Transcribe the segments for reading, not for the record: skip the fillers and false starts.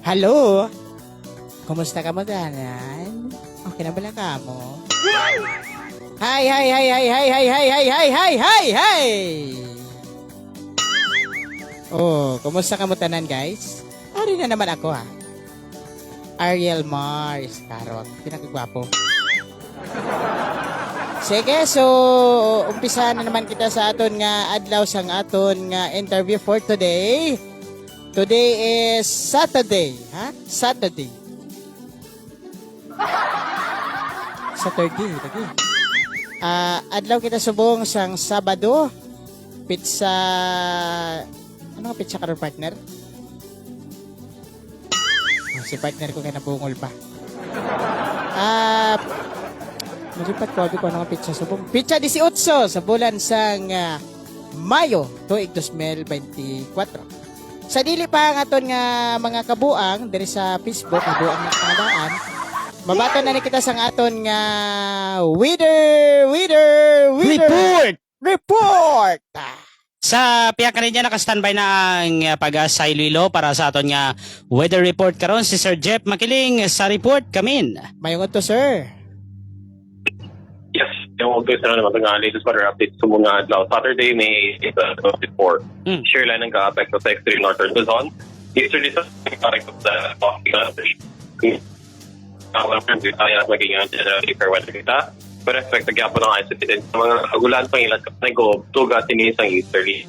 Hello? Kumusta ka mo, tanan? Okay na bala ka mo? Hi, hi, hi, hi, hi, hi, hi, hi, hi, hi, hi, hi! Oh, kumusta ka mo tanan, guys? Ari na naman ako, ha? Ariel Mars, karon. Pinakagwapo. Sige, so umpisa na naman kita sa aton nga adlaw sang aton nga interview for today. Today is Saturday, ha? Saturday. Saturday, lagi. Ah, adlaw kita subong sang Sabado. Pizza. Ano nga pizza karon, partner? Oh, si partner ko kay nabungol pa. Ah, nalipat ko, abi ko ano nga pizza subong. Pizza 18 sa bulan sang Mayo, tuig 2024. Sa dili pa ang aton nga mga kabuang diri sa Facebook, kabuang nga pangadaan, mabaton na ni kita sang aton nga weather, weather, weather Report! Report. Ah. Sa piyak niya, naka-standby na ang Pag-asa Iloilo para sa aton nga weather report karon si Sir Jeff Makiling sa report kamin. Mayong to, sir. Yes, yung August na naman ang latest weather update sa mga adlaw. Saturday, May 24. Shear line ang ka-affect sa extreme northern Luzon. Easterly sa affect sa Visayas, maging generally fair weather kita. Pero expect gyapon ang isolated sa mga agulan, pangilat, kapanego, tuga, tinis ang easterly.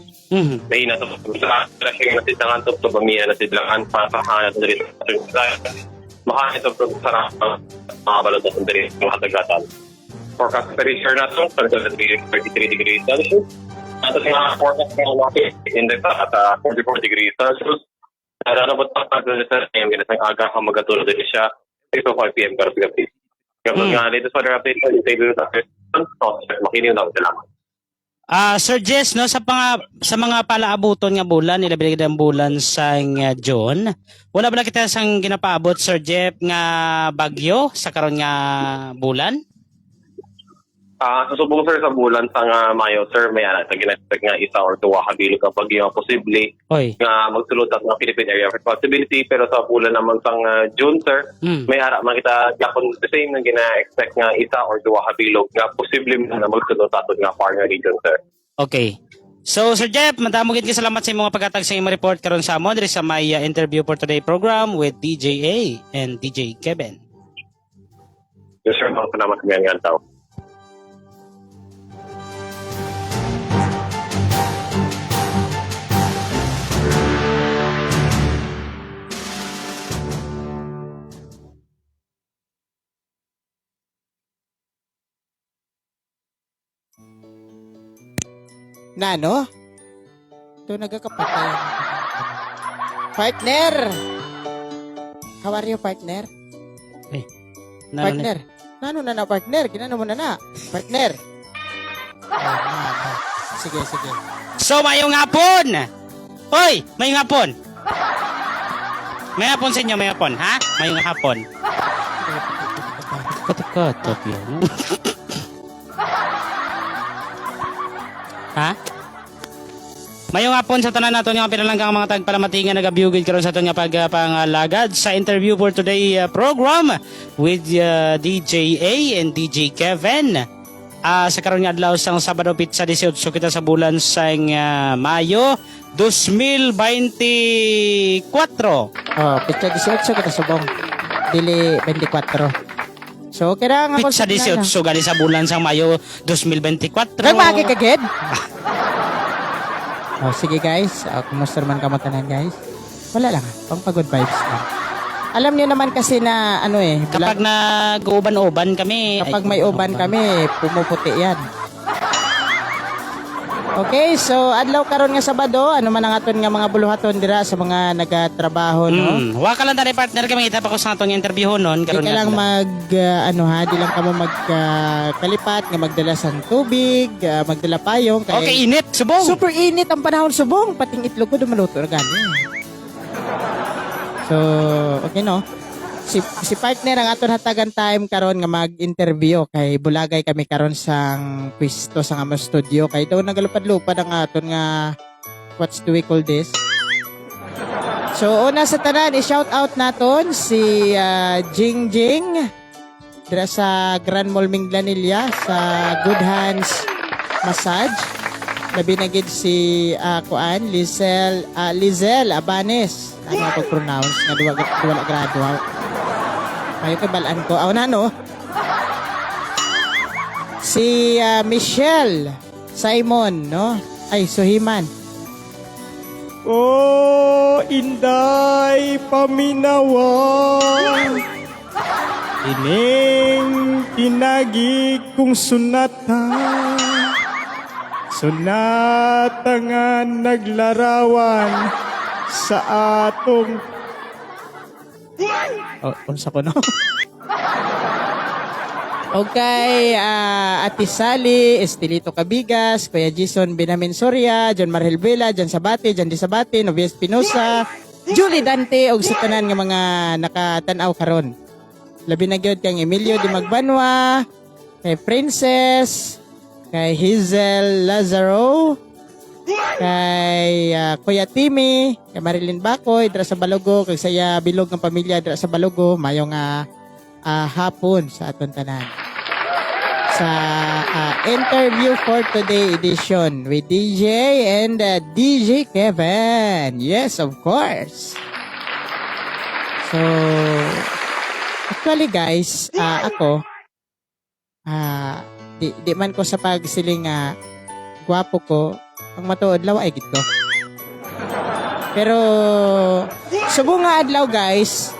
May nasa sa siya nasidangan to to bamiya nasidangan pasahan at diri sa Visayas. Makain ito sa mga balot sa diri mga dagatan. Forecast temperature nato, 33 degrees Celsius. Ato sa mga forecast ng market index at 44 degrees Celsius. Nararabot pa sa AM, ganitang aga ka magatulog din siya, 6:05 p.m. karong gabi. Kapag nga latest weather update, makinig na salamat. Ah, Sir Jess, no, sa mga palaabuton nga bulan, ilabi ang bulan sa June. Wala ba na kita sang ginapaabot, Sir Jeff, nga bagyo sa karon nga bulan? Ah, susubong, sir, sa bulan sa nga Mayo, sir, may ana sa gina-expect nga isa or duwa ka bilog ang bagyo nga posible Oy. nga magsulod sa mga Philippine Area of Responsibility, pero sa bulan naman sang June, sir, may ara man kita gyapon the same nga gina-expect nga isa or duwa ka bilog nga posible man na magsulod sa aton nga far nga region, sir. Okay. So, Sir Jeff, madamo gid ka salamat sa imong paghatag sa imong report karon sa amon diri sa may interview for today program with DJ A and DJ Kevin. Yes, sir, mga salamat sa mga tao. Nano? Ito nagkakapatay. Partner! How are you, partner? Nano Partner. Nano na na, partner? Ginano mo na na. Partner. Ah, nano. Sige, sige. So, mayong hapon! Hoy, mayong hapon! May hapon sa inyo, may hapon, ha? Mayong hapon. Katap-katap yun. Ha? Mayong hapon sa tanan naton nga pinalanggang mga tagpalamatingan nagabiyugid karon sa aton nga pagpangalagad sa interview for today program with DJ A and DJ Kevin. Ah, sa karon nga adlaw sang Sabado, pitsa 18 kita sa bulan sang Mayo 2024. Oh, pitsa 18 kita subong. Dili 24. So, okay na nga. Pitsa 18 gali sa bulan sang Mayo 2024. Nagmaagi ka, Ged? Oh, sige guys. Oh, kumusta naman kamo tanan, guys? Wala lang. Pang pag good vibes lang. Alam niyo naman kasi na ano eh. Kapag nag-uban-uban kami, Kapag ay, may uban kami, pumuputi yan. Okay, so adlaw karon nga Sabado, ano man ang aton nga mga buluhaton dira sa mga nagatrabaho, no? Wa ka lang tani, partner, kami kita pa ko sa atong interview noon Di karon ka nga lang adlaw. mag ano ha, di lang kamo mag kalipat nga magdala sang tubig, magdala payong kay Okay, init subong. Super init ang panahon subong, pating itlog ko dumaluto na gani. So, okay no. Si partner ang aton hatagan time karon nga mag-interview kay bulagay kami karon sang pwesto sa among studio kay daw nagalupad-lupad ang aton nga, what's do we call this? So una sa tanan, i-shout out naton si Jing Jing dira sa Grand Mall Minglanilla sa Good Hands Massage. Labi na gid si kuan Lizel, Lizel Abanes. Ano ako pronounce nga duwa wala grado. Ayo kay balaan ko. Aw na no. Si Michelle Simon, no? Ay, Suhiman. Oh, Inday paminawa. Ining tinagi kong sunata. Sunata nga naglarawan sa atong Oh, unsa ko no? Okay, Ate Sally, Estelito Cabigas, Kuya Jason Binamin Soria, John Marhel Vela, John Sabate, John Di Sabate, Novia Espinosa, Julie Dante, ug sa tanan nga mga nakatan-aw karon. Labi na gyud kang Emilio Di Magbanwa, kay Princess, kay Hazel Lazaro, kay Kuya Timmy, kay Marilyn Bakoy, dira sa Balogo, kay saya bilog ng pamilya dira sa Balogo, mayong hapon sa aton tanan. Sa interview for today edition with DJ and DJ Kevin. Yes, of course. So, actually guys, ako, di man ko sa pagsiling gwapo ko, ang matuod lawa ay gid ko. Pero subong nga adlaw guys,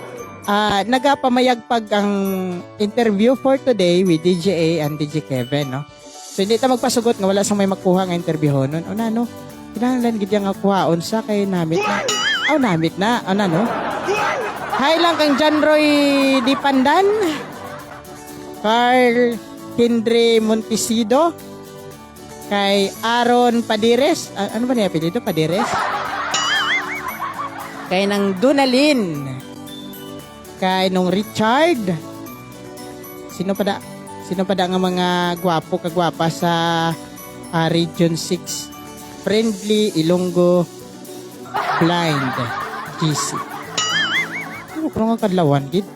nagapamayagpag ang interview for today with DJ A and DJ Kevin, no? So hindi ta magpasugot nga wala sang may makuha nga interview nun. O na no, kinahanglan gid nga kuhaon sa kay namit na. Aw namit na, o na no. Hi lang kang John Roy Di Pandan, Carl Kendre Montesido, kay Aaron Padires. Ah, ano ba niya apelyido? Padires? Kay nang Dunalin. Kay nung Richard. Sino pa da? Sino pa da nga mga gwapo kagwapa sa Region 6? Friendly Ilonggo Blind GC. Ano ko nga kadlawan, gid?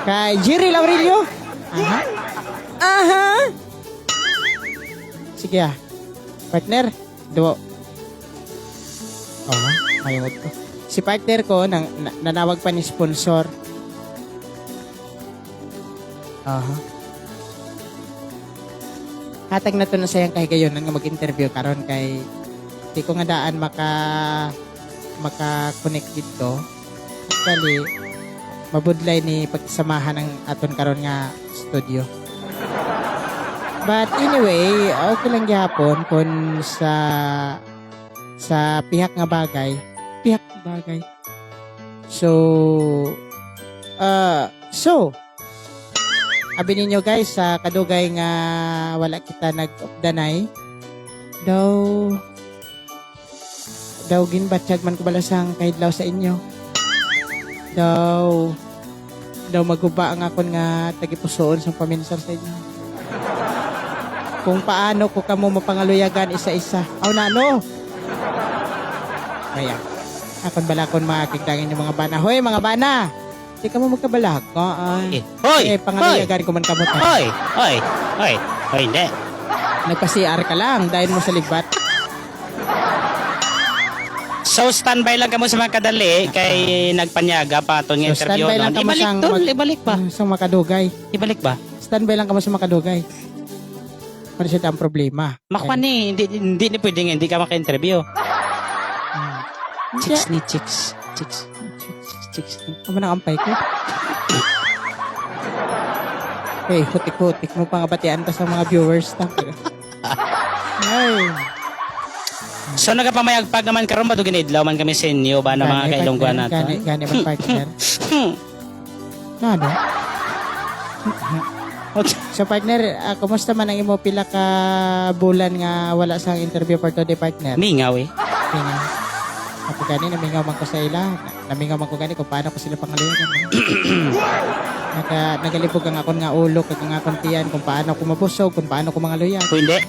Kay Jerry Laurilio. Aha. Aha. Sige ah. Partner, duo. Oo, mayot ko. Si partner ko, nanawag pa ni sponsor. Aha. Hatag na to na sayang kahigayonan nga mag-interview karon kay di ko nga daan maka-connect dito. Actually, mabudlay ni pagsamahan ng aton karon nga studio. But anyway, okay lang gihapon kung sa pihak nga bagay, pihak nga bagay. So, abi ninyo guys, sa kadugay nga wala kita nag-updanay, daw, daw ginbatsyag man ko balasang kahidlaw sa inyo. Daw, daw maguba ang akon nga tagipusoon sa paminsan sa inyo. Kung paano ko kamo mapangaluyagan isa-isa. Aw nano. Kaya, akon balakon makikitangin yung mga bana. Hoy, mga bana! Di ka mo magkabalak. Ay. Eh, hoy! Eh, pangaluyagan ko man kamo ta. Hoy! Hoy! Hoy! Hoy, hindi. Nagpa-CR ka lang dahil mo sa ligbat. So, standby lang kamo sa mga kadali kay nagpanyaga pa aton nga So, interview. standby lang Nun. kamo Ibalik sang tol, ibalik ba? Sa makadugay. Ibalik ba? Standby lang kamo sa makadugay. Para siya ang problema. Makuha ni, hindi ni pwede nga, hindi ka maka-interview. Hindi. Chicks ni chicks. Chicks. Chicks, chicks. Amo nang ampay ko. Hey, hutik-hutik mo pa nga batian ta sa mga viewers ta. Ay. So nagapamayagpag naman karon ba ginidlaw man kami sa inyo ba na mga Gani, kailongguan partner. nato? Gani, gani man partner. Na, no? So partner, kumusta man ang imo pila ka bulan nga wala sang interview for today partner? Mingaw eh. Mingaw. Ako gani, namingaw man ko sa ila. Namingaw man ko gani kung paano ko sila pangaluyan. Nagalibog ang akon nga ulo, kag ang akon tiyan, kung paano ko mabusog, kung paano ko mangaluyan. Kung hindi.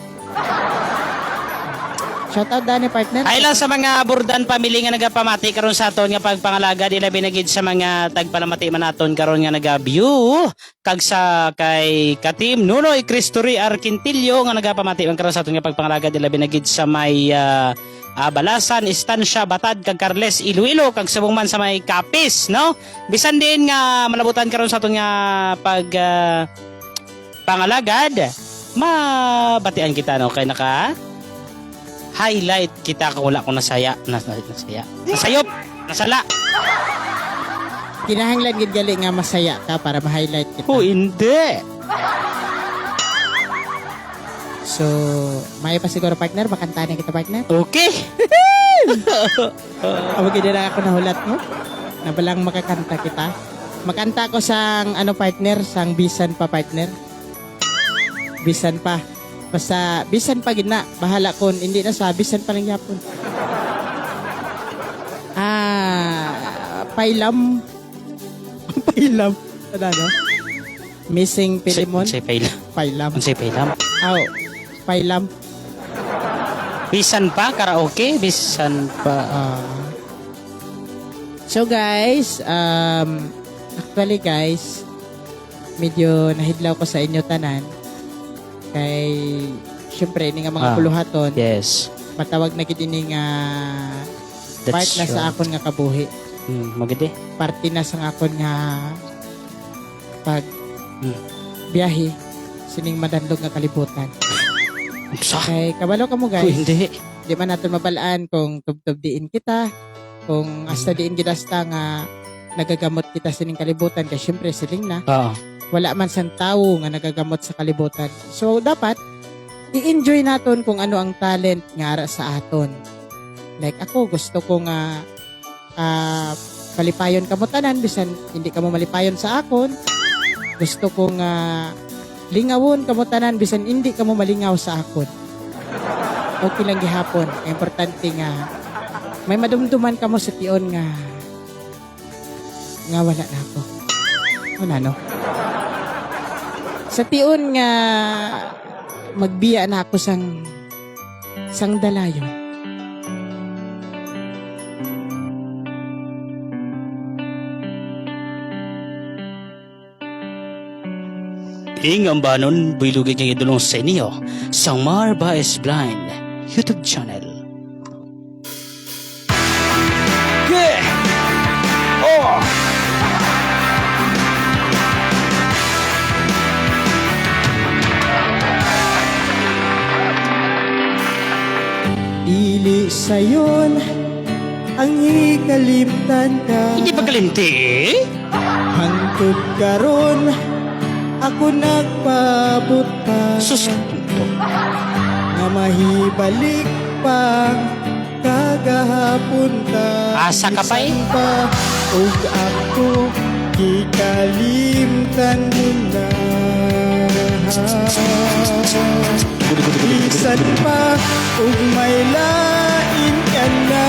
Shout out dani, partner. Ay lang sa mga Burdan family nga nagapamati karon sa aton nga pagpangalagad, ilabi na gid sa mga tagpalamati man naton karon nga naga-view, kag sa kay Katim Nunoy Cristory Arquintillo nga nagapamati man karon sa aton nga pagpangalagad, ilabi na gid sa may Balasan, Estancia, Batad kag Carles, Iloilo, kag subong man sa may Capiz, no? Bisan din nga malabutan karon sa aton nga pag pangalagad, mabatian kita, no, kay naka highlight kita kung wala ko nasaya nasaya, nasayop, nasala. Kinahanglan gid gali nga masaya ka para ma-highlight kita. Oh, hindi. So, may pa siguro, partner, makanta na kita, partner. Okay. Amo gid na ako nahulat mo. Nabalang makakanta kita. Makanta ko sang ano, partner, sang bisan pa, partner. Bisan pa. Basta bisan pa gid na. Bahala kon hindi na sa bisan pa lang yapon. Pailam. Pailam. Ano, no? Missing Pilimon. Unsay pailam? Pailam. Unsay pailam? Aw, pailam. Bisan pa karaoke, bisan pa. So guys, actually guys, medyo nahidlaw ko sa inyo tanan. Kay, syempre, ini nga mga puluhaton, matawag na gid ini nga That's part na sa right. akon nga kabuhi. Maganda. Parte na sa akon nga pag biyahe sining madanlog nga kalibutan. Sa? Kay kabalo ka mo Oh, guys. hindi. Di man natin mabalaan kung tubtob diin kita, kung hasta diin gidasta nga nagagamot kita sining kalibutan kay syempre siling na wala man sang tawo nga nagagamot sa kalibutan. So dapat i-enjoy naton kung ano ang talent nga ara sa aton. Like ako, gusto ko nga malipayon kamo tanan bisan hindi kamo malipayon sa akon. Gusto ko nga lingawon kamo tanan bisan hindi kamo malingaw sa akon. Okay lang gihapon. Ang importante nga may madumduman kamo sa tion nga nga wala na ako. Wala no? Sa tion nga magbiya na ako sang dalayon. Ing ang banon, bilugin kay idulong sa inyo sa Marba is Blind YouTube channel. Yeah! Oh! Dili sayon ang ikalimtan ka. Hindi pa kalimti eh? Hangtod karon ako nagpabuta Sus! nga mahibalik pa kagahapon ta. Asa ka pa eh? Bisan pa ug ako gikalimtan mo na. Bisan pa ug may lain ka na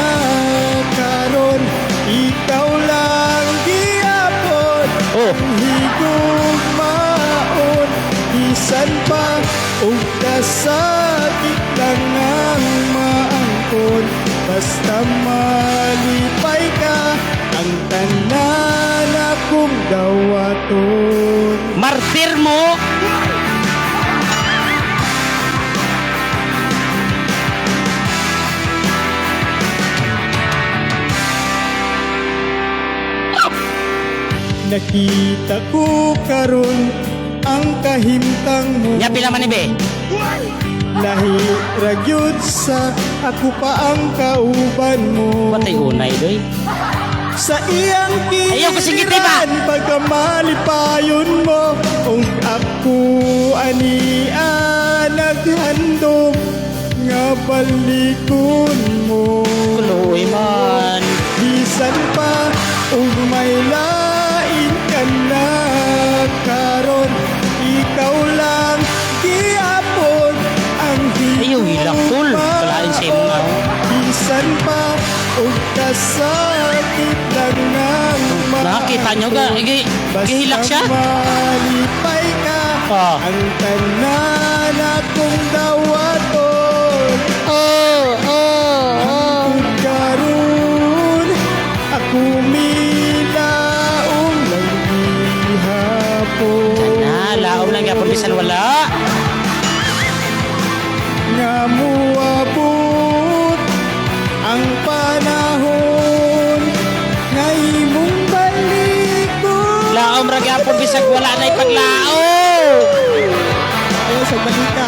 karon, ikaw lang gihapon. Oh. Higugmaon bisan pa ug kasakit lang ang maangkon, basta malipay ka ang tanan akong dawaton. Martir mo! Nakita ko karon ang kahimtang mo. Nya pila man ni be? Lahi ra gyud sa ako pa ang kauban mo. Patay unay doy. Sa iyang Ayaw ko singiti ba? kiliran pagkamalipayon mo, ug ako ania naghandom nga balikon mo. Kuloy man. Bisan pa ug may lain ka na karon, ikaw lang gihapon ang Ayaw, hilak, tol. Kalain sa imong araw. Bisan pa ug kasakit lang ang Nakita nyo ga, gihilak siya. Basta malipay ka ang tanan akong dawaton. Oh, oh. Muabot ang panahon nga imong balikon. Laom ra gyapon bisag wala na ipaglaom. Ayaw sa balita.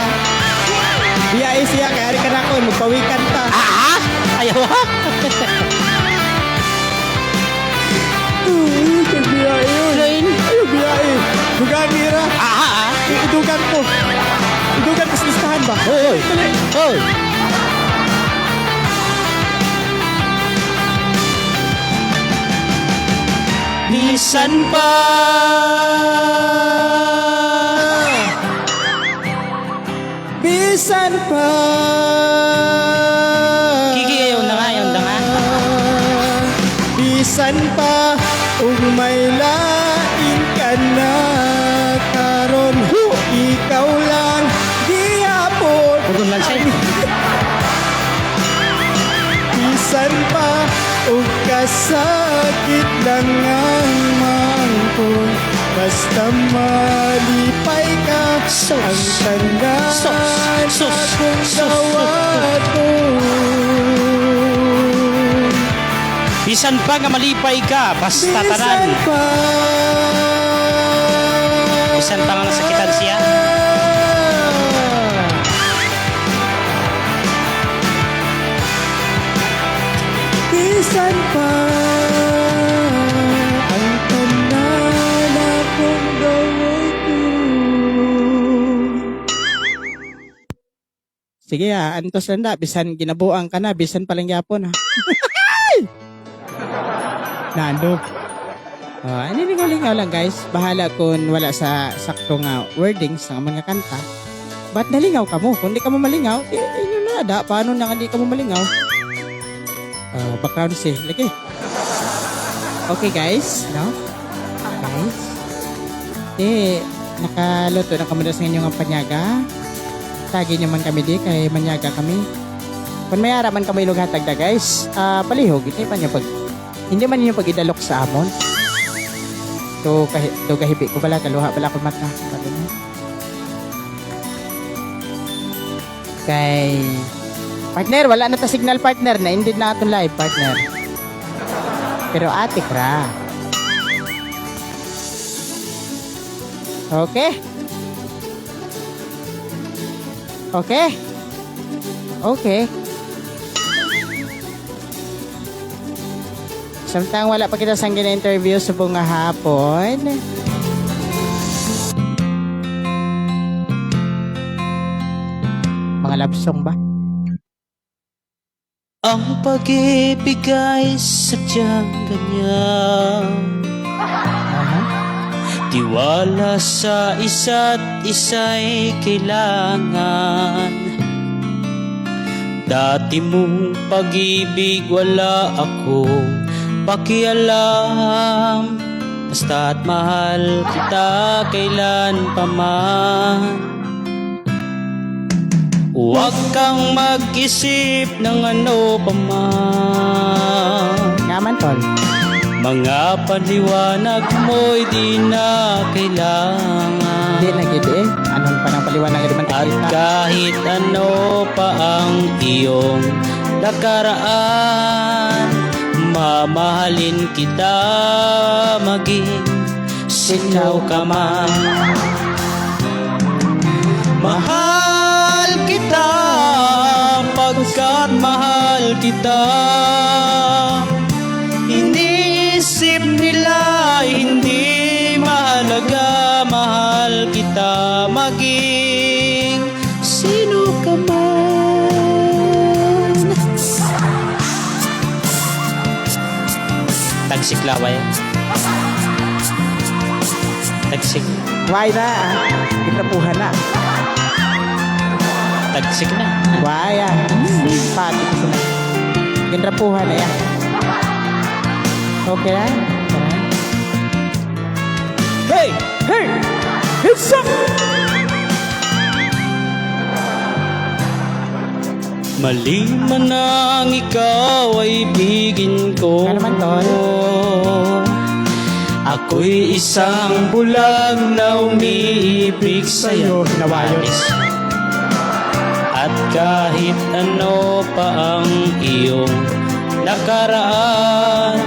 Biyahe siya, kaya ari ka na ko, magpawikan ta. Ah, ayaw ha. Uy, kay biyahe yun. Train. Ayaw biyahe. Dugani ra. Ah, ah. Idugan ko. Idugan ko sa listahan ba? Oy, oy. Oy. Bisan pa. Bisan pa. Kiki, ayaw na nga, ayaw na nga. Bisan pa ug may lain ka na karon, ikaw lang gihapon. Pugon lang siya. Bisan pa ug kasakit lang ang mangkon, basta malipay ka. Sus. Ang tanan Sus. Sus. akong Sus. dawaton. Bisan pa nga malipay ka, basta Bisan tanan. pa. Bisan pa nga nasakitan siya. Bisan pa ang tanan akong dawaton. Sige ah, antos lang da, bisan ginabuang ka na, bisan palang yapon ha. Nando. Oh, ano lingaw-lingaw lang, guys. Bahala kung wala sa sakto nga wordings ng mga kanta. Ba't nalingaw ka mo? Kung di ka mo malingaw, eh, inyo na da. Paano na hindi ka mo malingaw? Background si. Lagi. Okay guys, no? Guys. Eh, nakaluto na kami sa inyong panyaga. Tagi nyo man kami di, kay manyaga kami. Kung may ara man kami lughatag da guys, palihog, hindi man niyo pag idalok sa amon. To, kahi, to kahibi ko bala, kaluha bala ko mata. Sabi mo. Kay, partner, wala na ta signal, partner, na ended na atong live, partner. Pero ate ra. Okay? Okay? Okay. Samtang wala pa kita sang gina-interview sa buong hapon. Mga love song ba? Ang pag-ibig ay sadyang ganyan. Tiwala sa isa't isa'y kailangan. Dati mong pag-ibig wala akong pakialam. Basta't mahal kita kailan pa man. Huwag kang mag-isip ng ano pa man. Ngaman, tol. Mga paliwanag mo'y di na kailangan. Hindi na gid eh. Anon pa ng paliwanag di man At kita. kahit ano pa ang iyong nakaraan, mamahalin kita maging sino ka man. Mahal kita pagkat mahal kita. Iniisip nila hindi mahalaga, mahal kita maging sino ka man. Tagsik laway. Tagsik. Why na? Gitrapuhan na. Tagsik na. Why ah? Pati ko sila. Ginrapuhan na yan. Okay na? Okay na? Hey! Hey! It's up! Mali man ang ikaw ay ibigin ko. Nga naman, tol. Ako'y isang bulag na umiibig sa'yo. Nawayon. At Kahit ano pa ang iyong nakaraan,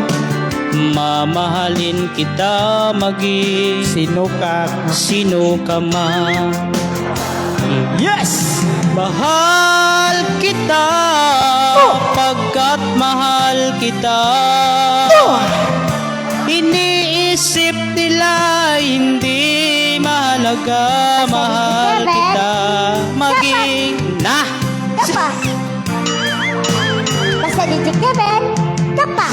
mamahalin kita maging Sino ka? sino ka man. Yes! Mahal kita pagkat mahal kita. Iniisip nila hindi mahalaga, mahal kita maging na. Kapa. Basta DJ Kevin, kapa.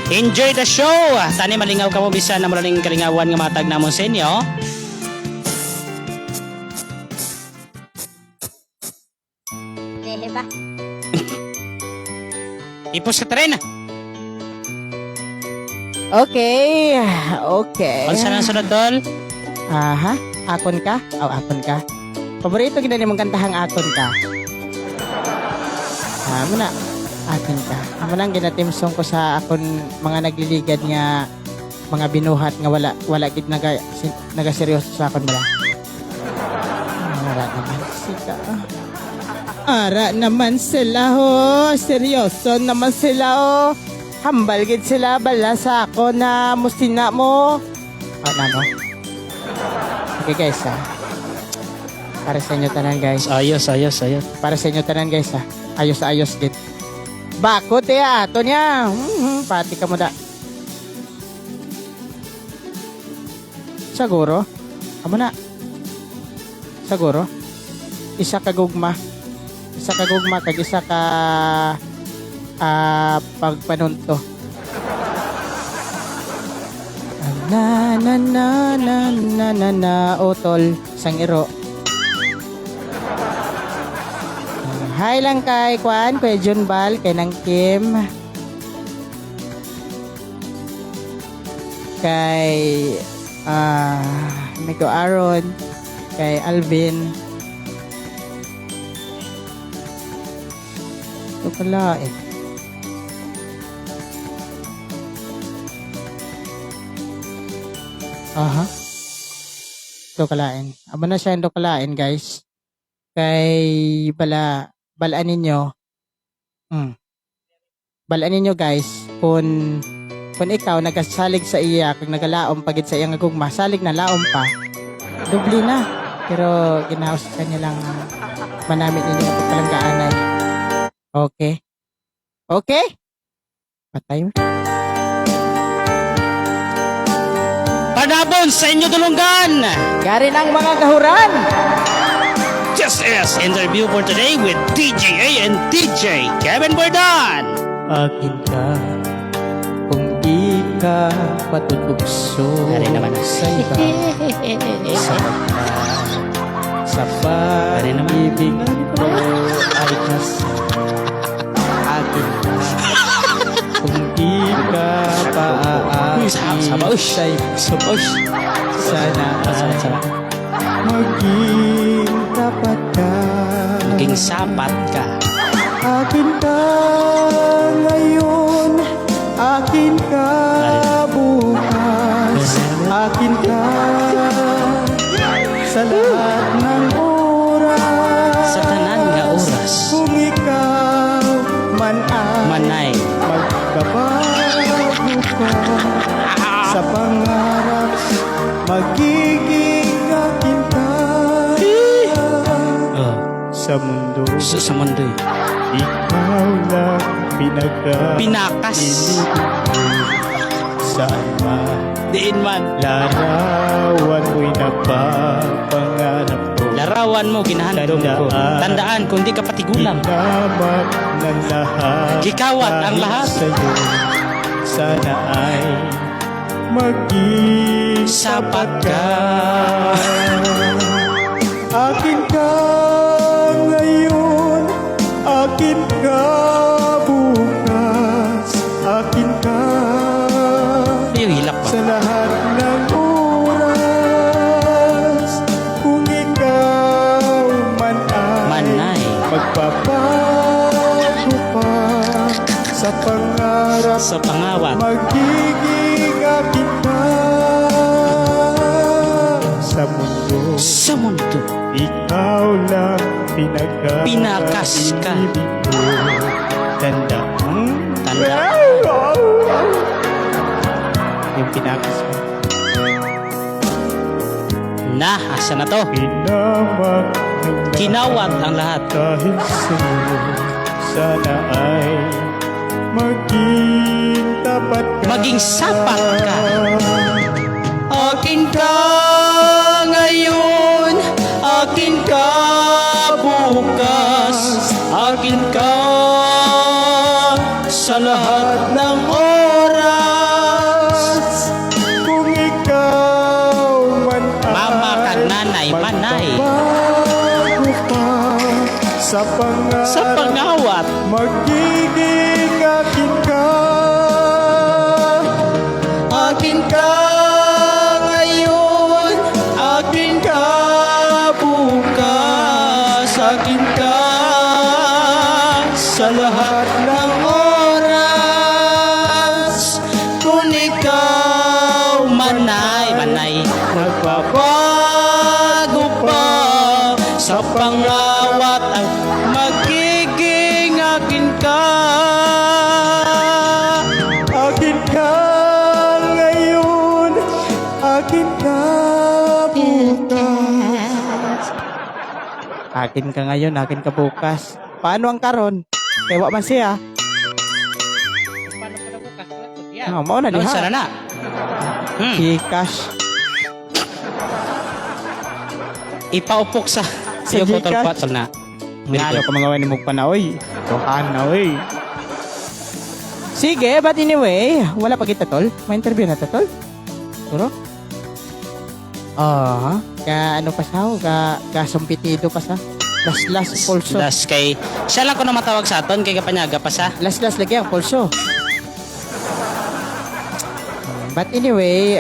Enjoy the show. Tani malingaw ka mo bisan na muraling kalingawan nga matag namon sa inyo. Lehe ba? Ipos ka tren. Okay. Okay. Unsa nang sunod, tol? Aha. Akon ka? Aw, akon ka. Paborito gid ni mong kantahang "Akon Ka". Ah, mo na. "Akon Ka". Amo nang gina-theme song ko sa akon mga nagliligad nga mga binuhat nga wala wala gid naga seryoso sa akon bala. Ara naman sila. Ara naman sila ho. Seryoso naman sila oh. Hambal gid sila bala sa ako na musina mo. Oh, nano. Okay guys ah. Para sa inyo tanan, guys. Ayos, ayos, ayos. Para sa inyo tanan, guys ah. Ayos ayos gid. Bakot eh ato niya. Pati ka mo da. Siguro. Amo na. Siguro. Isa ka gugma. Isa ka gugma kag isa ka pagpanunto. Na na na na na na na utol sangiro. Hi lang kay Kwan, kay Junbal, kay Nang Kim. Kay Miko Aaron, kay Alvin. Ito pala eh. Aha. Ito kalain. Amo na siya ito kalain, guys. Kay bala balaan ninyo. Balaan ninyo, guys, kung ikaw nagasalig sa iya kag nagalaom pagid sa iya nga gugma, salig na laom pa. Dubli na. Pero ginaos sa kanya lang manamit ninyo ang pagpalanggaanay. Okay. Okay? Patay mo. Panabon sa inyo dulunggan. Gari ng mga gahuran! This is interview for today with DJ A and DJ Kevin Bordan. Akin ka kung di ka patutugso Dari naman. sa iba sapagkat sa Dari naman. pag-ibig ko ay nasa akin ka kung di ka Uy, sarap, sarap. paaakit sa iba Sabos. sana Sarap, ay sarap. maging tapat ka. Maging sapat ka. Akin ka ngayon, akin ka bukas, akin ka sa lahat ng oras. Sa tanan nga oras. Kung ikaw man ay Manay. magbabago pa sa pangarap, magiging akin ka. Oh, Sa mundo, sa mundo eh. ikaw lang pinaka Pinakas. Saan man Diin man. larawan mo'y napapangarap ko. Larawan mo, ginahandom ko. Tandaan. Tandaan, kung di ka patigulang. Ginamat ng lahat. Gikawat ang dahil lahat. sa'yo. Sana ay maging Sapat ka. Akin ka ngayon, akin ka bukas, akin ka Ay, hilak pa. sa lahat ng oras. Kung ikaw man ay Manay. magbabago pa sa pangarap, Sa pangawat. magiging akin. Ikaw lang pinaka Pinakas ka. ibig ko. Tandaan. Tanda. Yung pinakas mo. Na, asa na to? Kinawag ng lahat. Kinawag ang lahat. Dahil sa'yo, sana ay maging tapat ka. Maging sapat ka. Akin ka ngayon, akin ka bukas, akin ka sa lahat ng oras. Kung ikaw man ay Mama kag nanay, manay. magbabago pa sa pangarap, Sa pangawat, magiging akin ka. Akin ka ngayon, akin ka bukas, akin ka sa lahat ng oras. Kung ikaw manay, manay, magbabago pa sa pangawat ang magiging akin ka. Akin ka ngayon, akin ka bukas. Akin ka ngayon, akin ka bukas. Paano ang karon? Kay wa man siya. Paano ka na bukas? Ah, mao na No, diha. sana na. Si Cash. Ipaupok sa Sa iyo ko tol Gcash. pa tol na. Ngano ka mga ni pa na oy. Tuhan na oy. Sige, but anyway, wala pa kita tol. May interview na ta tol. Turo? Ah, ka ano pa siya, oh, ka kasumpitido pa siya. Las-las pulso. Das kay siya lang ko na matawag sa aton kay kapanyaga pa sa. Las-las lagi ang pulso. But anyway,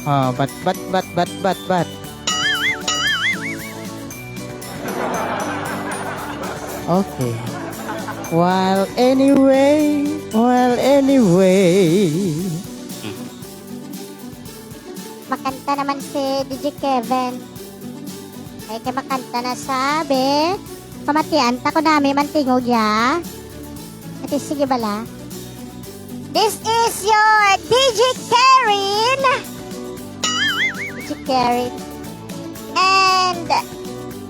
oh, but. Okay. Well, anyway. Makanta naman si DJ Kevin. Ay, kay makanta na sabi. Pamatian ta ko nami mantingog ya. Ate, sige bala. This is your DJ Karen. DJ Karen. And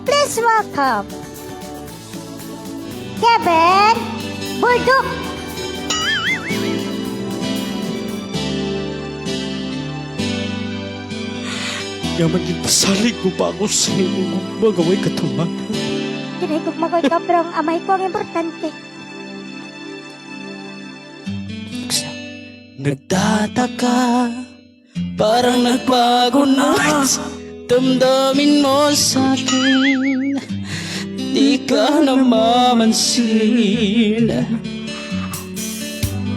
please welcome Kevin Bulldog. Yaman pasalig mo pa ako sa imong magaway katuma. Kinahigugma ko ikaw pero ang amay ko ang importante. Nagtataka, parang nagbago na. Damdamin mo sa akin, di ka namamansin.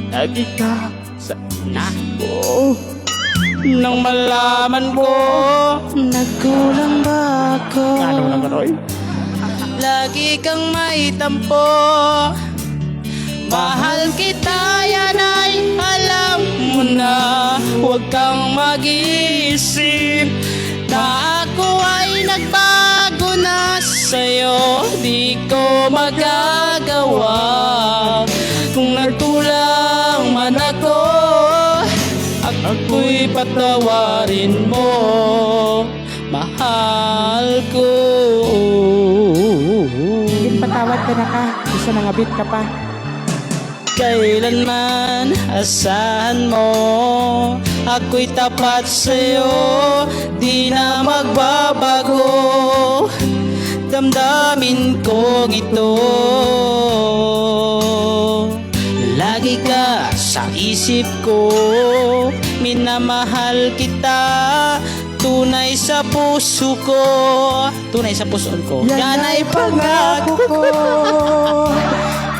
Lagi ka sa Na, ko. nang malaman ko, nagkulang ba ako? Ano lang ka, Roy? Lagi kang may tampo. Mahal kita, yan ay alam mo na. Huwag kang mag-iisip na ako ay nagbago na sa'yo. Di ko magagawa. Kung nagkulang man ako, ako'y patawarin mo. Mahal ko. Patawad ka na ka. Isa na nga bit ka pa. Kailanman asahan mo, ako'y tapat sa'yo, di na magbabago. Damdamin kong ito. Lagi ka sa isip ko, minamahal kita, tunay sa puso ko. Tunay sa puso ko. Yan ay pangako ko.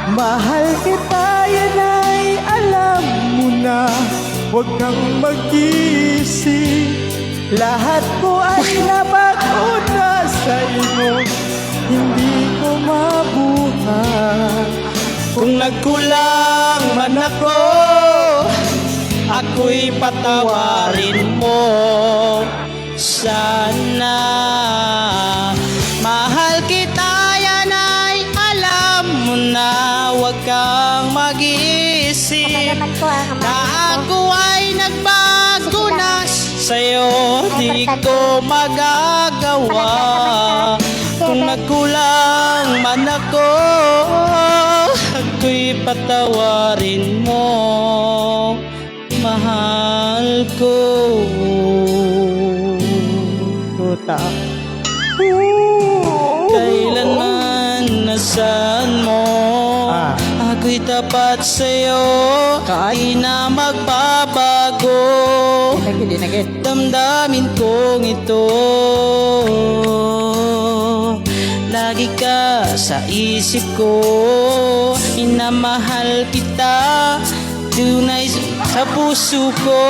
Mahal kita, yan ay alam mo na. Huwag kang mag-isip. Lahat ko ay nabago na sa iyo. Hindi ko mabuhat. Kung nagkulang man ako, ako'y patawarin mo. Sana. importante. ko magagawa. Palangga naman ka. Kung Kevin. nagkulang man ako, ako'y patawarin mo, mahal ko. Puta. Kailanman nasaan mo, ako'y tapat sa'yo. Kaay. Di na magbabago. Ay, hindi na gid. Damdamin kong ito. Lagi ka sa isip ko. Inamahal kita, tunay sa puso ko.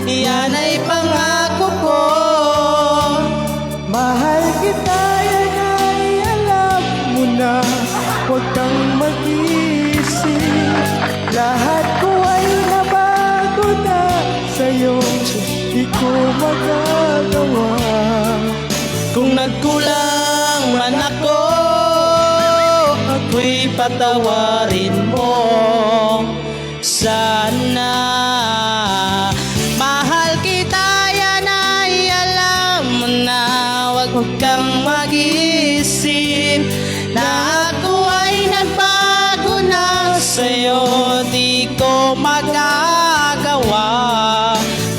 Yan ay pangako ko. Mahal kita, yan ay alam mo na. Huwag kang mag-isip. Lahat ko ay nabago na sa'yo. Di ko magagawa. Kung nagkulang man ako, ako'y patawarin mo. Sana mahal kita, yan ay alam mo na. Huwag kang mag-isip na ako ay nagbago na sa'yo. Di ko magagawa.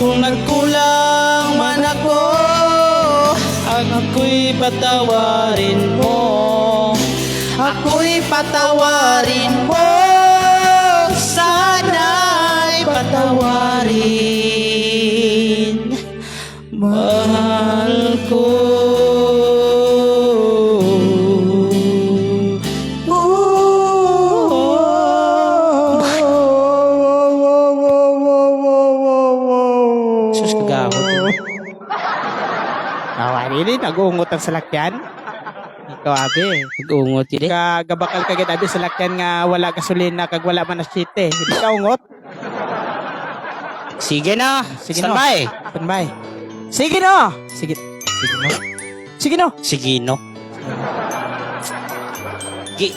Kung nagkulang man ako, ako'y patawarin mo. Ako'y patawarin mo. Sana'y patawarin, mahal ko. Sus, kagawad. Kawa nini, nag-uungot ang salakyan. Ikaw, abi. Nag-ungot yun eh. Kagabakal ka gid, abi, salakyan nga wala gasolina kag wala man asyite. Hindi ka ungot. Sige na. Sige no. Standby. Standby. Sige no. Sige. Sige no. Sige no. Sige no.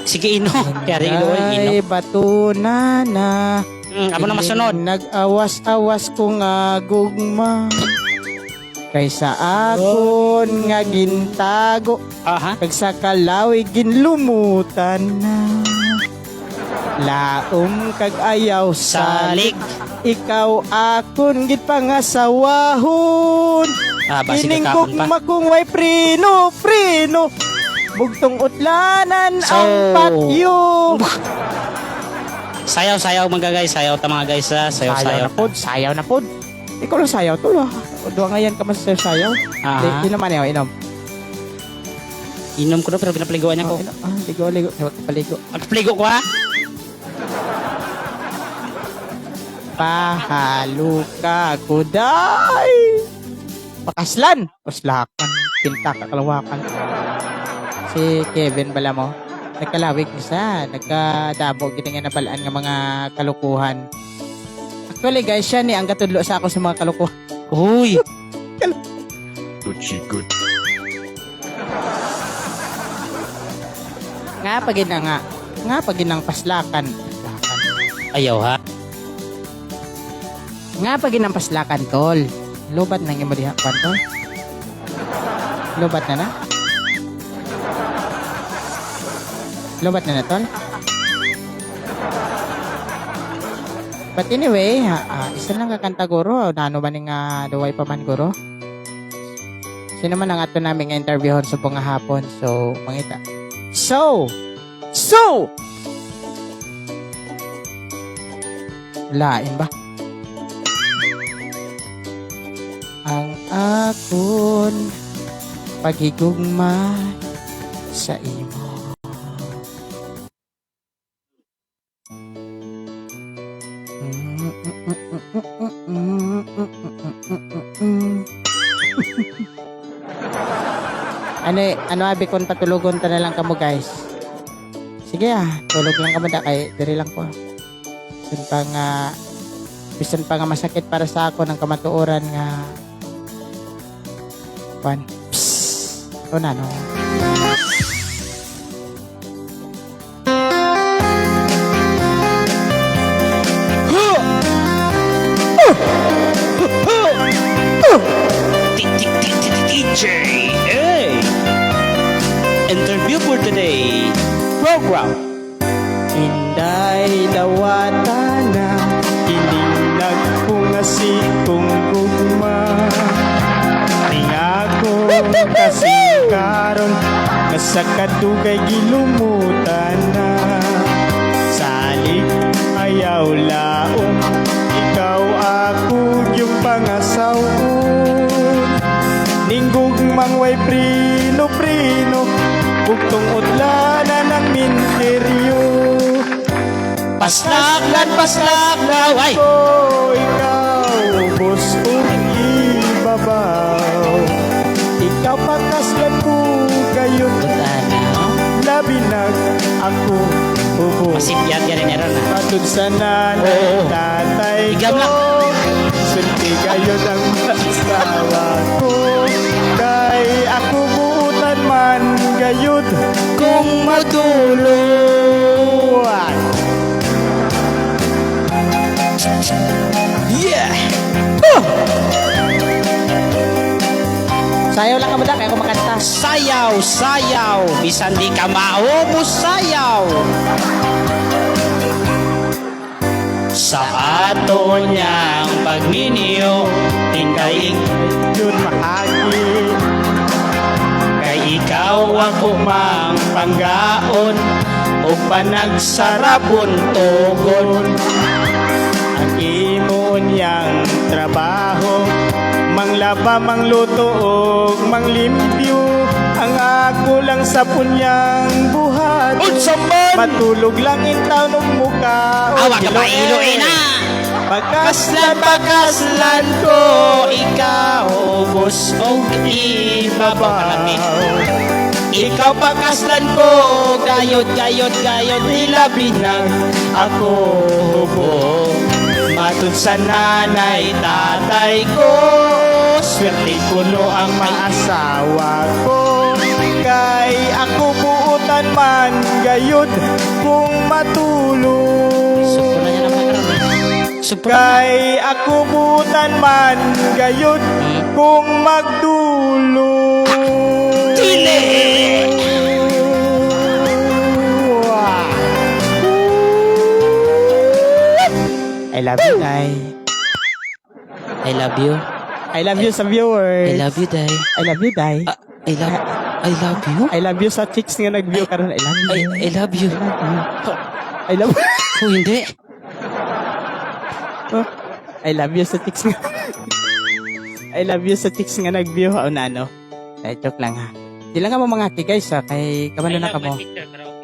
Sige ino. Kaya ino, ino. Ay, bato na na. Amo na masunod. Nag-awas-awas ko nga gugma. Kaysa akon nga gintago. Aha. Kag sa kalawig ginlumutan na. Laom kag ayaw Salik. salik. Ikaw akon gid pangasawahon. Ah, basig Ining kakapon pa. gugma kung way prino, prino. Bugtong utlanan ang patyo. Sayaw, sayaw mga guys. Sayaw ta mga guys ha. Sayaw, Sayaw sayaw. na pod, sayaw na pod. Ikaw lang sayaw to ah. Duwa ngayon ka mas sayaw. Aha. Di, inom man inom. Inom ko na pero pinapaliguan niya ko. Oh, inom. Ah, ligo, ligo. Paligo. Paligo ko ha. Pahalo ka, kuday! Pakaslan! Uslakan. Pinta kakalawakan. Si Kevin bala mo, nagkalawig isa, nagkadabo, gini nga nabalaan nga mga kalukuhan. Actually guys, siya ni ang katudlo sa ako sa mga kalukuhan. Uy. Nga pagin na nga. Nga pagin ang paslakan. Paslakan. Ayaw ha. Nga pagin ang paslakan, tol. Lobat nang imo diha kwan, tol. Lobat na na? Lobat na na, tol? But anyway, ha, isa lang kakanta guro. Nano ba ni nga duway pa man guro? Sino man ang ato namin nga interviewon sa bunga hapon. So, mangita. So! So! Lain ba? Ang akon paghigugma sa imo. Ano eh, ano abi kon patulogon ta na lang kamo guys. Sige ah, tulog lang kamo da kay diri lang ko. Bisan pa nga bisan pa nga masakit para sa ako ng kamatuoran nga kwan. Psst. O na no. DJ A. Interview for today program. Inday dawata na kining nagpungasi kong gugma. Ning ako kasi karon sa kadugay gilumutan na. Salig ayaw laom, ikaw ako yung pangasawon. Ning gugmang way prino-prino, bugtong udlana ng minteryo. Paslaklan, paslak, ay! Ko ikaw ubos ug ibabaw. Ikaw pakaslan ko gayon, labi nag ako ubos. Masipyat ka rin meron ha. Matud sa nanay, Oo. tatay Igam ko, lang. sulti gayon ang asawa ko. Kay ako buutan man gayud Kung matuluan. Yeah! Sayaw lang ka mo da, kaya ko makanta. Sayaw, sayaw, bisan di ka maubos, sayaw. Sa ato niyang pagninio, hingay Yun mahagi kay ikaw ako mang panggaon o panagsarabon togon. Ang imo niyang trabaho, manglaba, mangluto og manglimpyo. Ang ako lang sa punyang buhat, Unsa man? matulog lang in taon og muka. Awa ka pa iloin na. Pagkaslan, Kaslan pakaslan ko, ikaw ubos og ibabaw. Ikaw pakaslan ko, gayod, gayod, gayod, ilabi nang ako hubo. Matud sa nanay, tatay ko, swerte kuno ang maasawa ko. Kay ako buutan man gayud kung matulog. Supra niya naman karon. Supra. Kay ako buutan man gayud kung magdulog. Dili! I love you, Day. I love you. I love you sa viewers. I love you, Day. I love you, Day. Ah, I love you. I love you sa chicks nga nag-view karon. I love you. I love you. I love Oh, hindi. I love you sa chicks nga. I love you sa chicks nga nag-view. Oh, na ano. Ay, joke lang ha. Di lang mo mga ki guys ha. Kay kabalo na ka mo.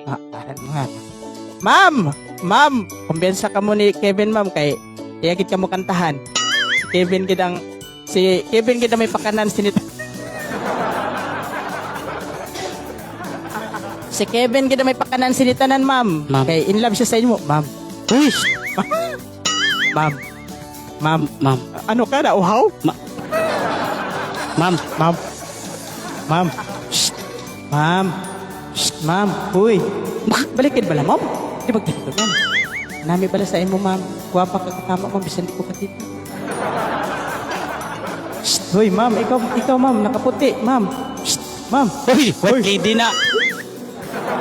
Ah, aran mo ha. Ma'am! Ma'am! Kumbiyansa ka mo ni Kevin, ma'am, kay iyagit ka mo kantahan. Si Kevin gid ang may pakanan sinit. Si Kevin gid ang may pakanan sinitanan, ma'am. Ma'am. Kay in love siya sa inyo, ma'am. Uy! Ma'am. Ma'am. Ma'am. Ano ka na? Uhaw? Ma'am. Ma'am. Ma'am. Shh. Ma'am. Shh. Ma'am. Uy. Balikin bala, ma'am? Di ba ganito, ma'am? Nami bala sa imo, ma'am. Guwapa ka katama, ma'am. Bisan di ko katita. Shh. Uy, ma'am. Ikaw, ikaw, ma'am. Nakaputi, ma'am. Shh. Ma'am. Uy, what Uy. lady na?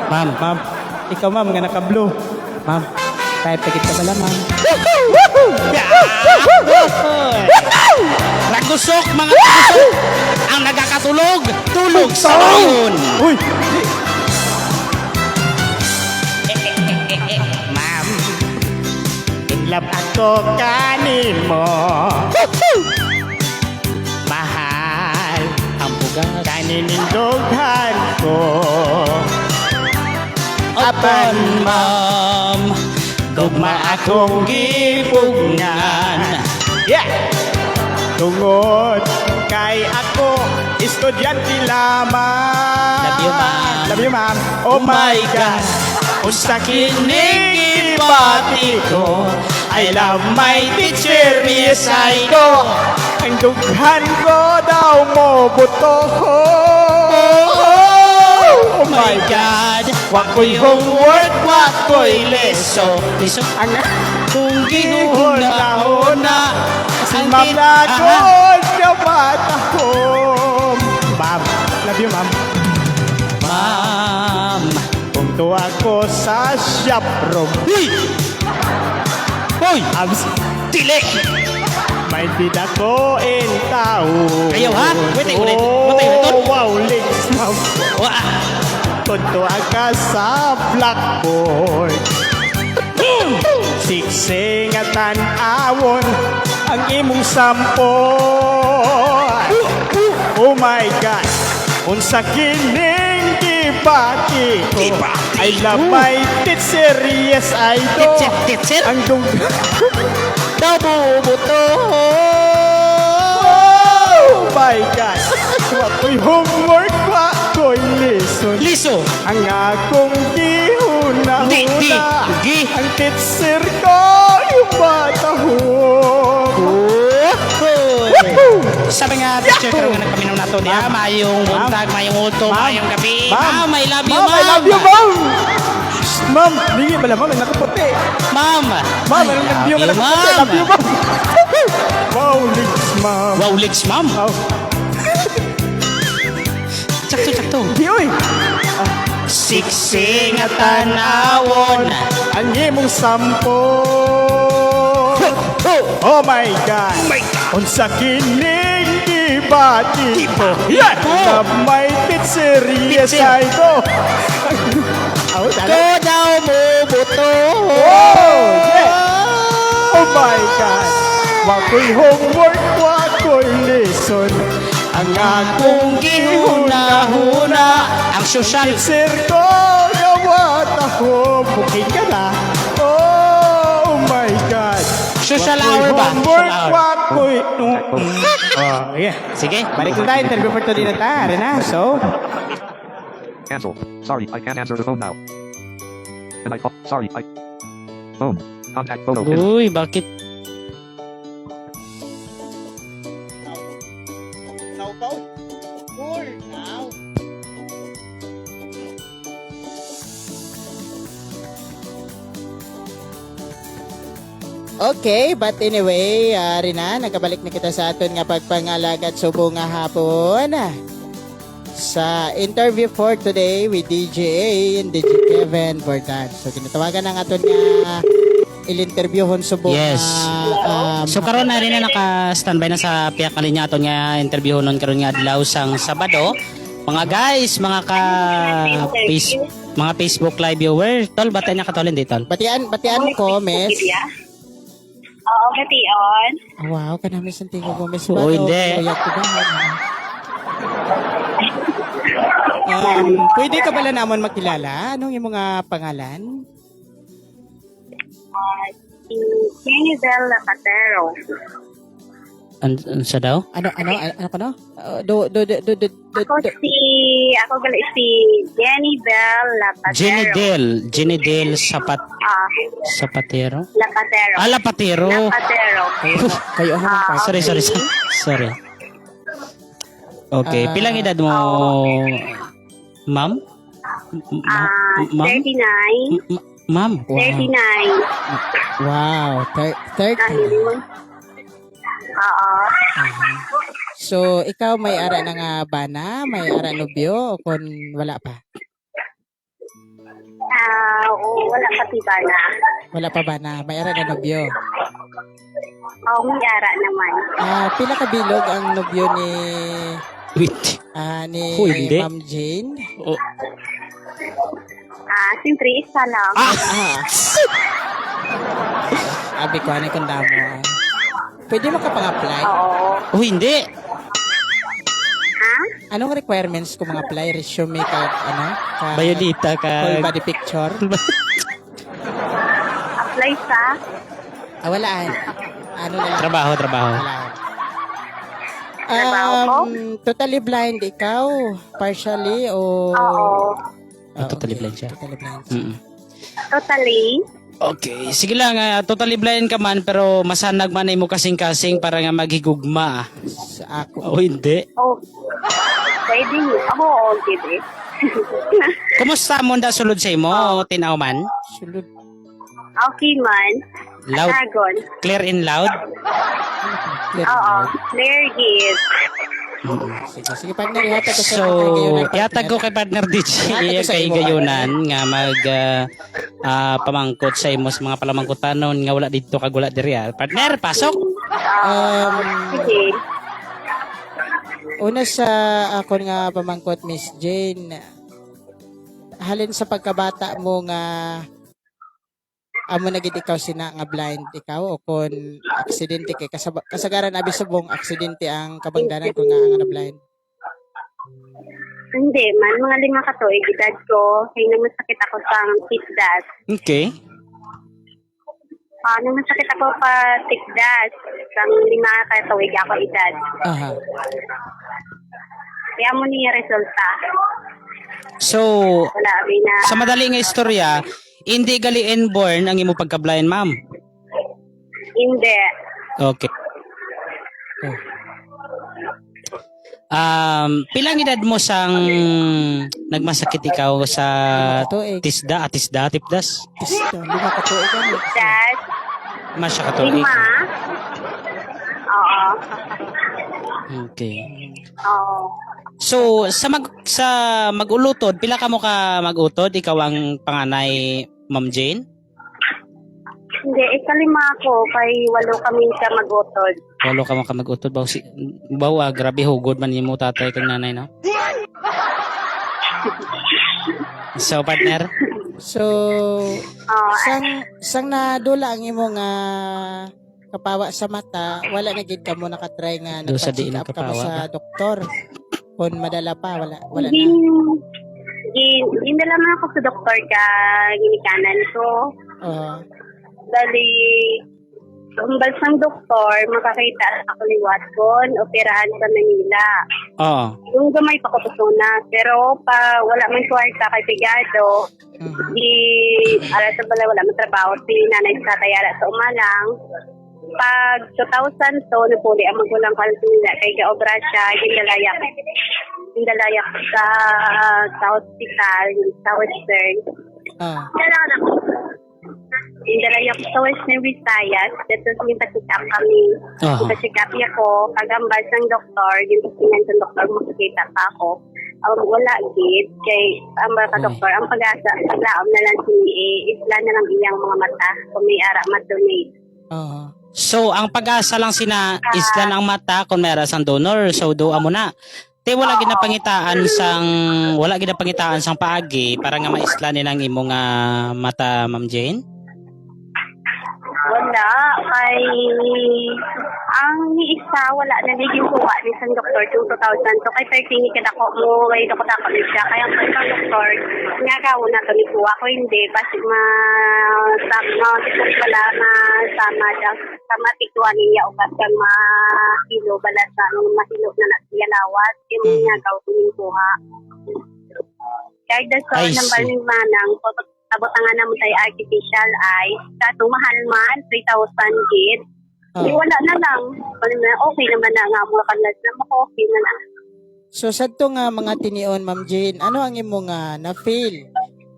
Ma'am. Ma'am. Ikaw, ma'am, nga naka-blue. Ma'am, type pagit ka bala, ma'am. Ragusok, mga ragusok! Ang nagakatulog, tulog sa ngayon! Uy! Ma'am. In love ako kanimo. Mahal Ang bugas. kaninindughan ko. Apan, ma'am, gugma akong gipugnan. Yeah! Tungod kay ako estudyante lamang. Love you, ma'am. Love you, ma'am. Oh my God. Usa kining gibati ko, I love my teacher, yes I do. Ang dughan ko daw mo buto. Oh my God, Wa ko'y homework, wa ko'y leso. Leso. Ang Kung gihuna-huna, si Ma'am Lagon, kabatahom. Ma'am, sa shop room. Uy! Uy! Abs, Dili! May ako in tao. Ayaw, ha? Wait, wait, wait, wait, wait. Oh, wow, legs, ma'am. Wa! Tunto ka sa blackboard. Siksing at tan-awon ang imong sampol. Oh my God! Unsa kining gibati ko? Gibati I love my teacher, yes I do. Teacher, teacher. Ang dung... Daw bubuto. Oh my God! Wako'y homework, wako'y lesson. Liso! Ang akong gihuna-huna. Di, di, gi. Ang teacher ko, yung batahong. Sabi nga, teacher, karon nga nagpaminaw na to niya. Mayong buntag, mayong ulto, Ma'am. mayong gabi. Ma'am, I love you, Ma'am, ma'am. I love you, ma'am! Shh, ma'am, lingi pala, ma'am, ang nakaputi. Ma'am. Ma'am, I anong love nag-view ka you, nakaputi? ma'am. Love you, ma'am. Wow, legs, ma'am. Wow, legs, ma'am. Wow. Sakto, sakto. Di, oy. Siksing at tanawon. Ang imong sampo. Oh my God. Unsa kining gibati ko. Yeah. Love my teacher, yes Teacher. I do. Oh, Ko daw bubuto. Oh, yeah. Oh my God. Wako'y homework, wako'y lesson. Ang akong Kung gihuna-huna. Ang social. teacher ko, gawat ako. Booking ka na. Oh my God. Social Wako'y hour ba? homework, Social hour. wako'y... Oh, yeah. Sige. Balik na tayo. Interview for today na ta. Are na. So, Cancel. Sorry, I can't answer the phone now. And I call. Sorry, I. Phone. Contact photo. Pin. Uy, bakit? Now pa. Cool now. Okay, but anyway, Rina, nagkabalik na kita sa aton nga pagpangalagat subong nga hapon. Sa interview for today with DJ A and DJ Kevin Bordan. So, ginatawagan ang aton nga il-interviewhon subong Yes. nga, So karon na rin na naka-standby na sa piyak na linya aton nga interview nun karon nga adlaw sang Sabado. Mga guys, mga ka face, mga Facebook live viewer, tol bata niya katol hindi tol. Batian, batian ko, miss. Oo, bation. Wow, kanami sa tingo ko, miss. Oo, hindi. Uyag ko ba? Pwede ka pala namon makilala? Anong yung mga pangalan? Si Jenny Bell Lapatero. An sa daw? Ano, ano, ano, ano ko no? Do, do, do, do, do, do, Ako do. si, ako gali si Jenny Bell Lapatero. Jenny Del, Jenny Del Sapat Ah, Sapatero. Lapatero. Ah, Lapatero. Lapatero. Kayo ako ng Ah, Sorry, sorry, sorry. Sorry. Okay, Ah. pilang edad mo, ma'am? Ah, Ma'am? 39. Ma'am? Wow. 39. Wow, 30. Oo. So, ikaw may ara na nga bana, may ara nobyo, o kung wala pa? Ah, oo, wala pa tiba na. Wala pa bana, may ara na nobyo. Oo, may ara naman. Ah, pila ka bilog ang nobyo ni Wait. ni Huy, hindi. Ma'am Jane? Oh. Ah, siyempre, isa lang. Ah. Abi ko, ano kung damo. Ah. Pwede mo ka pang-apply? Oo. Oh, hindi. Ha? Anong requirements kung mga-apply? Resume ka, ano? Ka, Biodata ka. Full body picture? Apply sa? Ah, wala. Ano na lang. Trabaho, trabaho. Wala. Trabaho ko? Totally blind ikaw? Partially o... Oo. Ah, Totally okay. blind siya. Totally blind. Totally. Okay, sige lang, totally blind ka man pero masanag man ay mo kasing-kasing para nga maghigugma. Sa ako. Oh, hindi. Oh. Pwede. Oo, okay. Kumusta mo da sulod sa imo, tinaw man? Sulod. Okay man. Loud, Dragon. clear and loud? Clear. Oo. Clear gid. Sige, sige partner, ihatag ko sa So, imo kay gayunan, partner. ihatag ko kay partner DJ Ihatag ko sa kay imo, gayunan nga mag pamangkot sa imo sa mga palamangkotanon nga wala didto kag wala diri ah. Partner, pasok. Sige. Una sa akon nga pamangkot, Miss Jane, halin sa pagkabata mo nga amo na gid ikaw sina nga blind ikaw o kon aksidente kay kasagaran abi subong aksidente ang kabangdanan ko nga ang na blind? Hindi man, mga 5 ka tuig edad ko, kay namasakit ako sa tikdas. Okay. Ah, namasakit ako pa tikdas, sang 5 ka tuig ako edad. Kaya mo niya resulta. So, Wala abi na. sa madali nga istorya, hindi gali inborn ang imo pagka-blind, ma'am. Hindi. Okay. Oh. Pilang edad mo sang nagmasakit ikaw sa 5 ka tuig. Tisda, atisda, tipdas? Tisda, 5 ka tuig ano? Tikdas, Masya ka tuig. 5. Oo. Okay. Oo. So, sa magulutod, pila ka mo ka magutod? Ikaw ang panganay, Ma'am Jane? Hindi, 5 ako, kay 8 kami sa magutod. 8 ka mo ka magutod baw si baw ah, grabe hugod man nimo tatay kag nanay, no? So, partner, So, Oo. sang nadula ang imo nga kapawa sa mata, wala na gid kamo nakatry nga Do sa diin nagpa-check up kamo kapawa sa ba? doktor. Kung madala pa, wala wala na. Gindala man ako sa doktor ka ginikanan ko. Oo. Dali, umbal sang doktor, makakita ako liwat kon, operahan sa Manila. Oo. Yung gamay pa ko na, pero pa wala man kwarta kay pigado, di ara sa balay wala man trabaho si nanay sa tatay ara sa umalang. Pag 2000 to, napuli ang magulang ko sa Manila kay gaobra siya, gindalaya ko sa hospital, sa Western. Gindalaya ko sa Western Visayas, dito sa pa-check up kami. Pa-check up niya ko, pag-ambal ng doktor, yung tingnan sa doktor, makikita pa ako. Wala gid kay ambal ka doktor, ang pag-asa, paglaom na lang si isla na lang iyang mga mata kung may ara ma-donate. So, ang pag-asa lang sina isla ng mata kung may sang donor. So, do amo na. Te wala ginapangitaan sang paagi para nga maisla nilang imo nga mata, Ma'am Jane. Wala. Kay ang isa, wala na naging kuha ni sang doktor yung 2000. So, kay 13 ni kada ko mo, kay dako dako ni siya. Kaya ang isang doktor, nga gawo na to ni kuha ko, hindi. Basi ma, sa, ma, wala, masama siya. Sa matikwa niya o basta mahilo bala sa, mahilo na na siya lawas. Yung nga gawo ko ni kuha. Kaya that's all I ng see. baling manang, abutangan naman tayo artificial eyes. Kato, mahal man, 3,000 gid. Eh, wala na lang. Wala na, okay naman na nga mga kanlas na okay na na. So sadto nga mga tinion, Ma'am Jane, ano ang imo nga na-feel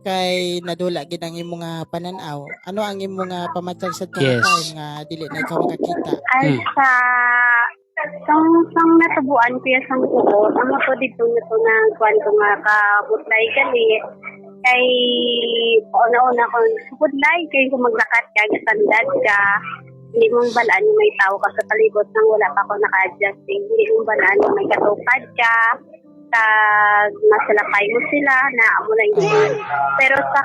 kay nadula gid ang imo nga pananaw? Ano ang imo nga pamatsyag sa time nga dili na ikaw makakita? Ay, sa sang natubuan ko yung sang kuot, ang ako dito na to na kuan ko nga kabutlay gali kay una-una ko budlay kay kung maglakat ka gatandad ka, hindi mong balaan yung may tao ka sa palibot nang wala pa ako naka-adjust eh. Hindi mong balaan yung may katupad ka tag masalakay mo sila na amo na yun. Pero sa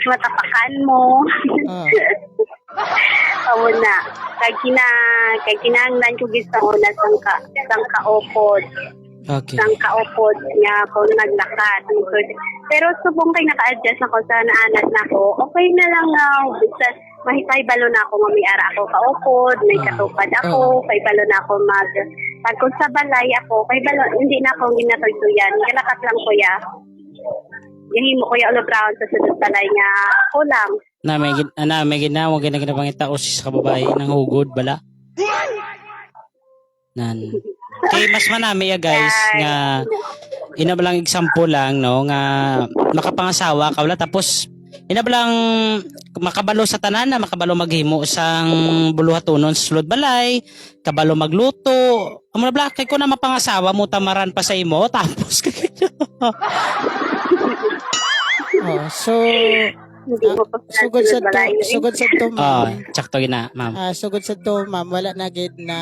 matapakan mo. Amo na. Kag kinahanglan ko gid sa una sang kaupod. Sang kaupod nga kung naglakat. Pero subong kay naka-adjust ako sa naanad na ko, okay na lang nga basta mahipay balo na ako nga may ara ako kaupod, may katupad ako, kay balo na ako mag pag kung sa balay ako, kay balo hindi na ako ginatoy-tuyan. Galakat lang kuya. Gahimo kuya ulo brown sa sudod balay nga ako lang. Na may ginawa gina ginapangita o sa kababae ng hugod bala. Nan. Kay mas manami ya guys nga ina ba lang example lang no nga makapangasawa ka wala tapos Ina balang makabalo sa tanan na makabalo maghimo sang buluhatonon sa sulod balay, kabalo magluto. Amo na bala kay ko na mapangasawa mo tamaran pa sa imo tapos kay Oh, so Hindi mo pa sugod sa to, sugod sa to, Oh, ma'am. tsakto gina, ma'am. Ah, sugod sa to, ma'am, wala na gid na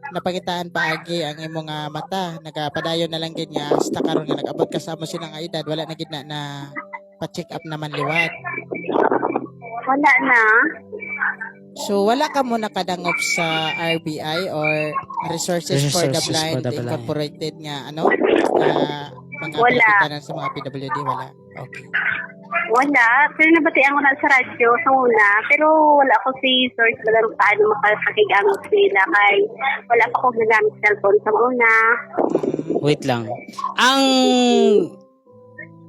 napangitaan paagi ang imong nga mata. Nagapadayon na lang gid nga hasta karon nga nag-abot ka sa amo sila nga edad, wala na gid na na pa-check up naman liwat. Wala na. So wala ka mo nakadangop sa RBI or Resources, for the Resources for Blind the Blind. Incorporated nga ano nga mga Wala. pinapitanan sa mga PWD, wala. Okay. Wala. Pero nabatian ko na sa radyo sa una. Pero wala ko si source balang paano makapakigamit sila. Kay wala pa ko gagamit cellphone sa una. Wait lang.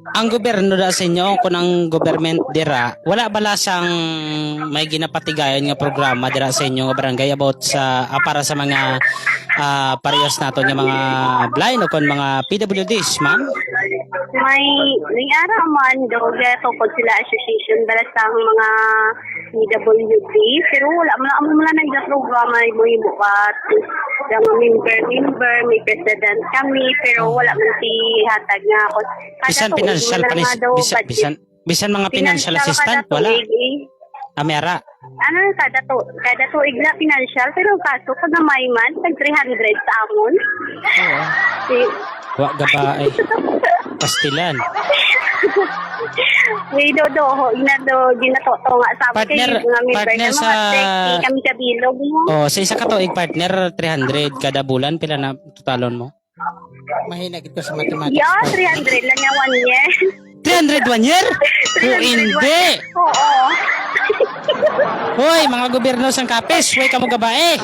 Ang gobyerno da sa inyo, kung ang government dira, wala bala sang may ginapatigayon nga programa dira sa inyo nga barangay about sa para sa mga parehas naton nga mga blind o kon mga PWDs, ma'am? May araw man daw tukod sila association bala sa ang mga PWD pero wala man amo man lang nagda programa mo bukat yung member member may president kami pero wala man si hatag nga ako. Kada Bisan tuig, financial wala panis, nga daw bisan, budget. bisan bisan mga financial assistant kada wala. tuig, eh. Amera. Ano kada tuig na financial pero kaso pag gamay man tag 300 sa amon. Si, Wa gabae. Pastilan. may dodoho ina do ginatoto nga sa amin Partner- kay mga member partner na mga 30 kami kabilog mo. Oh, sa isa ka tuig partner 300 kada bulan pila na totalon mo? Mahina gid ko sa mathematics. Yeah, 300 lang yung one year. 300 one year? O hindi. Oo. Hoy, mga gobyerno sang Kapes, way kamo gabae.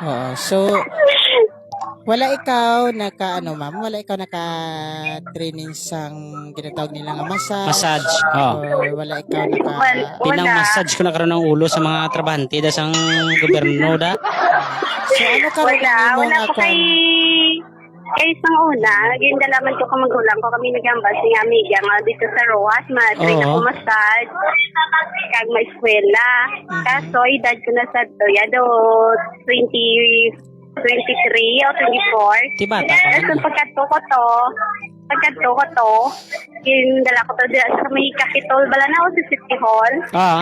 Oo. So wala ikaw naka ano ma'am, wala ikaw naka training sang ginatawag nila nga massage. Massage. Oh. Or wala ikaw naka Wala. Pinang massage ko na karon ng ulo sa mga trabahante da sang gobyerno da. So ano karon Wala, ang imong wala nga ko kay kay isang una, gindalaman ko kamagulang ko kami nagambas ni amiga nga dito sa Roas, ma-train Oo. ako massage, kag ma-eskwela. Kaso, edad ko na sa to, do 20, 23 o 24. Di bata pa Tapos man. pagkadto ko to, gindala ko to dira sa may Capitol, bala na ako sa City Hall. Oh,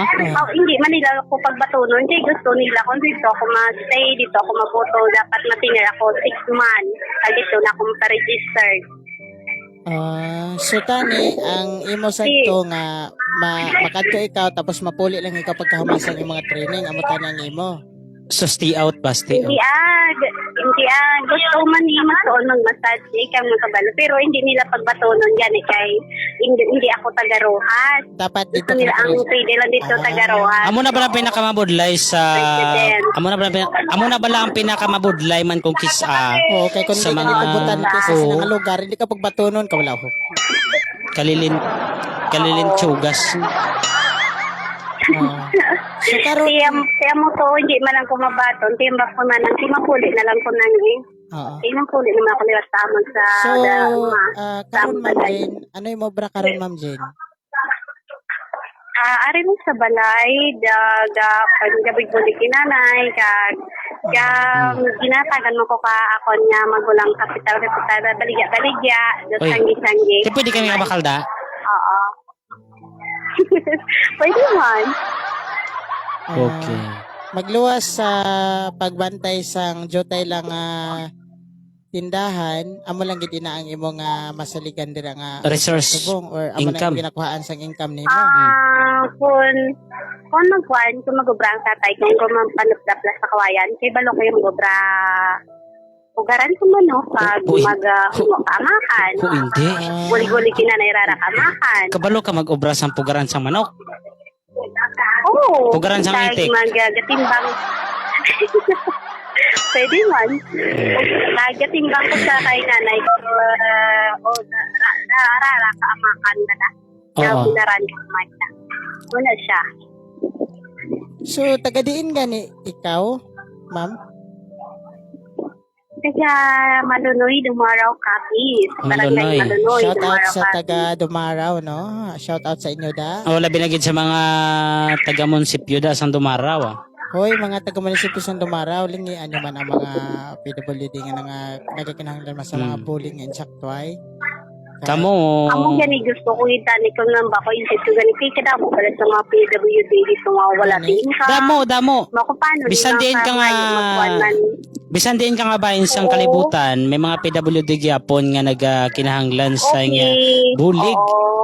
hindi man nila ako pagbatunon. Kaya gusto nila kung dito ako ma-stay, dito ako maboto. Dapat matingal ako 6 months. Kaya dito na ako ma-register. Ah, so tani ang imo sadto nga makadto ikaw tapos mapuli lang ikaw pagkahumasan yung mga training amo tani ang imo. So stay out ba, stay Hindi out. hindi Gusto man ni masuon mag-massage ikaw mga kabalo. Pero hindi nila pagbatunon yan eh, kay hindi ako taga Rojas. Dapat dito Gusto nila ka ang pwede lang dito Ah. taga Rojas. Amo na bala ang pinakamabudlay sa President. amo na bala ang pinakamabudlay man kung kisa Oo, kay kung Sa hindi ka mga- nakabutan kasi sa Oo. nga lugar, hindi ka pagbatunon ka wala ho. Kalilin kalilin tsugas. Oo. So karon Tiya, tiya mo to, hindi man lang kumabaton. Tiya ba ko na nang, tiya mapuli na lang ko nang eh. Oo. Tiya mapuli naman ako nila sa amon sa So da, karon sa Ma'am balay. Jane, ano yung obra karon Ma'am Jane? Ah, ari mo sa balay, da ga gabi bulik kinanay kag ga ginatagan mo ko ka akon nga magulang kapital kapital baligya baligya do Oy. sanggi sanggi. Di pwede kami nga bakalda. Oo. Pwede man. Ah, Okay. Magluwas sa pagbantay sang jutay lang tindahan, amo lang gid ina ang imong masaligan dira nga Resource subong or amo income. na ginakuhaan sang income nimo. Ah, kung magkuan, kung magobra ang tatay kung mapanupdapla sa kawayan, kay balo ko yung gobra ugaran ko man no, pag Uy. mag kamakan. Ko hindi. Guli-guli kinanay rara kamakan. Kabalo ka mag-obra sang pugaran sa manok. Oo. Pugaran sa Kag ngitik. Magagatimbang. Pwede man. Nagatimbang ko sa kay nanay ko. O, rara ka amakan na na. Na Oo. binaran ko man na. Wala siya. So taga diin gani ikaw, ma'am? Taga Malunoy, Dumaraw, Capiz. Malunoy. Barangay Malunoy, Shout out Dumaraw, sa Capiz. taga Dumaraw, no? Shout out sa inyo da. Oh, labi na gid sa mga taga munisipyo da sang Dumaraw. Ah. Hoy, mga taga munisipyo sa Dumaraw, lingian nyo man ang mga PWD nga nga nagakinahanglan man sa mga bullying and saktway. Kamo. Amo gani gusto ko itani ko nang bako isip ko gani kay kadamo pala sa mga PWD dito nga wala Gani. din ka. Damo, damo. Mako paano Bisan diin ka nga bisan diin ka nga bahin sang Oo. kalibutan, may mga PWD gyapon nga nagakinahanglan sa nga bulig. Oo.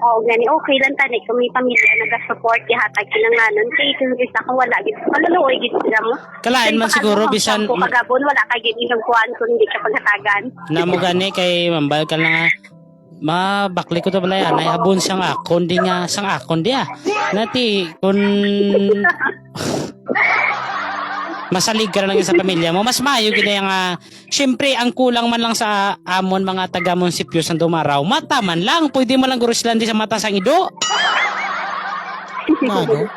Oo, gani okay lang tani kung may pamilya nagasupport gihatag kinanganon kay kung isa ko wala gid maluluoy gid sila mo. Kalain man siguro bisan kung kagabon wala kay gid inyong kuan kung hindi ka paghatagan. namo gani kay mambal ka lang nga mabakli ko to balay anay habon siyang akon di nga sang akon di ah. Nati kun masalig ka na lang sa pamilya mo, mas maayo gid na nga syempre ang kulang man lang sa amon mga taga munisipyo sa Dumaraw, mata man lang, pwede mo lang guruslan di sa mata sang ido. Ano?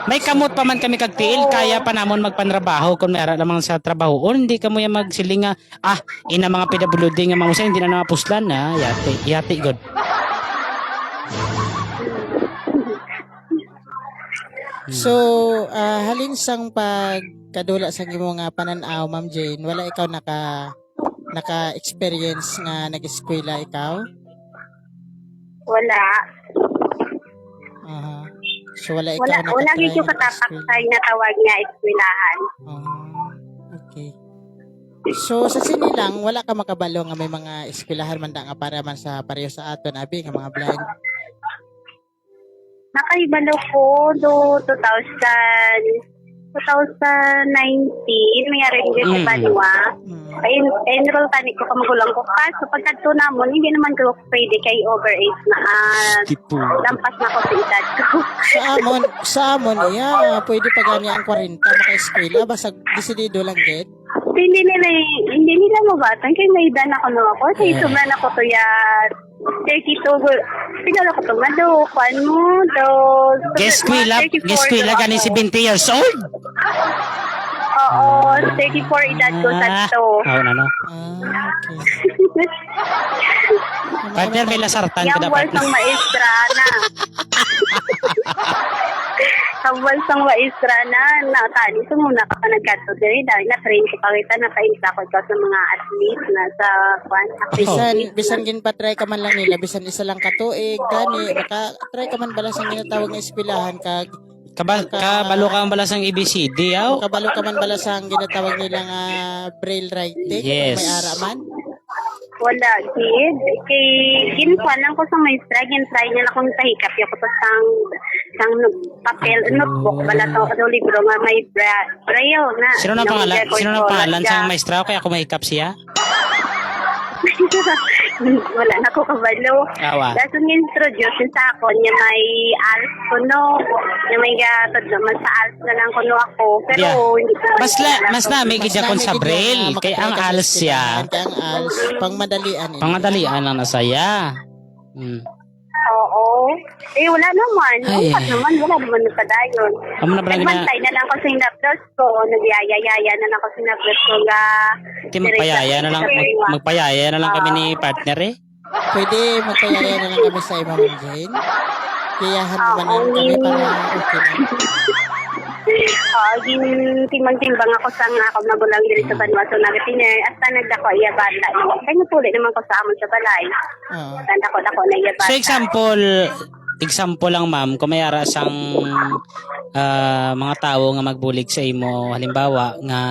May kamot pa man kami kag tiil, kaya pa namon magpanrabaho kung may ara lamang sa trabaho. O hindi ka mo yung magsiling nga, ina mga PWD nga mga musa, hindi na napuslan na, yati, yati god. So, halin sang pagkadula sa imo nga panan-aw, Ma'am Jane, wala ikaw naka experience nga nag-eskwela ikaw? Wala. Aha. So wala ikaw Wala wala nakatry gid ko nga katapak nag-eskwela. sa natawag nga eskwelahan. Ah, okay. So sa sinilang wala ka makabalo nga may mga eskwelahan man da nga para man sa pareho sa aton abi nga mga blind. Nakaibalo ko do 2000 2019 may rin sa Banwa. Ay, enroll tani ko kamagulang ko kaso pagkadto namon hindi naman ko pwede kay over age na lampas na ko sa edad ko. Sa amon iya pwede pa gani ang 40 maka-eskwela basta desidido lang gid. Hindi nila mabatan kay may edad na ko no ako. Kay sobra na ko to ya 32 pila ko to mado kwan mo do Geskwela, 34 geskwela do gani ako. si 20 years old. Oo, 34 edad ko sa to. Ah, ano? Ah, okay. Partner, may lasartan ka Yung na, partner. sang maestra na. Hawal sang maestra na na tani so muna ka pa nagkadto diri dahil na train ko pa kita nakaisa ko ikaw sa mga athlete na sa kwan Bisan activities. bisan ginpa-try ka man lang nila bisan isa lang ka tuig gani maka try ka man bala sa ginatawag nga eskwelahan kag Kabalo ka ang balasang ABCD, aw. kabalo ka man bala sa ginatawag nila nga braille writing kung Yes. may ara man. Wala gid kay ginkuan lang ko sa maestra gin-try niya lang kung tahikap ko to sang sang papel notebook bala to do libro nga may braille na. Sino na pangalan? Nang Sino na pangalan siya. sa maestra kaya kumahikap siya? Wala na ko kabalo. Awa. Tapos yung introduce sa ako niya may ALS ko no. Niya may gatod naman sa ALS na lang kuno ako. Pero hindi ko Mas na may Mas gid kon nami sa gid braille nga kay ang makatry ka sa ALS siya. eskwelahan, kay ang ALS pangmadalian ini. Pangadalian lang na saya. Oo. Eh, wala naman. Ay. Upat naman. Wala naman nagpadayon. Amo na pala gina Nagbantay na lang ko sa hinaplos ko. Nagyayayaya na lang ko sa hinaplos ko nga. Ti magpayaya na lang magpayaya na lang kami ni partner eh. Pwede magpayaya na lang kami sa imo, Ma'am Jane. Kiyahan mo man lang kami para okay lang. Oo, gin timbang-timbang ako sa nga ako magulang diri sa Banwa. So nagatinay hasta nagdako iya bata. Kay napuli naman ko sa amon sa balay. Oo. Tanda ko dako na iya bata. So example, example lang ma'am, kung may ara sang mga tao nga magbulig sa imo, halimbawa nga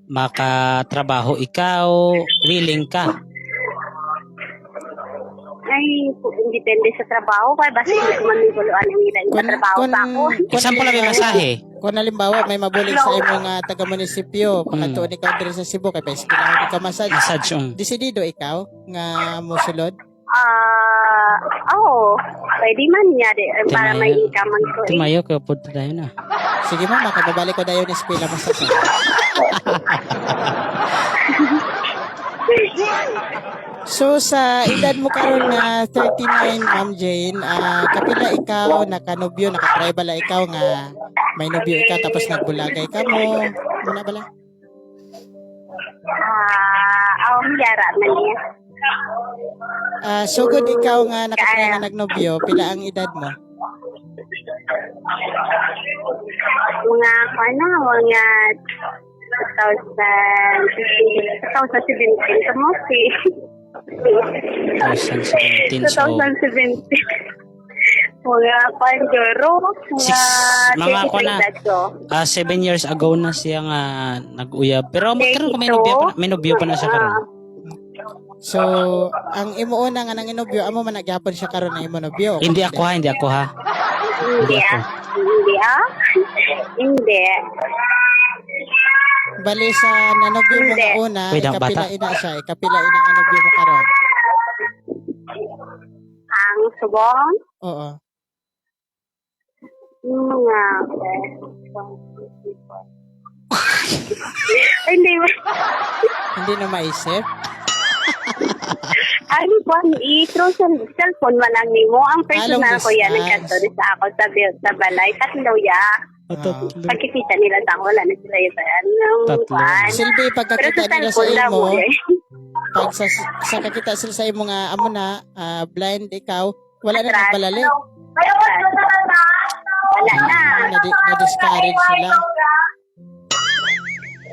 makatrabaho ikaw, willing ka. Ay, depende sa trabaho. Kaya basta hindi ko man guluan ang ila sa trabaho sa ako. Example lang may masahe. Kung halimbawa may mabulig sa imo nga taga munisipyo, pakatuon ikaw diri sa Cebu kay pa-eskwelahan ikaw massage. Massage. Desidido ikaw nga mosulod. Ah, oo. Pwede man niya di, para may Timayo. income man ko. Eh. Tumayo ka po tayo na. Sige ma'am, makababalik ko dayon eskwela massage. So sa edad mo karon na 39, Ma'am Jane, kapila ikaw nakanobyo, nakatry bala ikaw nga may nobyo ikaw tapos nagbulagay ka mo, Muna bala? Ah, ang yara man niya. Ah, sugod ikaw nga nakatry nga nagnobyo, pila ang edad mo? Mga ano, mga 2015, 2017 kamo si 2017. So, 2017. Mga panjoro, mga Six, mga ako na. 33 edad ko. 7 years ago na siya nga nag-uyab. Pero karon kung may nobyo pa, may nobyo pa na siya karon. So, ang imo una nga nanginobyo, amo man nagyapon siya karon na imo nobyo. Hindi ako ha, hindi ako ha. Hindi ah. Hindi ah. Hindi. Bali sa nanobyo mo nga Hindi. una, Wait lang, ikapila bata. ina siya, ikapila ina ang nobyo mo karon. Ang subong, Oo. mga Ay, hindi. Hindi na maisip. Ano po, i-throw sa cellphone man lang nimo. Ang personal Ah, long ko yan, distance. nagkanto sa ako sa, sa balay. Tatlo ya. Ah. Pagkikita nila sa ako, wala na sila yun. Anong Tatlo. kwan. Silbi, Pero pagkakita sa nila sa cellphone daw imo, mo eh. pag sa kakita sila sa imo nga amo na, blind ikaw, wala na Atras. nagbalalik. Wala na. Na-discourage sila.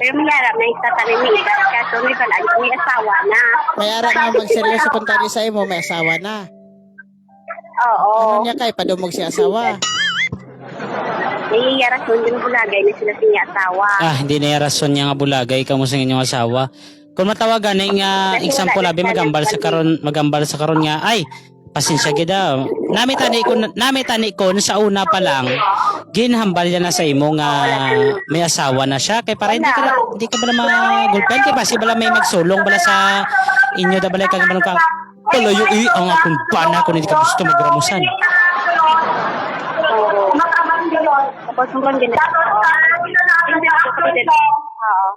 Pero may harap na isa tanin ni Iba, kaso may balaan may asawa na. May ara nga magseryoso punta sa imo, may asawa na. Oo. Ano niya kay padumog si asawa? May rason din bulagay na sila siya asawa. Ah, hindi na yung rason niya nga bulagay kamo sa inyong asawa. Kung matawagan na nga example abi magambal sa karon nga ay pasensya gid ah. Nami tani ko sa una pa lang ginhambal niya na sa imo nga may asawa na siya kay para hindi ka bala magulpen kay basi bala may magsulong bala sa inyo da bala kag ka palayo eh ang akong bana kung hindi ka gusto magramusan. Oo. Tapos hanggang ganun. Oo. Oo.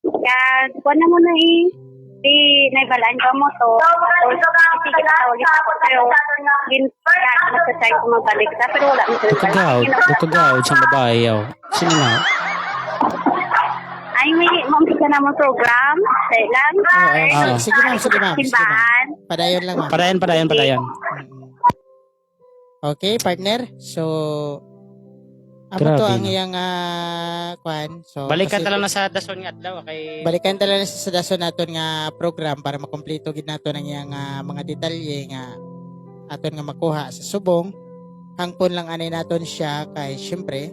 Kaya, kuha na mo na eh. Di, naibalaan ka mo to. Tapos, sige, tawagin ako. Pero, gin, kaya, nagtatry ko magbalik ta, pero wala mo sila Dukagaw, dukagaw sa babae yaw. Sino na? Ay, may, maumpisa na mo program. Tayo lang. Oo. Ah. Sige ma'am, sige ma'am, sige ma'am. Simbahan. Padayon lang ma'am. Padayon, padayon, padayon. Okay, partner. So, amo Grabe, to ang no? iyang kwan. So, Balikan kasi- ta lang na sa dason nga adlaw kay Balikan ta lang sa dason naton nga program para makumpleto gid naton ang iyang mga detalye nga aton nga makuha sa subong. Hangpon lang anay naton siya kay syempre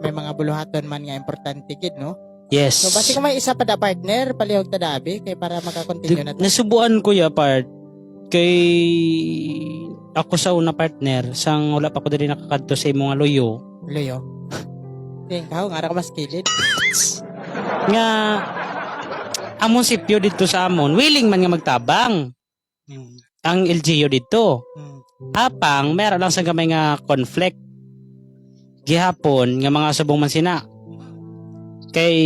may mga buluhaton man nga importante gid no. Yes. So basi kung may isa pa da partner, palihog ta dabi kay para makakontinue na ta. Nasubuan ko ya part kay ako sa una partner sang wala pa ko diri nakakadto sa imong nga loyo Luyo. Ting kaw nga ra ka mas kilid. nga amon si Pio didto sa amon willing man nga magtabang ang LGU didto. Apang meron lang sa gamay nga conflict gihapon nga mga subong man sina kay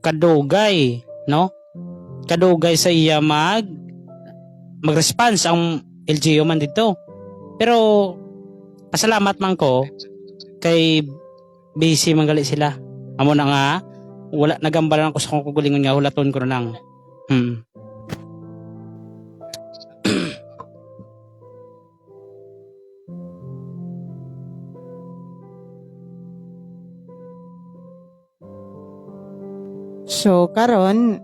kadugay no kadugay sa iya mag-response ang LGU man dito pero pasalamat man ko kay busy man gali sila amo na nga wala nagambalan ako sa kong kugulingon nga hulaton ko na lang. So karon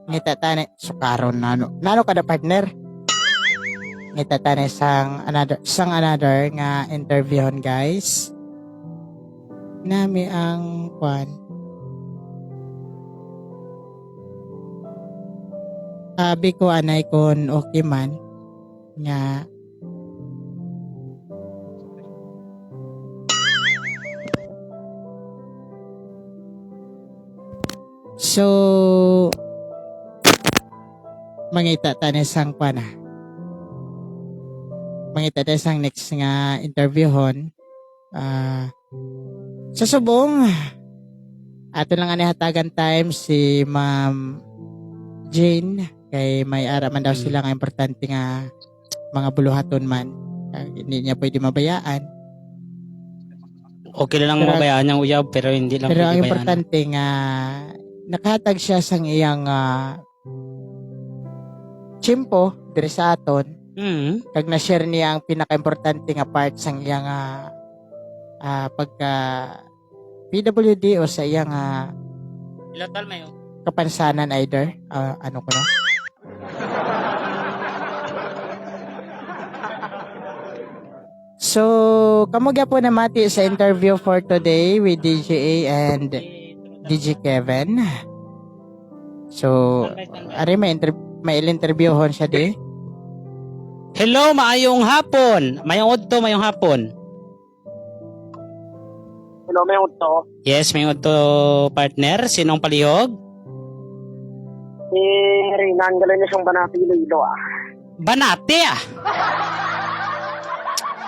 ngita tani so karon nano. Nano kada partner? Ngita tani sang another nga interviewon guys. Nami ang kwan. Abi ko anay kon okay man nga So, mangita tani sang kwan ah. Mangita tani sang next nga interviewhon. Sa subong, ato lang ani hatagan time si Ma'am Jane kay may ara man daw sila nga importante nga mga buluhaton man. Hindi niya pwede mabayaan. Okay lang mabayaan niyang uyab pero hindi lang Pero ang pwede bayaan. importante nga nakahatag siya sang iyang tiyempo diri sa aton kag na-share niya ang pinaka-importante nga part sang iyang pagka PWD o sa iyang Ilotal mayo. kapansanan either. Ano ko no? So, kamo po na mati sa interview for today with DJA and DJ Kevin. So, ari may interview hon siya di. Hello, maayong hapon. Mayong udto, mayong hapon. Hello, may udto. Yes, mayong udto partner. Sinong palihog? Si Renan, galing na siyang Banati, Iloilo ah. Banate ah.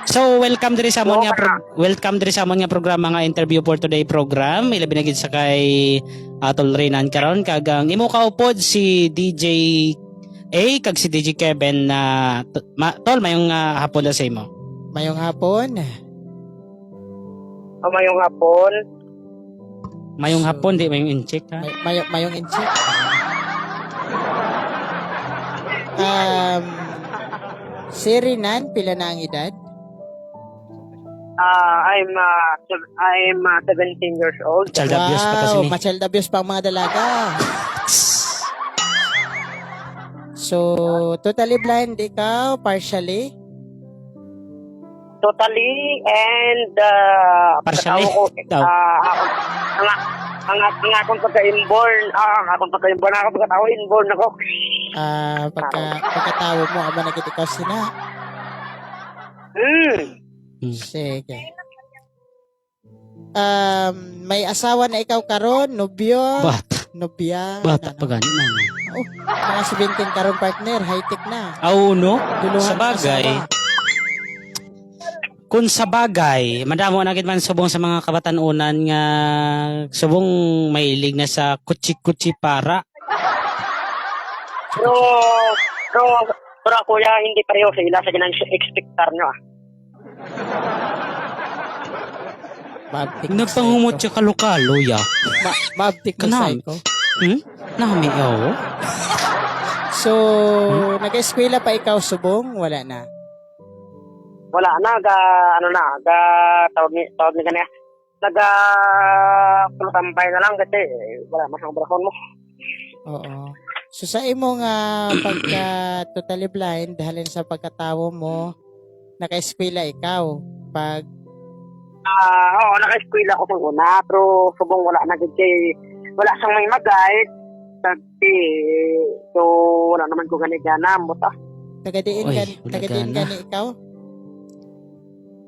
So welcome diri sa amon nga welcome diri sa amon nga programa nga interview for today program. Ilabi na gid sa kay Atol Renan karon kag ang imo kaupod si DJ A kag si DJ Kevin na tol mayong hapon na sa imo. Mayong hapon. Oh, mayong hapon. Mayong So, hapon di mayong incheck ha. Mayong incheck. Si Renan, pila na ang edad? I'm 17 years old. Child abuse pa kasi Wow, ni. ma-child abuse pa ang mga dalaga. So, totally blind ikaw, partially? Totally and Partially? pagkatao ko, Daw. ang akong pagka-inborn, ang akong pagka-inborn, ang akong pagkatao, inborn ako. Pagkatao mo, amo na gid ikaw sina. Sige. May asawa na ikaw karon, nobyo, Bata, nobya. bata ano? pa gani na. Oh, mga 17 karon partner, high-tech na. Aw no. Duluhan Sa bagay. asawa. Kung sa bagay, madamo na gid man subong sa mga kabatanunan nga subong mahilig na sa kutsi-kutsi para. Pero, pero, pero kuya, hindi pareho sa ila sa ginang expectar nyo ah. Mabtik Nagpangumot siya kalukalo ya. Mabtik na Kanam. psycho. Nami oh. So, nag-eskwela pa ikaw subong? Wala na. Wala na, ga, ano na, ga, tawag ni kanya. Naga, tambay na lang kasi eh, wala mas ang obrahon mo. Oo. So sa imong pagka totally blind, halin sa pagkatawo mo, naka-eskwela ikaw. Pag Oo, naka-eskwela ako sa una, pero subong wala na gid kay wala siyang may mag-guide. Kasi, so wala naman ko gani gana mo ta. tagadiin Oy, ka, wala tagadiin gana. ka ni ikaw?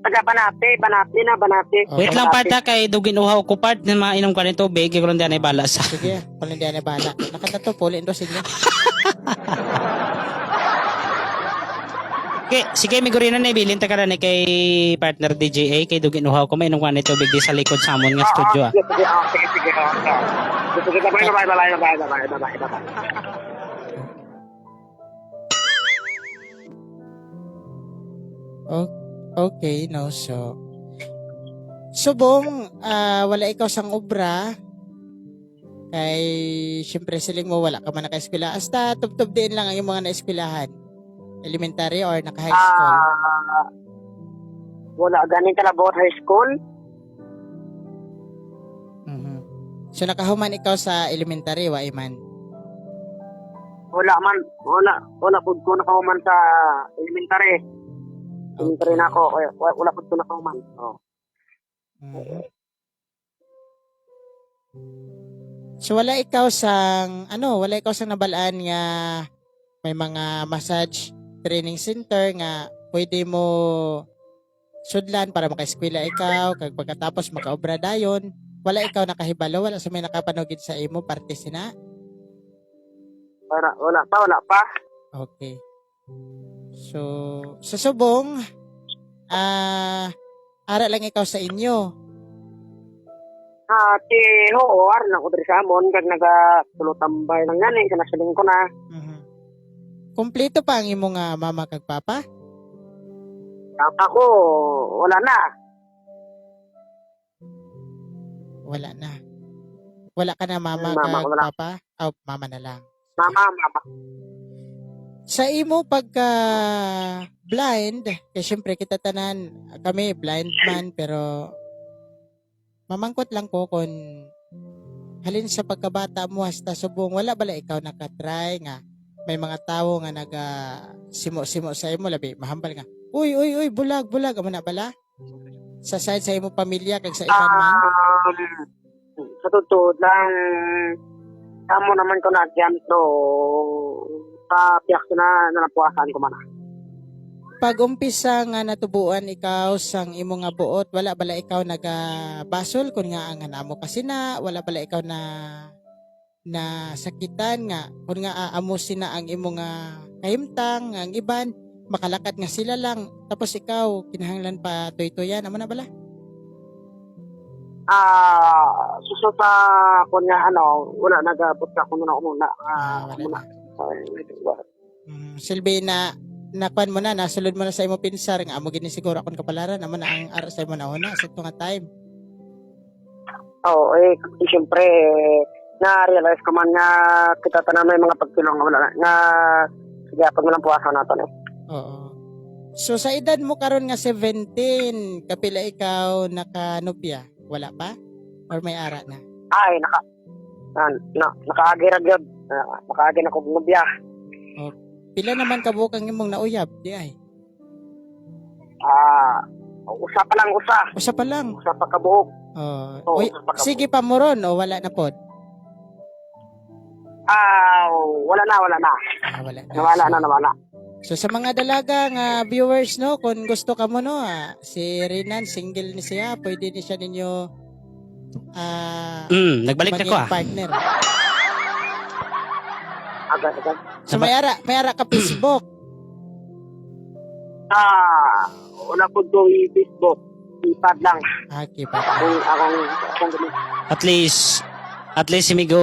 Taga Banate, Banate na, Banate. Oh. Wait lang part ha, kay dugin uhaw ko part na mainom ka ni tubig, kay kulong ay bala sa. Sige, palindian na bala. Nakatato, pulin do sige. Okay, sige migurina na ibilin ta ka na ni kay partner DJA kay dugin uhaw ko mainom ka ni tubig di sa likod sa amon nga studio ah. Sige, sige, sige, sige, sige, sige, bye, bye, bye, bye, bye, bye, bye, bye, bye. Okay, no, so. Subong, wala ikaw sang obra. Kay, syempre siling mo, wala ka man naka-eskwela. Hasta tubtob din lang ang iyong mga naeskwelahan. Elementary or naka-high school. Wala ganin kalabot high school. Mhm. So nakahuman ikaw sa elementary, wa iman. Wala man, wala pud ko nakahuman sa elementary. Elementary na ako, wala pud ko nakahuman. Oh. Mhm. So wala ikaw sang ano, wala ikaw sang nabalaan nga may mga massage training center nga pwede mo sudlan para makaeskwela ikaw kag pagkatapos makaobra dayon. Wala ikaw nakahibalo, wala sa may nakapanugid sa imo parte sina. Wala pa. Okay. So sa subong ara lang ikaw sa inyo. Ti oo, ar na ko diri sa amon kag naga tulotambay lang gani kanasiling ko na. Mhm. Kumpleto pa ang imong mama kag papa? Papa ko wala na. Wala na. Wala ka na mama, Mama kag ko wala. papa? Oh, mama na lang. Mama, mama. Sa imo pagka blind, kay syempre kita tanan kami blind man, pero mamangkot lang ko kung halin sa pagkabata mo hasta subong, wala bala ikaw nakatry nga may mga tawo nga naga simo-simo sa imo, labi mahambal nga, "Uy, uy, uy, bulag, bulag," amo na bala sa side sa imo pamilya kag sa iban man? Sa totoo lang, kamo naman ko na to sa piyak na nanapuasan ko man. Pag umpisa nga natubuan ikaw sang imo nga buot, wala bala ikaw nagabasol kun nga ang amo kasi na wala bala ikaw na na sakitan nga kun nga aamo sina ang imo nga kahimtang, ang iban makalakat nga sila lang, tapos ikaw kinahanglan pa tuytuyan, amo na bala? Suso sa kun nga ano, wala nagabot ka kuno na muna. Ah, wala muna. na. Silbi na nakuan mo na, nasulod mo na sa imo pinsar nga amo gini siguro akon kapalaran, amo na ang ara sa imo na una sa nga time. Oo, eh, siyempre, na-realize ko man nga kita tanan may mga pagtulong nga wala na, nga sige, pag mo lang puwasan natin eh. Oo. So sa edad mo karon nga 17, kapila ikaw nakanupya? Wala pa? Or may ara na? Ay, nakaagi ra gyud. Nakaagi na kog nobya. Pila naman kabuok ang imong nauyab? Di ay. Usa pa lang, usa. Usa pa lang. Usa pa kabuok. Oh. Oo, Uy, usa pa kabuok. sige pa mo ron o wala na pod? Wala na, wala na. Ah, wala na. Nawala na, nawala. So sa mga dalaga nga viewers, no, kung gusto ka mo, no, si Renan single ni siya, pwede ni siya ninyo Nagbalik na ko maging ah. partner. Agad, agad. So may ara ka Facebook? Wala po doon Facebook. Ipad lang. Ah, keep up. Akong ganun. At least si Migo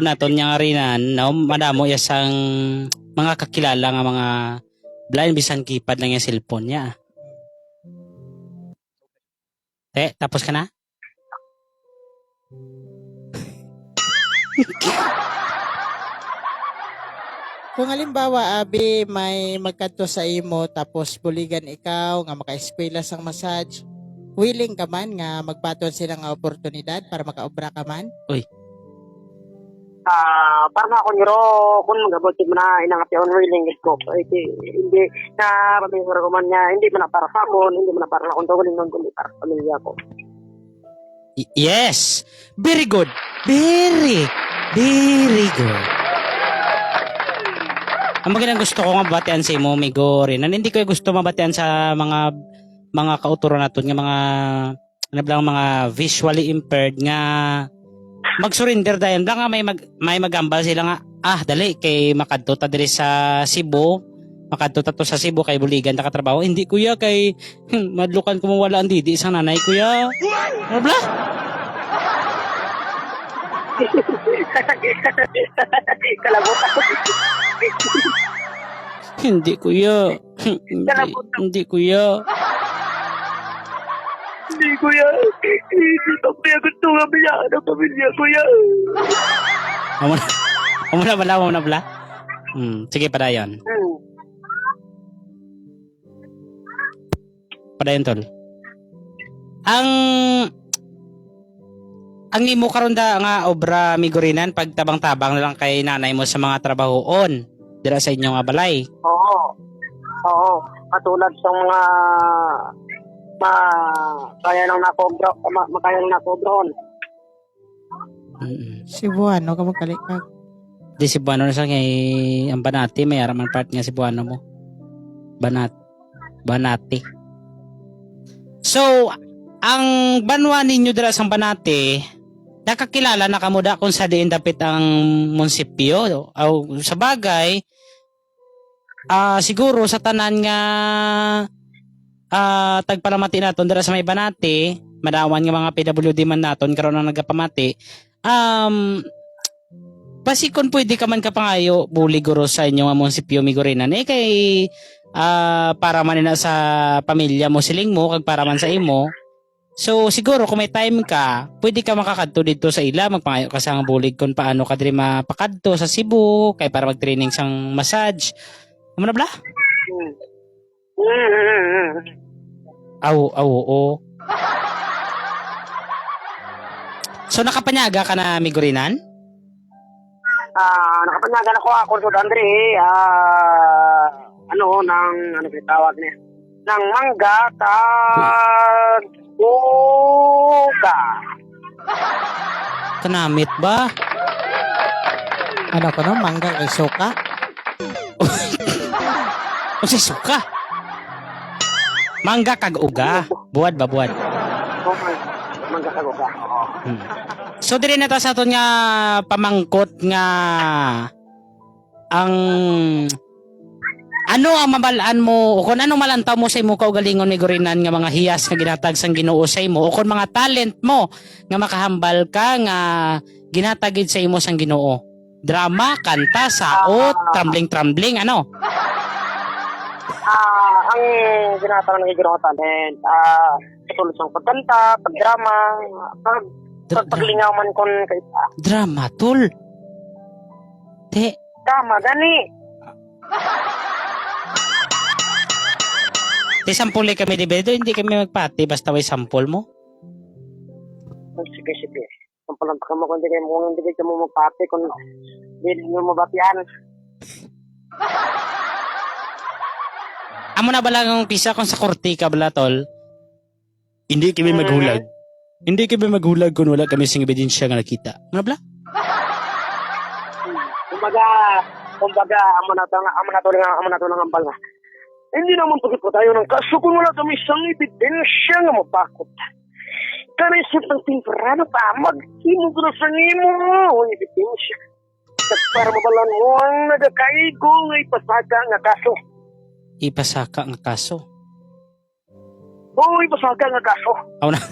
naton niya nga rinan, no, madamo yasang mga kakilala nga mga blind bisan keypad lang yung cellphone niya. Eh, tapos ka na? Kung halimbawa, abi, may magkadto sa imo tapos buligan ikaw nga maka-eskwela sang massage, willing ka man nga magbaton sila nga oportunidad para makaobra ka man? Para na ako niro, kung magabot mo na inangat yung willing ko. Ay, di, hindi, na pamilya ko man niya, hindi man na para sa akon, hindi man na para akong tuguling nun, kundi para sa pamilya ko. Yes. Very good. Very, very good. Ang magandang gusto ko nga batian sa imo, Migo Renan. Hindi ko gusto mabatian sa mga kauturo naton nga mga ano lang, mga visually impaired nga mag-surrender dayon lang nga may magambal sila nga, "Ah, dali kay makadto ta diri sa Cebu, makadto ta to sa Cebu kay buligan ta katrabaho." "Hindi, kuya, kay madlukan ko mawala ang didi sa nanay, kuya." Ano bla? Kalabot ako. Hindi, kuya. Hindi, hindi, kuya. Hindi, kuya. Hindi pa kuya gusto nga biyaan ang pamilya, kuya. Amo na. Amo na bala, amo na bala. Sige, padayon. Padayon, tol. Ang imo karon da nga obra, migorinan, pagtabang-tabang na lang kay nanay mo sa mga trabahoon dira sa inyong nga balay. Oo. Oo. Katulad sa mga ma kaya nang nakobro, makaya nang nakobroon. Cebuano ka magkalikag. Di Cebuano na sa kay ang Banati, may araman part nga Cebuano mo. Banat Banati. So, ang banwa ninyo dira sa Banati, nakakilala na kamo da kung sa diin dapit ang munisipyo o sa bagay, siguro sa tanan nga tagpalamati naton dira sa may Banati, madawan nga mga PWD man naton karon ang nagapamati, basi kung pwede ka man kapangayo bulig guro sa inyo nga munisipyo, Migorinan, eh kay para man na sa pamilya mo siling mo kag para man sa imo. So siguro kung may time ka, pwede ka makakadto dito sa ila, magpangayo ka sa bulig kung paano ka diri mapakadto sa Cebu kay para mag-training sang massage. Amo na bala? Aw, aw, oo. So nakapanyaga ka na, Migorinan? Ah, nakapanyagan ako ako sa Andre, ano nang ano ba tawag niya? Nang mangga kag buka. Kanamit ba? Ano ko no? Mangga kay suka. O si suka? Mangga kag uga. Buwad ba buwad? Oh, mangga kag uga. Oo. So dire na ta sa aton nga pamangkot nga ang ano ang mabalaan mo o kung anong malantaw mo sa imo kaugalingon ni Gorinan nga mga hiyas nga ginatag sang Ginoo sa imo o kung mga talent mo nga makahambal ka nga ginatagid sa imo sang Ginoo. Drama, kanta, saot, trambling-trambling, ano? Ang ginatawag ng ginoo talent, katulad ng pagkanta, pagdrama, pag pagpaglingaw man kon kay Drama, tol. Te, tama gani. te sampule kami di Bedo, hindi kami magpati basta may sampol mo. Oh, sige, sige. Kung palang ka mo, kung hindi kayo kung hindi kayo mo magpati, kung hindi mo mabatian. Amo na bala ang pisa kung sa korte ka bala, tol? Hindi kami maghulag. Hindi kami maghulag kung wala kami sing ebidensya nga nakita. Ano bala? Kumbaga, kumbaga, amo na to lang ang bala. Hindi naman pagkita tayo ng kaso kung wala kami isang ebidensya nga mapakot. Kanay sa pang timprano pa, maghimo ko na sa nimo ang ebidensya. At para mabalan mo ang nagakaigo nga ipasaka nga kaso. Ipasaka ang kaso. Oo, ipasaka nga kaso. Aw na.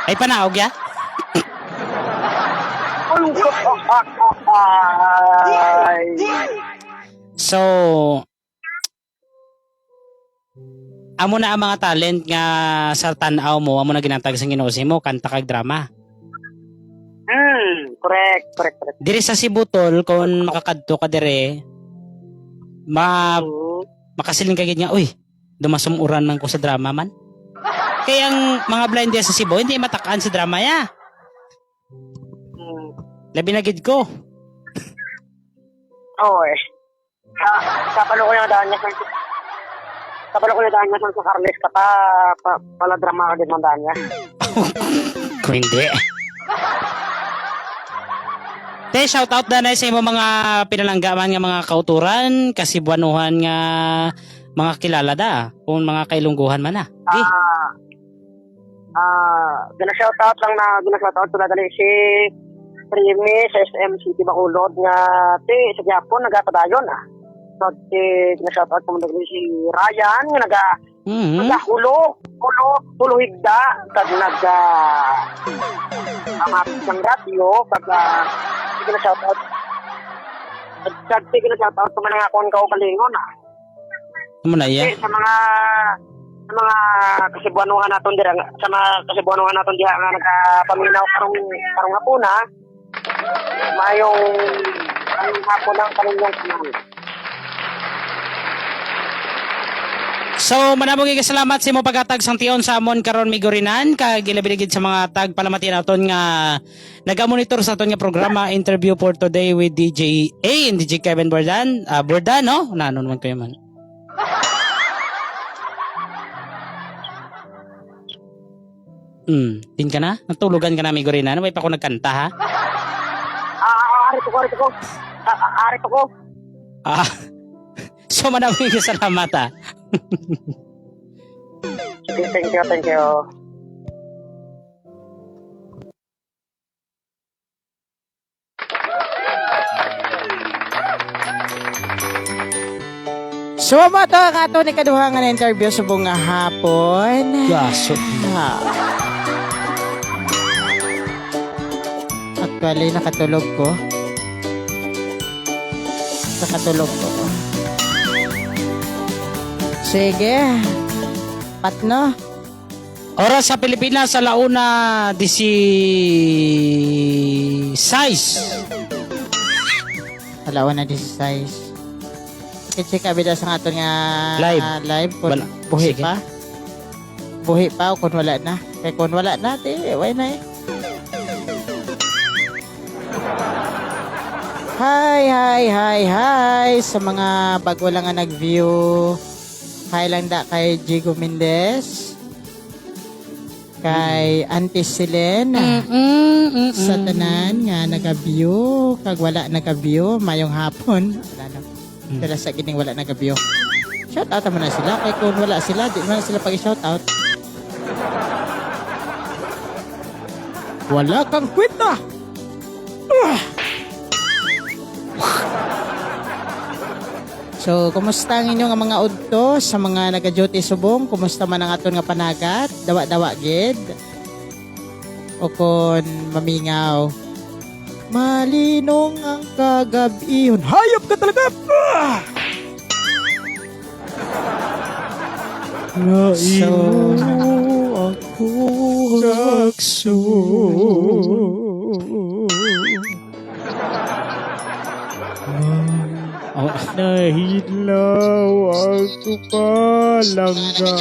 Ay panaog ya? Ay, ay. So, amo na ang mga talent nga sa tan-aw mo, amo na ginatag sa Ginoo mo, kanta kag drama. Correct, correct, correct. Diri sa Cebu, tol, kung makakadto ka dire, ma makasiling ka gid nga, uy, dumasumuran man ko sa drama man. Kaya ang mga blind diya sa Cebu, hindi matakaan sa drama ya. Labi na gid ko. Oo eh. Kapalo ko yung daan niya sa Kapalo ko yung daan niya sa Carles ka pa, pa pala drama ka din man daan niya. Kung hindi. Te, shout out na sa imo mga pinalanggaman nga mga kauturan, kasibuanuhan nga mga kilala da, kung mga kailungguhan man na. Di. Gina shout out lang na gina shout out sila dali si Primi sa SM City Bacolod nga te sa Japon nagapadayon ah. So te gina shout out ko man dali si Ryan nga naga nagahulo, hulo, hulo higda kag naga amapit ng radyo kag gina shout out kag te gina shout out ko man nga akong kaugalingon ah. Amo na iya. Te, sa mga kasibuanuhan naton dira sa mga kasibuanuhan naton diha nga nagapaminaw karong karong hapon ah. Mayong mayong hapon ang kaninyong tanan. So, manamong gid salamat sa imo paghatag sang tion sa amon karon Migorinan kag ilabi gid sa mga tag palamati naton nga nagamonitor sa aton nga programa interview for today with DJ A and DJ Kevin Bordan. Ah, Bordan no? Nano naman kayo man. Din ka na? Natulugan ka na, Migorinan? May pa ako nagkanta, ha? Arito ko, arito ko. Arito ko. So, manamong gid salamat, ha? Sige, thank you, thank you. So, mo to ang ato ni kaduha nga na interview sa bunga hapon. Gaso. Actually, nakatulog ko. Nakatulog ko. Sige. Patno. Oras sa Pilipinas sa launa 16. Alawan na 16. I-check abi sa aton nga Live. Live kung Wala. buhi Sige. pa. Buhi pa o kung wala na. Kay kung wala na, di, why na eh. Hi, hi, hi, hi sa mga bago lang nga nag-view. Hi lang da kay Jigo Mendez. Kay Auntie Selena. Sa tanan nga nag-view, kag wala nag-view, mayong hapon. Wala na. Pero sa gining wala nag-view. Shout out mo na sila kay kung wala sila, di man sila pag-shout out. Wala kang kwenta. Ah! So, kumusta ang inyong mga udto sa mga naga-duty subong? Kumusta man ang aton nga panagat? Dawa-dawa gid? O kon mamingaw? Malinong ang kagabihon. Hayop ka talaga! Ah! So, ako rakso. Oh, Nahidlaw ako palangga.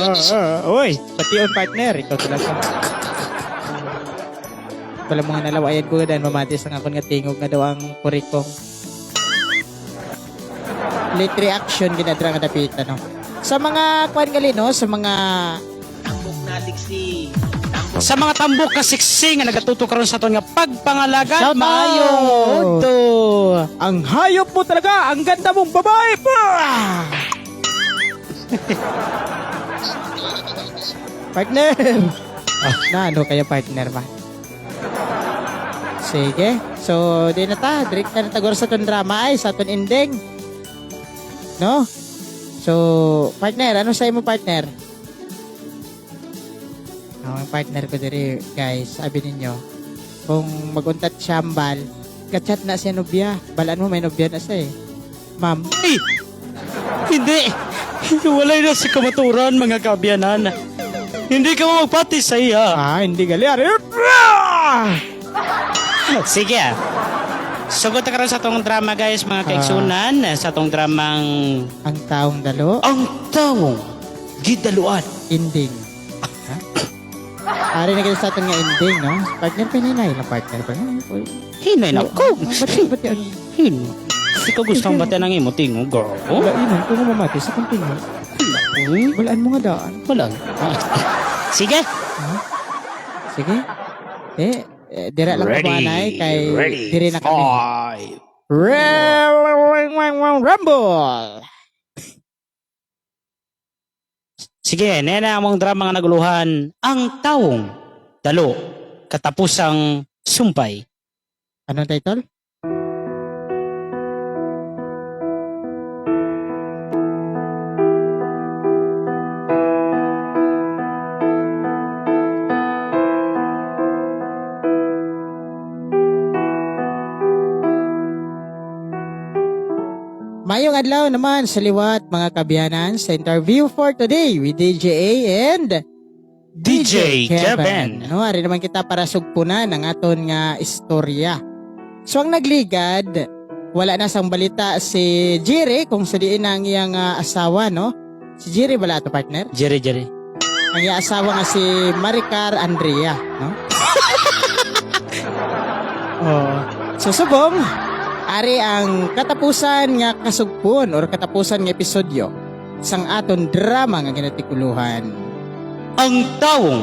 Oy, pati on partner, ikaw talaga. Wala mga nalawayan ko dan mamatis ang akon nga tingog nga daw ang kurikong. Late reaction ginadra nga dapita no. Sa mga kuan gali no, sa mga sa mga tambok kasiksi nga nagatuto karon sa aton nga pagpangalagan, Shout out! maayong udto. Ang hayop mo talaga, ang ganda mong babae pa. Partner. Na ano kayo partner ba? Sige. So, di na ta. Direct na tagor sa aton drama ay, sa aton ending. No? So, partner, ano sa imo partner? Ang partner ko diri, guys, sabi ninyo, kung maguntat siya ambal, kachat na siya nobya. Balaan mo, may nobya na siya eh. Ma'am, Ay! Hindi! Walay na sa kamaturan, mga kabyanan. Hindi ka magpati sa iya. ah, hindi gali. Ari. Sige ah. Sugot na karon sa atong drama guys, mga kaigsunan, sa atong dramang Ang taong dalo, Ang Tawong Gidaluan. ending. Ha? Ari na kita sa aton nga ending, no? Partner, pininay lang partner. Partner. Hinay na ko. Ba't ba't yun? Hin. Ikaw gusto mong batian ang imo tingog, girl. Wala yun, kung mamati sa kong tingog. Walaan mo nga daan. Wala. Sige. Sige. Eh, eh dira lang ko anay kay diri na kami. Five. Rumble! Sige, nena among drama nga naguluhan, Ang Tawong Dalo, Katapusang Sumpay. Anong title? Mayong adlaw naman sa liwat mga kabiyanan sa interview for today with DJ A and DJ Kevin. No, ari naman kita para sugpunan ang aton nga istorya. So ang nagligad, wala na sang balita si Jerry kung sa diin ang iyang asawa, no? Si Jerry bala ato partner? Jerry, Jerry. Ang iyang asawa nga si Maricar Andrea, no? Oh. So subong, ari ang katapusan nga kasugpon or katapusan nga episodyo sang aton drama nga ginatikuluhan. Ang Tawong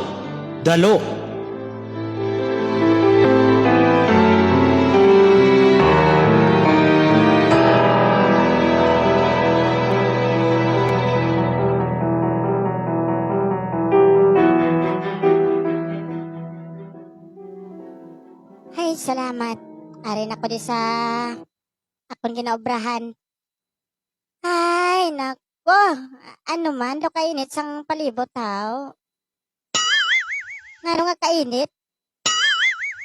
Dalo. Ay, salamat. Ari na ko di sa akong ginaobrahan. Ay, nako. Ano man, do kainit sang palibot, haw. Ngano nga kainit?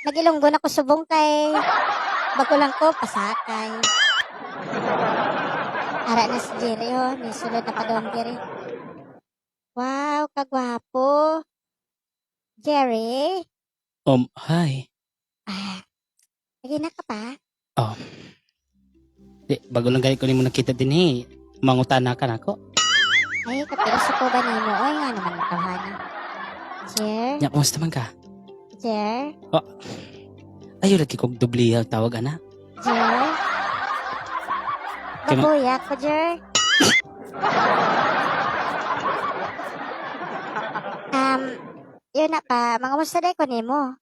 Nagilonggo na ko subong kay bago lang ko, pasakay. Ara na si Jerry, oh. May sulod na padong Jerry. Wow, kagwapo. Jerry? Hi. Ah, lagi na ka pa? Di, bago lang gani ko nimo nakita din eh. Mangutana ka nako. Ay, kapila sa po ba nimo? Oy, nga naman ang tawhana. Jer? Nya, kumusta man ka? Jer? Ayo lagi kog doble ang tawag ana. Jer? Mabuya ko, Jer. Um, yun na pa, mga musta day ko nimo?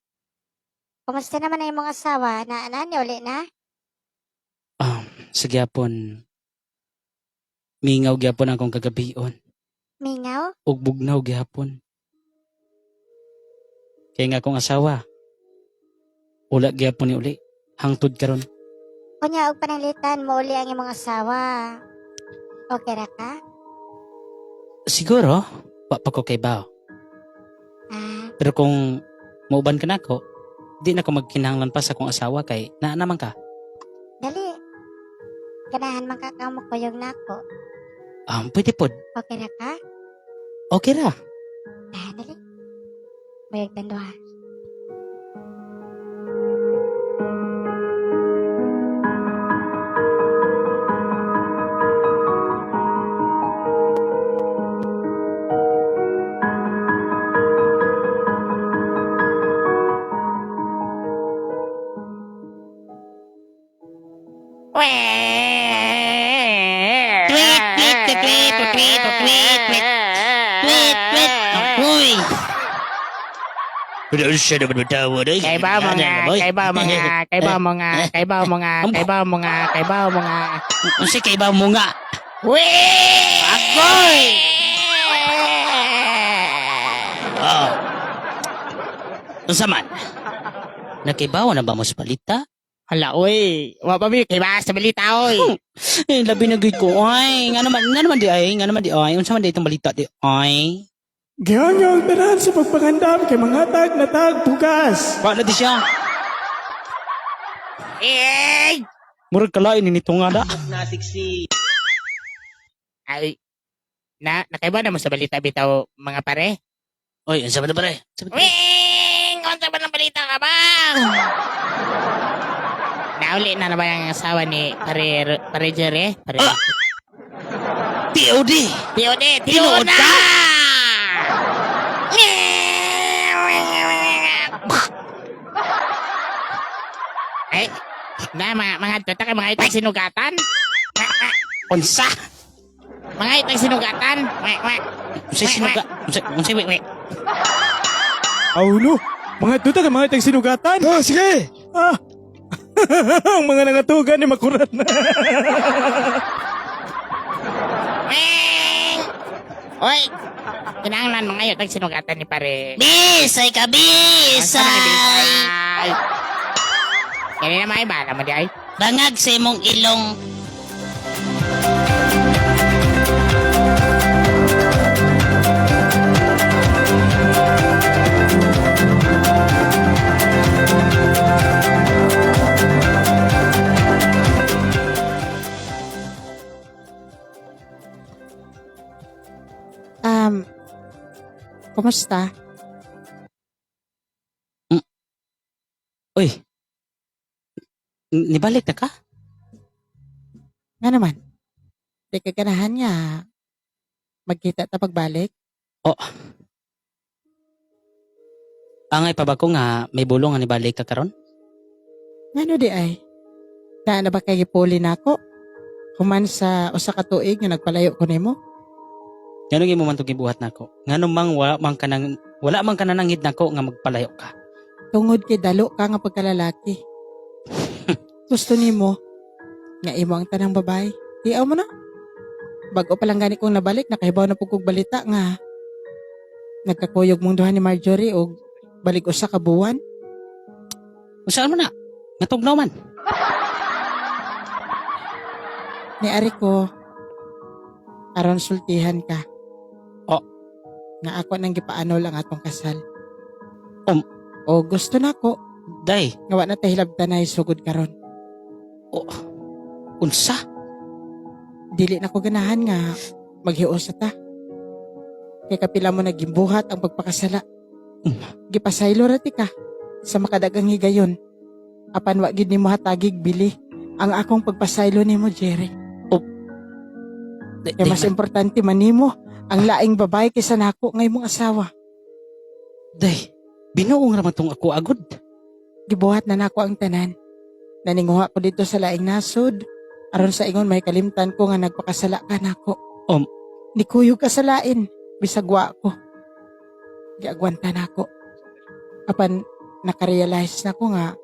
Kumusta naman ang imong asawa? Na, na, ni uli na? Sa gyapon mingaw gyapon akong kagabion. Mingaw? Ug bugnaw gyapon. Kay nga akong asawa. Ula gyapon ni uli. Hangtod karon. Kunya, og pananglitan mo uli ang imong asawa. Okay ra ka? Siguro, wa pa ko kay bao. Ah, Pero kung mauban ka nako, di na ko magkinahanglan pa sa akong asawa kay naa naman ka. Dali. Ganahan man ka kang mukuyog nako. Pwede pod. Okay ra ka? Okay ra. Ah, dali. Muyag tanduha. Tweet, tweet, tweet, tweet, tweet, tweet, tweet, tweet, tweet. Uy! Kay ba mga, kay ba mga, kay ba mga, kay ba mga, kay ba mga, kay ba mga. Unsa kay ba mo nga? Wee! Agoy! Oh. Unsa man? Nakibaw na ba mo sa balita? Hala, oy. Wa pa mi kay ba sa balita, oy. Eh, labi na gid ko. Ay, nga naman di ay, nga naman di ay. Unsa man di itong balita di ay? Gihanyo ang tanan sa pagpangandam kay manghatag na tag bugas. Wa na di siya. Eh! Murag kalain ni nito nga na. Ay, na, nakaiba na mo sa balita bitaw, mga pare? Oy, unsa man na pare? Unsa man na, pare? Wing! Unsa ba ng balita ka ba? Nauli na naman ang asawa ni pare, pare Jerry? Pare. Ah! POD. Tiyo de, tiyo Tinuod na! ka? Ay, na mga mga tuta kay mga itang sinugatan. Unsa? Mga itang sinugatan. Wek, wek. Unsa sinuga? Unsa unsa wait wait. Aulo, mga tuta kay mga itang sinugatan. Oh, sige. Ah. Ang mga nangatugan ni makurat na. Weng! Oy, kinahanglan mga itang sinugatan ni pare. Bisay ka bisay. Ay. Kani na may bala mo di ay. Bangag sa imong ilong. Kumusta? Uy. Nibalik na ka? Nga naman. Di ka ganahan nga magkita ta pagbalik. Angay pa ba ko nga may bulong nga nibalik ka karon? Ngano di ay? Naa na ba kay gipuli nako? Human sa usa ka tuig nga nagpalayo ko nimo? Ngano imo man tong gibuhat nako? Ngano mang wala man ka nananghid nako nga magpalayo ka? Tungod kay dalo ka nga pagkalalaki. Gusto nimo nga imo ang tanang babae. Tiaw mo na. Bago pa lang gani kong nabalik, nakahibaw na pud kog balita nga nagkakuyog mong duha ni Marjorie og balik usa ka buwan. Unsa man na? Natugnaw man. Ni ari ko aron sultihan ka. O. Nga ako nang gipaano lang atong kasal. O gusto nako Day, nga wa na ta hilabtanay sugod karon. unsa? Dili na ko ganahan nga maghiusa ta. Kay kapila mo nagimbuhat ang pagpakasala. Gipasaylo ra ti ka sa makadagang higayon. Apan wa gid nimo hatagig bili ang akong pagpasaylo nimo, Jerry. Kaya mas importante man nimo ang laing babae kaysa nako nga imong asawa. Day, binuong raman tong ako agod. Gibuhat na nako ang tanan. Naninguha ko dito sa laing nasod. Aron sa ingon may kalimtan ko nga nagpakasala ka nako. Nikuyog ka sa lain, bisag wa ko. Giagwanta nako. Apan nakarealize na ko nga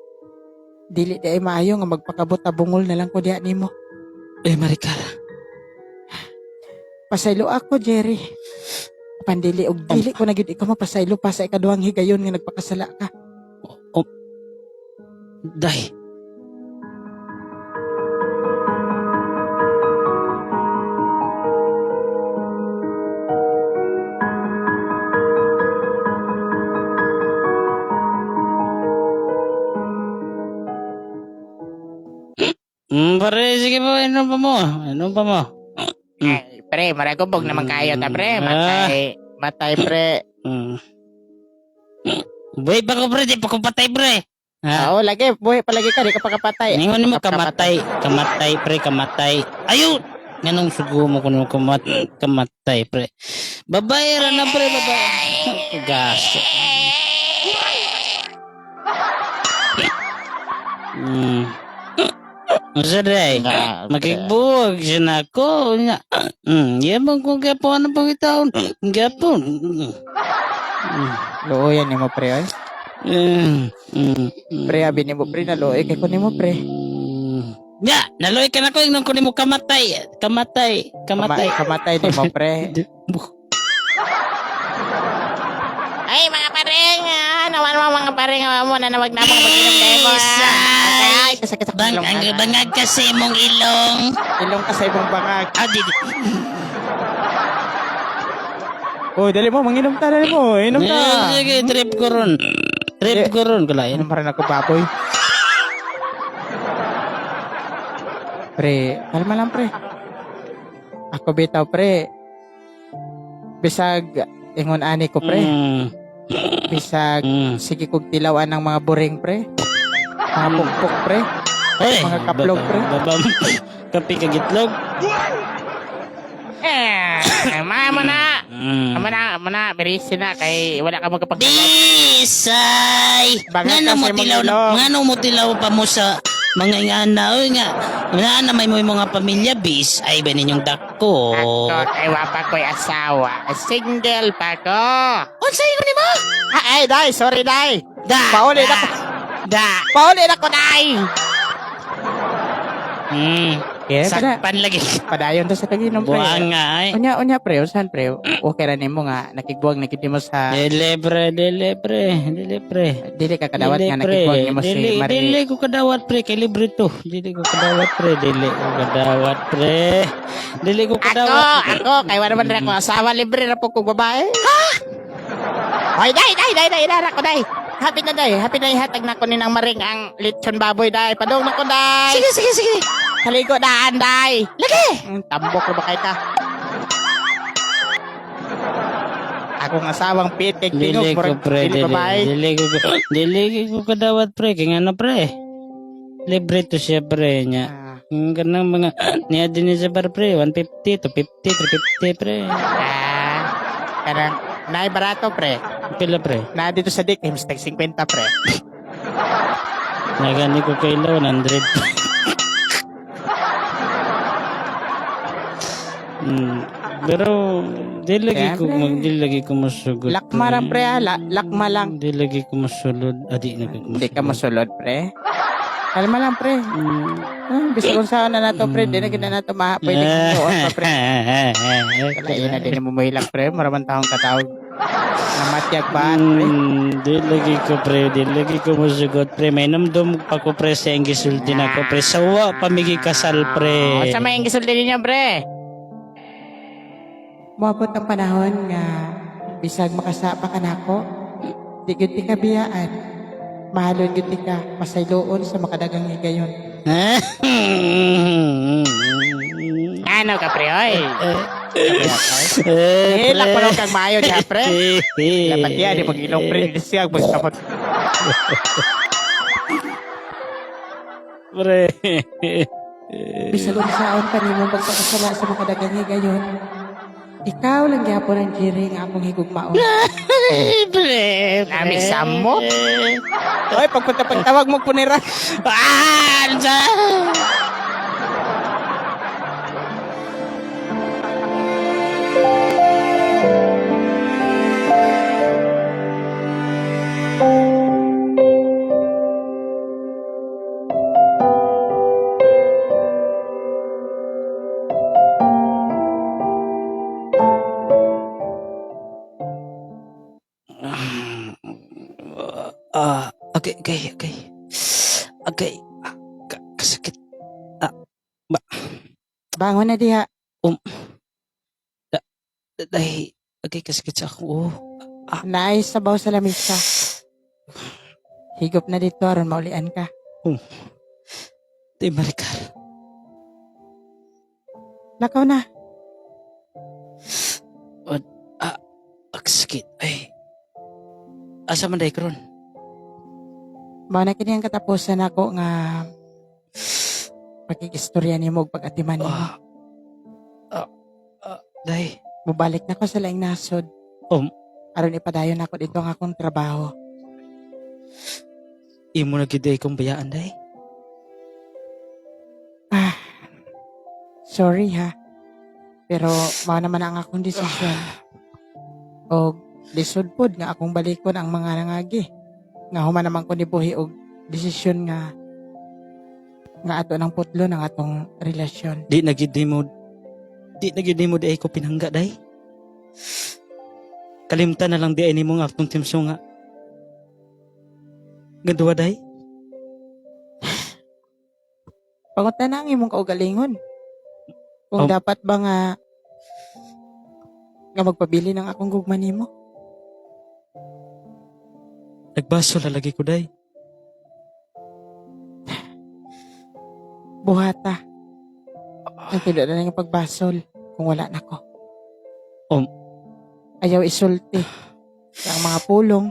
dili di ay maayo nga magpakabot bungol na lang ko diha nimo. Eh, Maricar. Pasaylo ako, Jerry. Apan dili og dili ko na gyud ikaw mapasaylo pa sa ikaduhang higayon nga nagpakasala ka. Day. Pare, sige po, inom pa mo. Inom pa mo. Ay, pre, maragubog naman kayo ta, pre. Matay. Matay, pre. Buhay pa ko, pre. Di pa ko patay, pre. Ha? Oo, lagi. Buhay palagi ka. Di ka pa kapatay. Ningon mo kamatay, kamatay pre, kamatay. Ayo! Nganong sugo mo kuno kamatay pre. Babae ra na pre, babae. Gas. Unsa day? Makigbuwag siya na ako. Nya. Yabang ko gapon ano pang itaon. Gapon. Looyan nimo, pre, oy. Pre, abi nimo, pre, naluoy kay ko nimo, pre. Ya, naloy ka na ko ingnon ko nimo kamatay, kamatay, kamatay. Kamatay nimo, pre. Ay, mga pareng, naman mo mga pareng, mo na nawag na mga mag-inom kayo mo. Ay, kasakit sa Bang, ilong. ang bangag kasi mong ilong. Ilong ka sa ibang bangag. Ah, di. Oh, dali mo, manginom ta, dali mo. Inom ta. Sige, trip ko ron. Trip ko ron, kalain. Inom pa rin ako, baboy. Pre, kalma lang pre. Ako bitaw pre. Bisag ingon ani ko pre. Bisag sige kog tilawan ng mga buring pre. Mga pukpok pre. Hoy, mga kaplog pre. Baba, kape ka gitlog. Eh, mama na. Amo na, amo na, birisi na kay wala ka magkapag. Bisay! Bangag Ngano ka mo sa imong tilaw na, ilong. ngano mo tilaw pa mo sa mga ingana oy nga. Nga na may mo mga pamilya bis ay ba ninyong dako. Ako kay wa pa ko'y asawa. Single pa ko. Unsa ingon nimo? Ay, day, sorry, day. Da. Pauli na ko. Da. Pauli na ko, day. Yeah, Sakpan lagi. Padayon to sa kaginom pre. Buang nga ay. Unya, unya pre, usahan pre. Okay ra nimo nga nakigbuwag na gid nimo sa Dili pre, dili pre, dili pre. Dili ka kadawat Dili, nga pre. nakigbuwag nimo si Dili, Marie. Dili ko kadawat pre, kay libre to. Dili ko kadawat pre, dili ko kadawat pre. Dili ko Ako, kadawat. ako, kay wala man rin ako asawa, libre na po kong babae. Ha? Hoy, day, day, day, day, day, ako, day. Happy na, day. Happy na ihatag na ko ni ng maring ang litson baboy, day. Padung na ko, day. Sige, sige, sige. Haligo daan, day. Lagi! Tambok na ba kay ka? Akong asawang pit kay tingog Dili ko murag pre, dili dili, babae. dili ko kadawat pre, kay ngano pre. Libre to siya pre niya. Yung ganang mga niya din niya sa bar pre, 150, 250, 350 pre. Ah, kanang naay barato pre. Pila pre? Na dito sa Dick, tag 50 pre. Nagani ko kaila 100. Pero di lagi ko Siyempre. mag di lagi ko masugot. Lakma lang pre, ah. Lakma lang. Di lagi ko masulod. Adi na ko Hindi ka masulod pre. Kalma lang pre. Bisag unsa na nato pre, di na gid na nato ma pwede kang tuon pa pre. Kalain na din mo mahilak pre, maraman taong katawag. Namatyag ba pre? Di lagi ko pre, di lagi ko musugot pre. May namdom pa ko pre sa ang gisulti na ko pre. Sawa pamigi kasal pre. Oh, sa may gisulti ninyo, pre. Moabot ang panahon nga bisag makasapa ka nako, di gyud ti ka biyaan. Mahalon gyud ti ka pasayloon sa makadagang higayon. Ano ka, pre, oy? Eh, lakpan kang maayo diha, pre. Dapat yan, di pag-ilong, pre. Siya, pagtapot. Pre. Bisag unsaon pa nimo magpakasala sa mga daghang higayon. Ikaw lang gyapon ang Jerry nga akong higugmaon. Pre. Nami samot. Oy, pagpunta pagtawag mo punira. Ah! Ano sa? Ah, okay. Okay. Ah, kasakit. Ah, ba, Bangon na diha. Dahil, okay, kasakit sa ako. Oh. Naay sabaw sa lamisa. Higop na dito aron maulian ka. Di Maricar. Lakaw na. Ah, sakit. Ay. Asa man day karon? Mao na kini ang katapusan nako nga pagkikistorya nimo ug pag-atiman nimo. Ah, day. Mobalik na ko sa laing nasod. Aron ipadayon nako dito ang akong trabaho. Imo na gid day kong bayaan day. Ah, sorry ha. Pero mao naman ang akong desisyon. Og lisod pod nga akong balikon ang mga nangagi. Nga human naman ko nibuhi og desisyon nga nga ato ng putlo ng atong relasyon. Di na gid nimo day ko pinangga day. Kalimtan na lang di ay nimo nga akong timso nga. Ganduwa day. Pangutan na ang imong kaugalingon. Kung dapat ba nga nga magpabili ng akong gugma nimo. Nagbaso la lagi ko day. Buhata. Ang pilo na lang yung pagbasol kung wala na ko. Ayaw isulti. Ang mga pulong,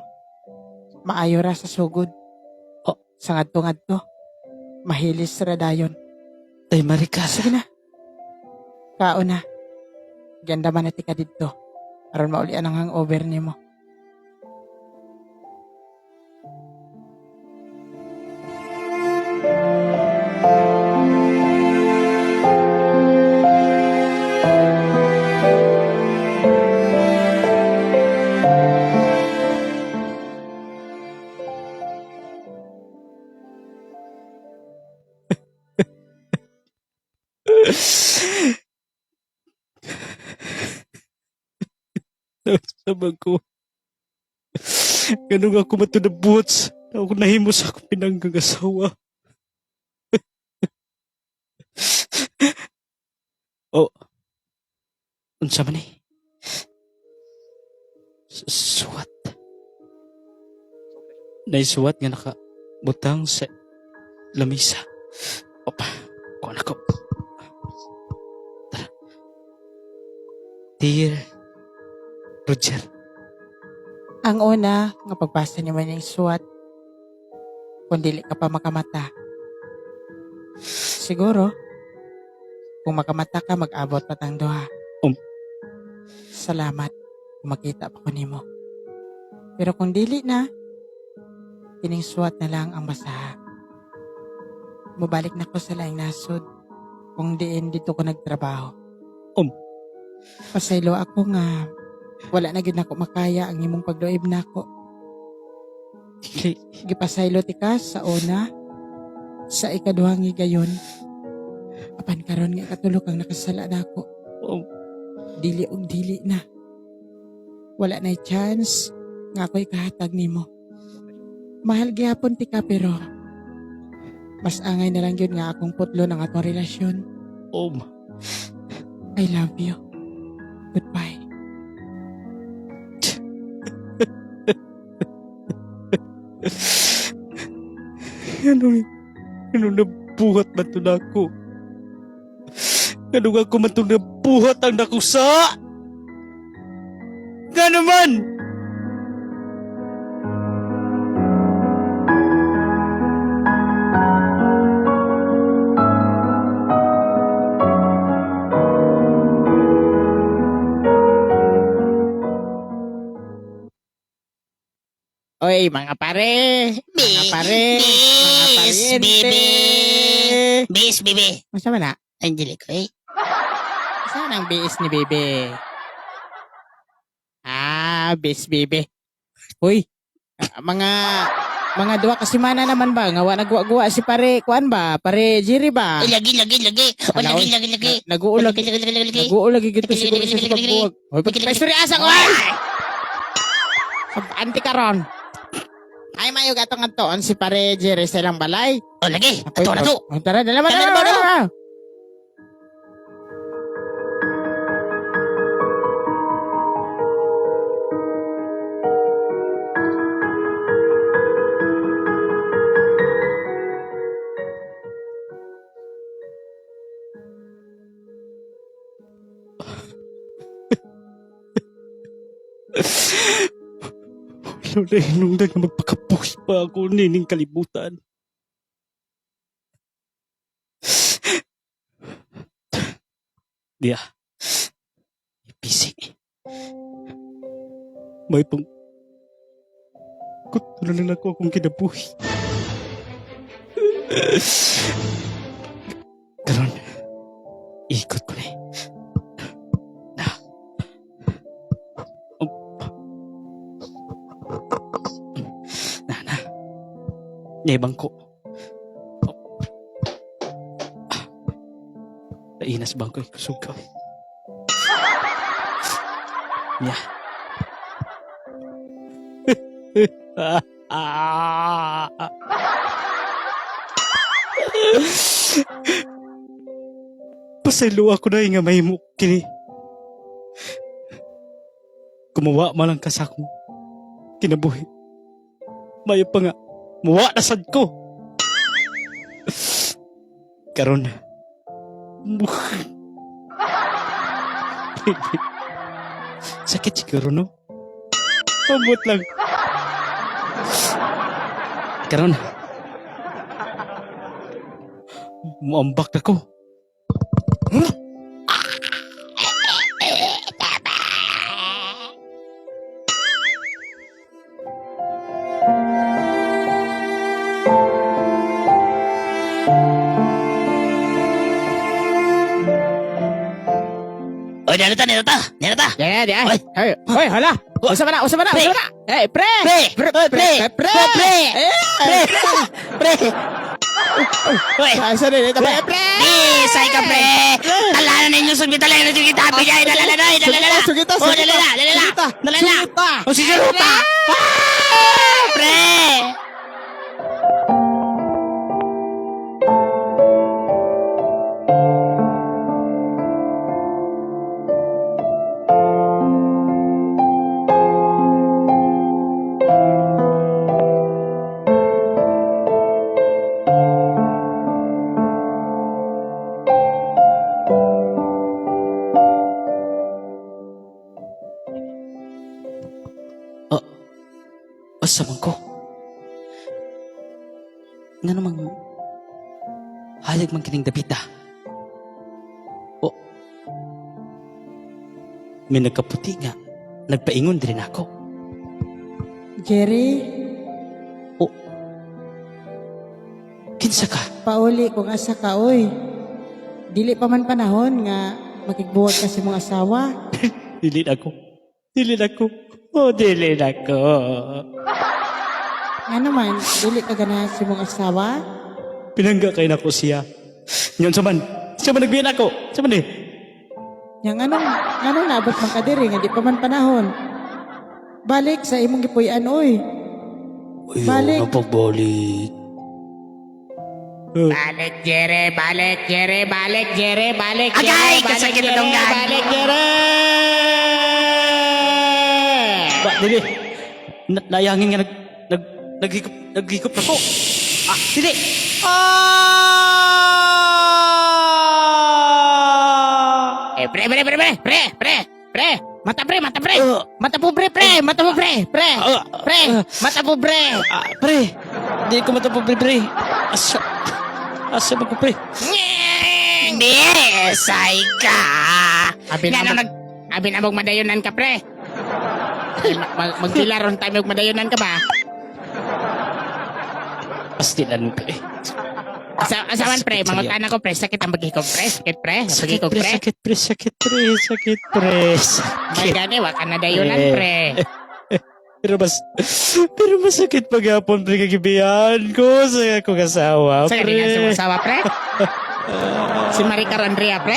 maayo ra sa sugod. Oh. Sa ngadto-ngadto, mahilis ra dayon. Day Maricar. Sige na. Kaon na. Ganda man na ti ka didto. Aron maulian ang hangover nimo. Sabag ko. Ganun ako matunabuts. Ako nahimo sa akong pinanggang asawa. Oh. Unsa man eh? Suwat. Naisuwat nga nakabutang sa lamisa. Opa, kuha na ko. Tara. Dear Roger. Ang una, nga pagbasa ni man yung suwat, kung dili ka pa makamata. Siguro, kung makamata ka, mag-abot pa tang duha. Salamat kung makita pa ko nimo. Pero kung dili na, kining suwat na lang ang basaha. Mubalik na ko sa laing nasod kung diin dito ko nagtrabaho. Pasaylo ako nga wala na gyud nako makaya ang imong pagluib nako. Dili. Gipasaylo ti ka sa una, sa ikaduhang higayon. Apan karon nga ikatulo kang nakasala nako. Dili og dili na. Wala na chance nga ako'y kahatag nimo. Mahal gihapon ti ka pero mas angay na lang gyud nga akong putlo ng atong relasyon. I love you. Goodbye. Ano nabuhat ba ito na ako? Ganun ako man itong nabuhat ang nakusa. Nga naman! Oy, mga pare, mga pare, mga pariente. Bis, bibi. Masa man na? Angelico, eh. Saan ang biis ni Bebe? Ah, biis Bebe. Uy, mga duwa ka semana naman ba? Nga wa nagwa-guwa si pare, kuan ba? Pare Jerry ba? Oy, lagi, lagi, lagi. Oy, Ala, lagi, oy. lagi, lagi. Nag-uulag. Lagi, lagi, lagi, lagi. Nag-uulag gito siguro siya sa pagbuwag. Hoy, pagpaistorya asa ko ay! Anti karon. Ay mayo gatong antoon si pare Jerry sa ilang balay. Oh, lagi. Ato na to. Oh, tara, dala Tara, dala, dala, dala. Wala hinungdan nga magpakabuhi pa ako nining kalibutan. Diya. Busy. May pang... Kutulo na lang ako akong kinabuhi. Karon, ikot ko na eh. Na. Na, na. Nebang ko. Oh. Ah. Nainas bangko eh. Kusog ka. Yeah. Pasaylo ako na nga may kini. Gumawa man lang ka sa akong kinabuhi. Mayo pa nga, muwa na sad ko. Karon. Sakit siguro, no? Pamot lang. Karon. Muambak na ko. Oy, nalata, nalata, nalata. Yeah, yeah. Oy. Oy, oy, hala. Usa pa na, usa pa na, Pre. usa pa na. Eh, pre. Pre. Pre, Oy, pre, pre. pre. Oy, pre. Eh, Pre. Pre. Oy. Asa rin ito, pre, pre. Bisay ka, pre. Talala na inyo, sugita lang na sugita. Bigay, talala na, talala na. Sugita, Oh, sugita. talala, talala. Sugita, Talala. sugita. Oh, si Saruta. Ah, pre. Asa man ko? Nga namang hayag man kining Davida. O, may nagkaputi nga. Nagpaingon din ako. Jerry, O, kinsa ka? pauli kung asa ka oy. Dili pa man panahon nga makigbuwag ka sa mong asawa. Dili na ako. Dili na ako. Oh, dili na ako. Nga naman, dili ka ganahan sa mong asawa. Pinangga kay nako siya. Nyon sa man. Siya man nagbiyan ako. Siya man eh. Yang anong nabot man ka diri nga di pa man panahon. Balik sa imong gipuy-an oy. Balik. Ayaw na pagbalik. Balik, Jerry, balik, Jerry, balik, Jerry, balik, Agay, Jerry, balik, kasakit Jerry, itong gan. balik, Jerry. Ba, dili. Nayangin nga naghikop, naghikop ako. Ah, dili. Ah! Pre, pre, pre, pre, pre, pre, pre. Mata pre, mata pre. Mata po pre, pre, mata po pre, pre. Pre, mata po pre. Ah, pre, di ko matapo, pre, pre. Asa, asa ba ko, pre? Besay ka. Abi na nag Abi na mong madayonan ka pre. Ay, magbilaron tayo og madayonan ka ba? Pastilan, pre. Asawan pre, Sakit mga sa'yo. tanan ko pre, sakit ang bagikog pre, sakit pre, Sakit, bagikog pre, pre. sakit, pre, sakit, pre, sakit, pre. May Sakit. gani, wa ka na dayunan Pre. pre. Pero masakit paghapon, pre, kagibihan ko sa akong asawa, Sa pre. galingan sa asawa pre. Si Maricar Andrea pre.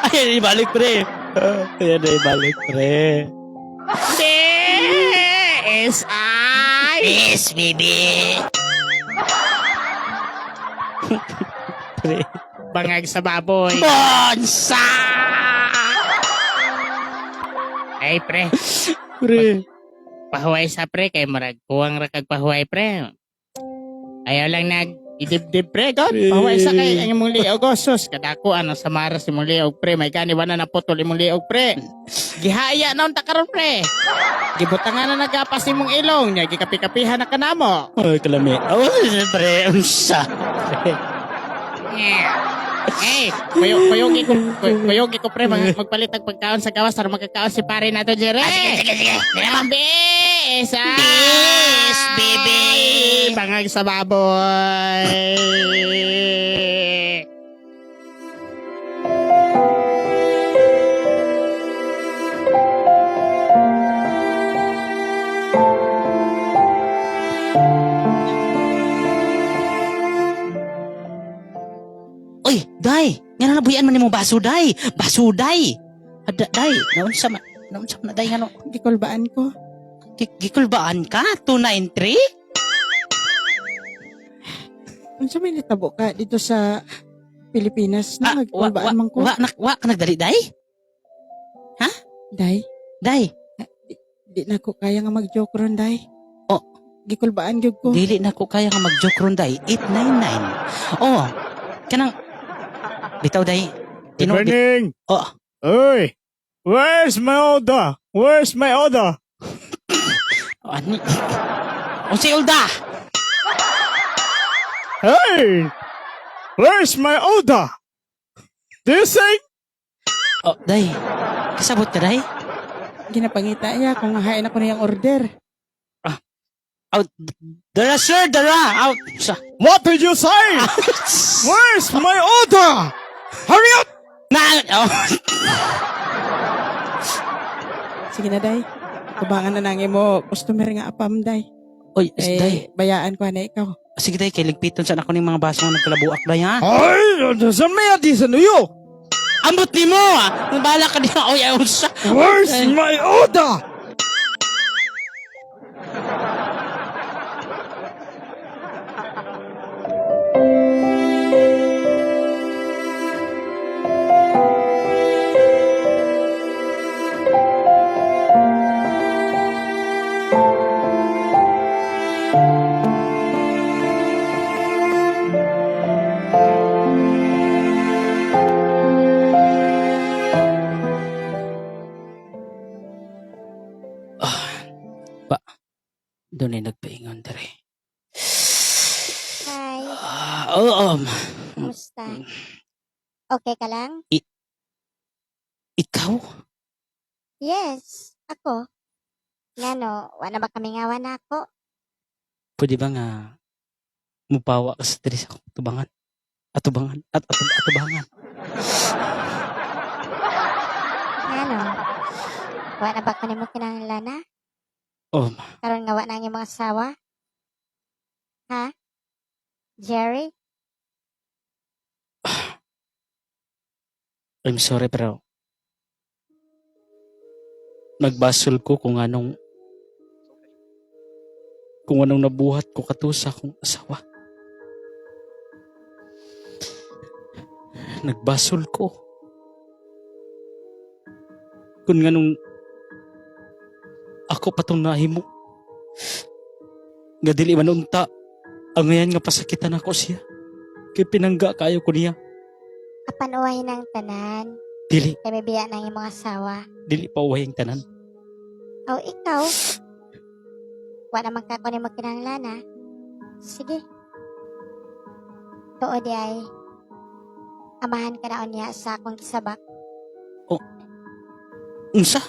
Ayan, ibalik, pre. Ayan, ibalik, pre. D S I. Yes, baby. Pre. Bangag sa baboy. Bonsa! Ay pre, Pre. pahuway sa pre kay murag kuwang ra kag pahuway pre. Ayaw lang nag idibdib pre god. Pre. Pahuway sa kay ang imong liog oh, sus kadako ano sa maras imong liog pre. May gani wala na putol imong liog pre. Gihaya na unta karon pre. Gibutangan na nagapas imong ilong nya gikapi-kapihan na kanamo. Ay, kalami. Oh, pre, unsa. Pre. Yeah. Hey, kuyogi ko pre magpalit og pagkaon sa gawas para makakaon si pare nato Jere. Sige, sige, sige. Bis, Bis, baby. Bangag sa baboy. Uy, day! Nga na nabuyan man nimo baso, day! Baso, day! Ada, day! Naunsa man, naunsa man na, day, nga no? Gikulbaan ko. Gikulbaan ka? 293? Unsa may nitabo ka dito sa Pilipinas na nagkulbaan man ko? Ah, Wa, wa ka nagdali, day? Day, Day, di na ko kaya nga mag-joke ron, day. Oh. Gikulbaan gyud ko. Dili na ko kaya nga mag-joke ron, day. 899. Oh, kanang, bitaw, day. Good Tino, morning. Oh. Oy, where's my order? Where's my order? Ano? Unsay ulda? Hey, where's my order? Do you think? Oh, day. Kasabot ka, day? Ginapangita niya kung hain ako niyang order. Out. Dara, sir, dara. Out. Sa. What did you say? Where's my order? Hurry up! Na, oh. Sige na, day. Tubangan na nangin mo customer nga apam, day. Oy, eh, day. Bayaan ko na ikaw. Sige, day. Kay ligpiton sa ako ning mga baso nga nagkalabuak, day, ha? Ay, saan may adi sa New Ambot ni mo, ah. Bahala ka din. Oy, ay, unsa. Where's my order? Doon ay nagpaingon, dere. Hi, Ah, oo. kumusta? Okay ka lang? Ikaw? Yes, ako. Ngano, wala ba kami ngawa na ako? Pwede ba nga mupawa ka sa diri sa akong tubangan? Atubangan? At atubangan. Ngano? Wala ba ko nimo kinahanglan na? Oh, Karon nga wa na ang imong asawa? Ha? Jerry? I'm sorry pero nagbasol ko kung anong nabuhat ko kato sa akong asawa. Nagbasol ko. Kung nganong ako pa tong nahimo. Nga dili man unta ang ngayan nga pasakitan ako siya. Kay pinangga kayo ko niya. Apan uwahin ang tanan. Dili, Kay may biya ng imong asawa. dili pa uway ang tanan. Aw, ikaw. Wa naman ka kunin mo kinahanglan, ha? Sige. Tuod di ay. Amahan ka na unya sa akong gisabak. Unsa?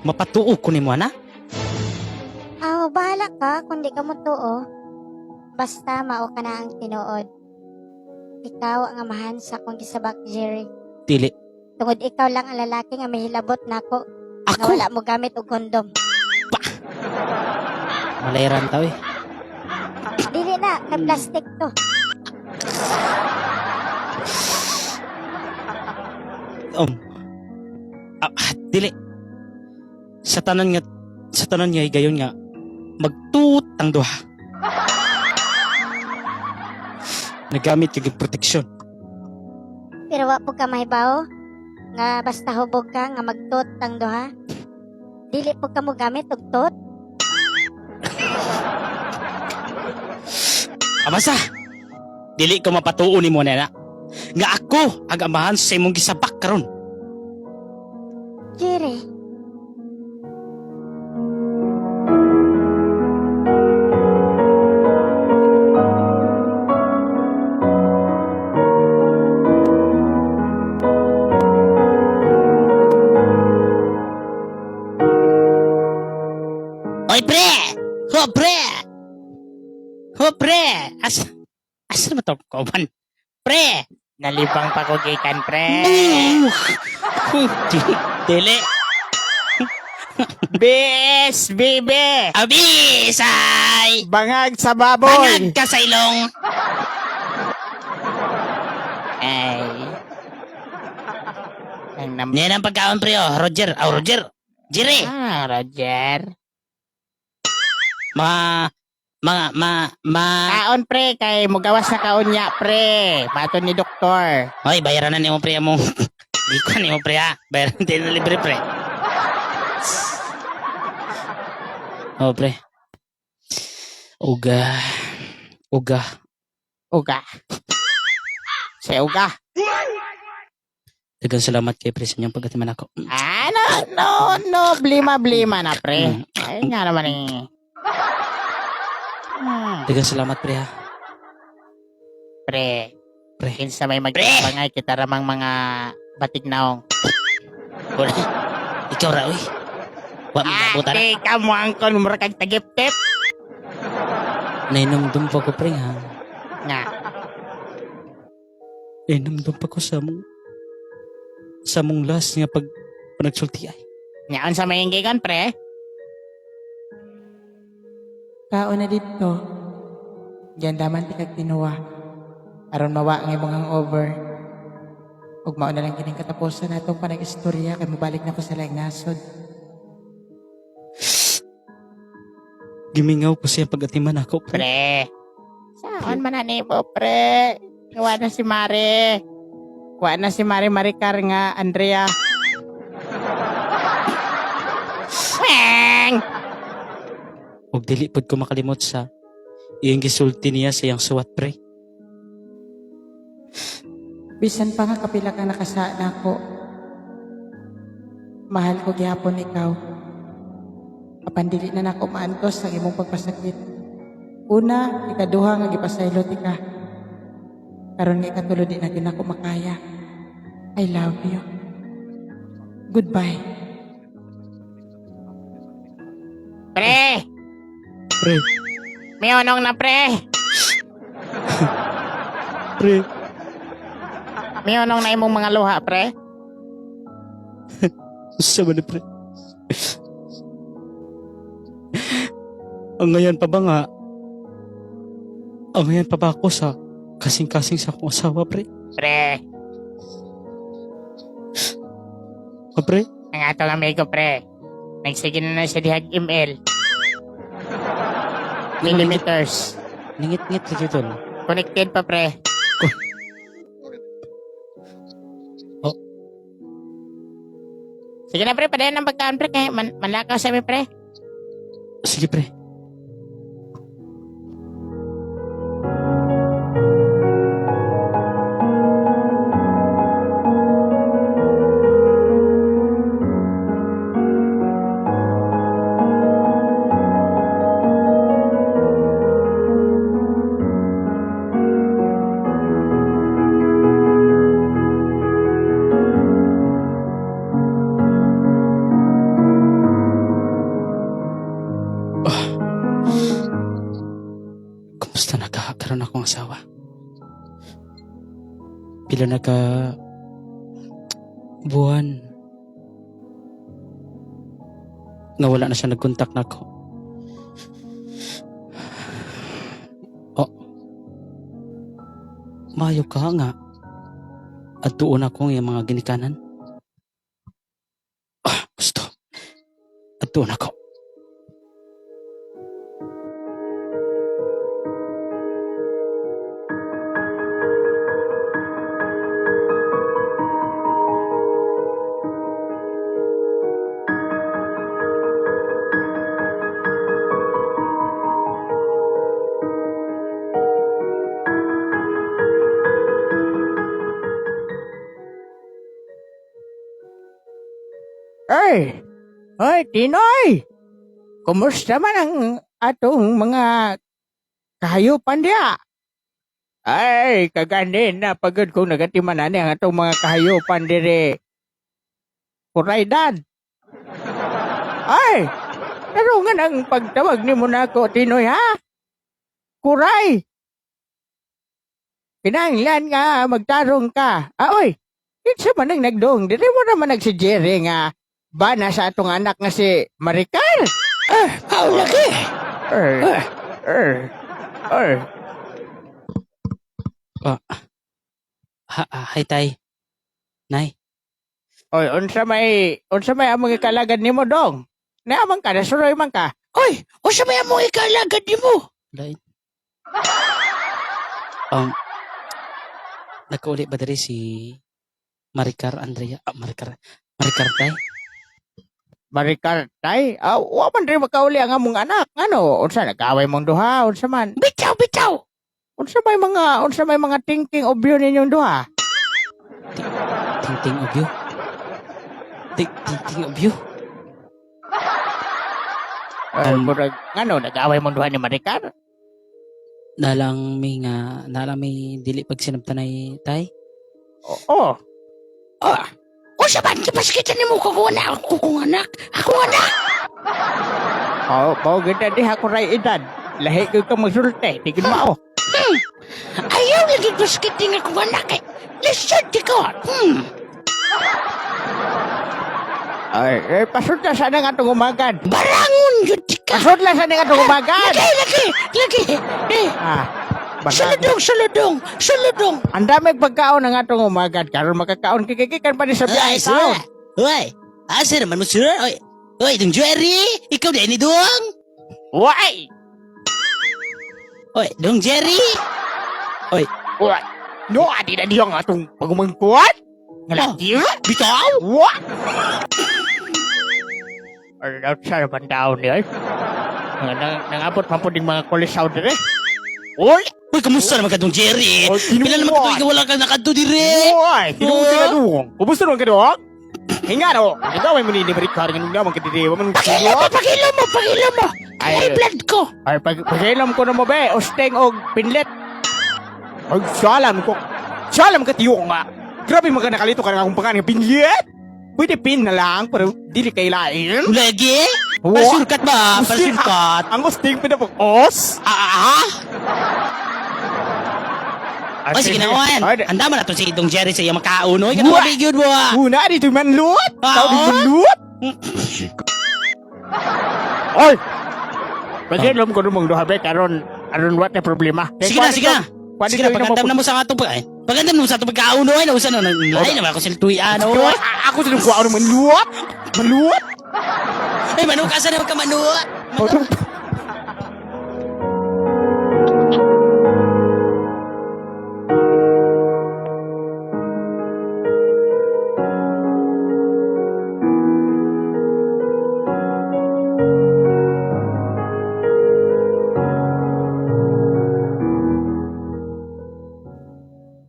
Mapatuo ko nimo ana? Aw, bahala ka kung di ka mo tuo. Basta mao ka na ang tinuod. Ikaw ang amahan sa akong gisabak, Jerry. Dili. Tungod ikaw lang ang lalaki nga mahilabot nako nga Ako wala mo gamit og kondom. malayran tao eh. Dili na, kay plastic to. Um. Dili. Sa tanan nga higayon nga magtutang duha. Nagamit yung proteksyon. Pero wa po ka mahibaw nga basta hubog ka nga magtot ang duha. Dili po ka mo gamit og tot. Abasa. Dili ko mapatuo nimo na. Nga ako ang amahan sa imong gisabak karon. Jerry, Oy pre! Ho pre! Ho pre! Asa asa ba to kauban? Pre! Nalibang pa ko gikan, pre. Dili. BS, BB! Abisay! Bangag sa baboy! Bangag ka sa ilong! Ay. Ang nam- Yan ang pagkaon pre oh. Roger. Oh, Roger. Jerry. Ah, Roger. Mga mga ma ma Kaon, pre, kay mugawas na kaon niya, pre. Mato ni doktor. Hoy, bayaran na nimo pre among. Di ko nimo pre ha. Bayaran din na libre pre. Oh pre. Uga. Uga. Uga. Sa uga. Daghang salamat kay pre sa inyong pagkatiman ako. Ah, no, no, no. Blima, blima na, pre. Ay, nga naman eh. Daghang salamat pre ha. Pre. Pre. Kinsa may magkabangay, kita ramang mga batig naong. Wala. Ikaw ra uy. Wa man Ah, nabutan. di ka mo angkon, mura kag tagiptip. Nainomdum pa ko pre ha. Nga. Nainomdum pa ko sa mong last nga pag panagsulti ay. Nga, unsa may inggigon, pre? Kaon na dito. Giandaman ti kag tinuwa. Aron mawa ang imong hangover. Ug mao na lang kining katapusan natong panag-istorya kay mobalik na ko sa laing nasod. Gimingaw ko siya pagatiman ako pre. Pre. Saan man na nimo, pre? Kuha na si Mare. Wa na si Mari Maricar nga Andrea. Weng! Ug dili pud ko makalimot sa iyang gisulti niya sa iyang suwat pre. Bisan pa nga kapila ka nakasa nako. Mahal ko gihapon ikaw. Apan dili na nako maantos ang imong pagpasakit. Una, ikaduha nga gipasaylot ka. Karon nga ikatulo di na gyud nako makaya. I love you. Goodbye. Pre! Pre, May unong na, pre! pre. May unong na imong mga luha, pre. Sa man ni pre. Ang ngayon pa ba nga? Ang ngayon pa ba ako sa kasing-kasing sa akong asawa pre? Pre, Ah, pre? ang atong amigo, pre. Nagsige na na siya dihag ML. Millimeters. Ningit-ngit lagi tol. Connected pa, pre. Oh. Sige na, pre. Padayon ang pagkaan, pre. Kaya manlakaw sa amin, pre. Sige pre. Basta nagkakaroon akong asawa. Pila na ka buwan nga wala na siya nagkontak nako. Oh. Maayo ka nga. Adtuon ako ang iyang mga ginikanan. Ah, gusto. Adtuon ako. Ay! Ay, Tinoy! Kumusta man ang atong mga kahayupan diya? Ay, kaganin na pagod kong nagatiman ani ang atong mga kahayupan dire. Kuraydan. Ay, tarungan ang pagtawag ni mo nako, Tinoy, ha? Kuray! Kinahanglan nga magtarong ka. Ah, oy, kinsa man ang nagdong? Dire mo naman nag si Jerry nga bana sa atong anak nga si Maricar. Ah, aw lagi. Er, er, er. Ah, ha, ah, hi, tay. Nay. Oy, unsa may among ikalagad nimo dong? Naamang ka, nasuroy man ka. Oy, unsa may among ikalagad nimo? Lain. Nagkauli ba diri si Maricar Andrea? Ah, Maricar. Maricar, tay? Maricar, tay, ah, wa man diri makauli ang among anak. Ngano, unsa nag-away mong duha, unsa man? Bitaw, bitaw. Unsa may mga thinking of you ninyong duha? Thinking of you? Thinking of you? Ay, murag, ngano, nag-away mong duha ni Maricar? Nalang may nga, nalang may dili pag sinabtanay, tay? Oo. Ah, unsa man gipaskitan nimo ko kung wala ako kung anak? Akong anak. Oo, oh, ganda diha ko ray edad. Lahi ko ka magsulti, di gid mao. Ayaw lagi paskitin akong anak eh. Lisod di ko. Ay, eh, pasudla sa nang atong umagad. Barangon yun di ka. Pasudla sa nang atong umagad. Lagi, lagi, lagi. Eh, Ah, barang. suludong, suludong, suludong. Ang daming pagkaon ang atong umagad. Karon makakaon kikikikan pa ni sa biyahe Ay, sir. taon. Uy, asa naman mo, sir? Uy, uy, dong Jerry! Ikaw din ni Dong! Why? Uy, dong Jerry! Uy, Why? No, adi na diyang atong pagumangkuan? Ngalaki? Oh, bitaw! What? Or outside man daw niya. Nangabot man po ding mga kulisaw dire. Uy! Uy, kamusta naman ka dong Jerry? Oy, Pila naman tinuod. ka tuig wala ka nakadto dire? Uy, tinuod ka dong. Kumusta naman ka dong? Hinga no. Ikaw ay muni ni Maricar nga nung naman ka dire. Wa man Pagilo mo, pagilo mo, pagilo mo. Ay. Ay, blood ko. Ay, pag ko na mo be, usteng og pinlet. Ay, salam ko. Salam ka tiyo nga. Grabe mga nakalito ka nga akong pangan nga pinyet. Pwede pin na lang pero dili kay lain. Lagi? Wa- Pasurkat ba? Usting- Pasurkat? Ang usting pinapag-os. Ah, ah, ah? Ay, sige na, oyan. Ay, di- Anda man na to si Dong Jerry sa iya makaon, oy. Kanang Wa- mabigyan mo, ah. Una, dito manlut. Ah, Tao dito oh? manlut. Oy! Pag-inom ko namang duha be, karon aron what na problema. Sige na, sige na. Sige na, pagandam na mo sa atong pag... Ay, pagandam na mo sa atong pagkaon, oy. Nausa na, lain naman ako sa tuwian, oy. Ako sa nung kuha manlut. Manlut. Ay, manok, asa naman ka manok? Manok.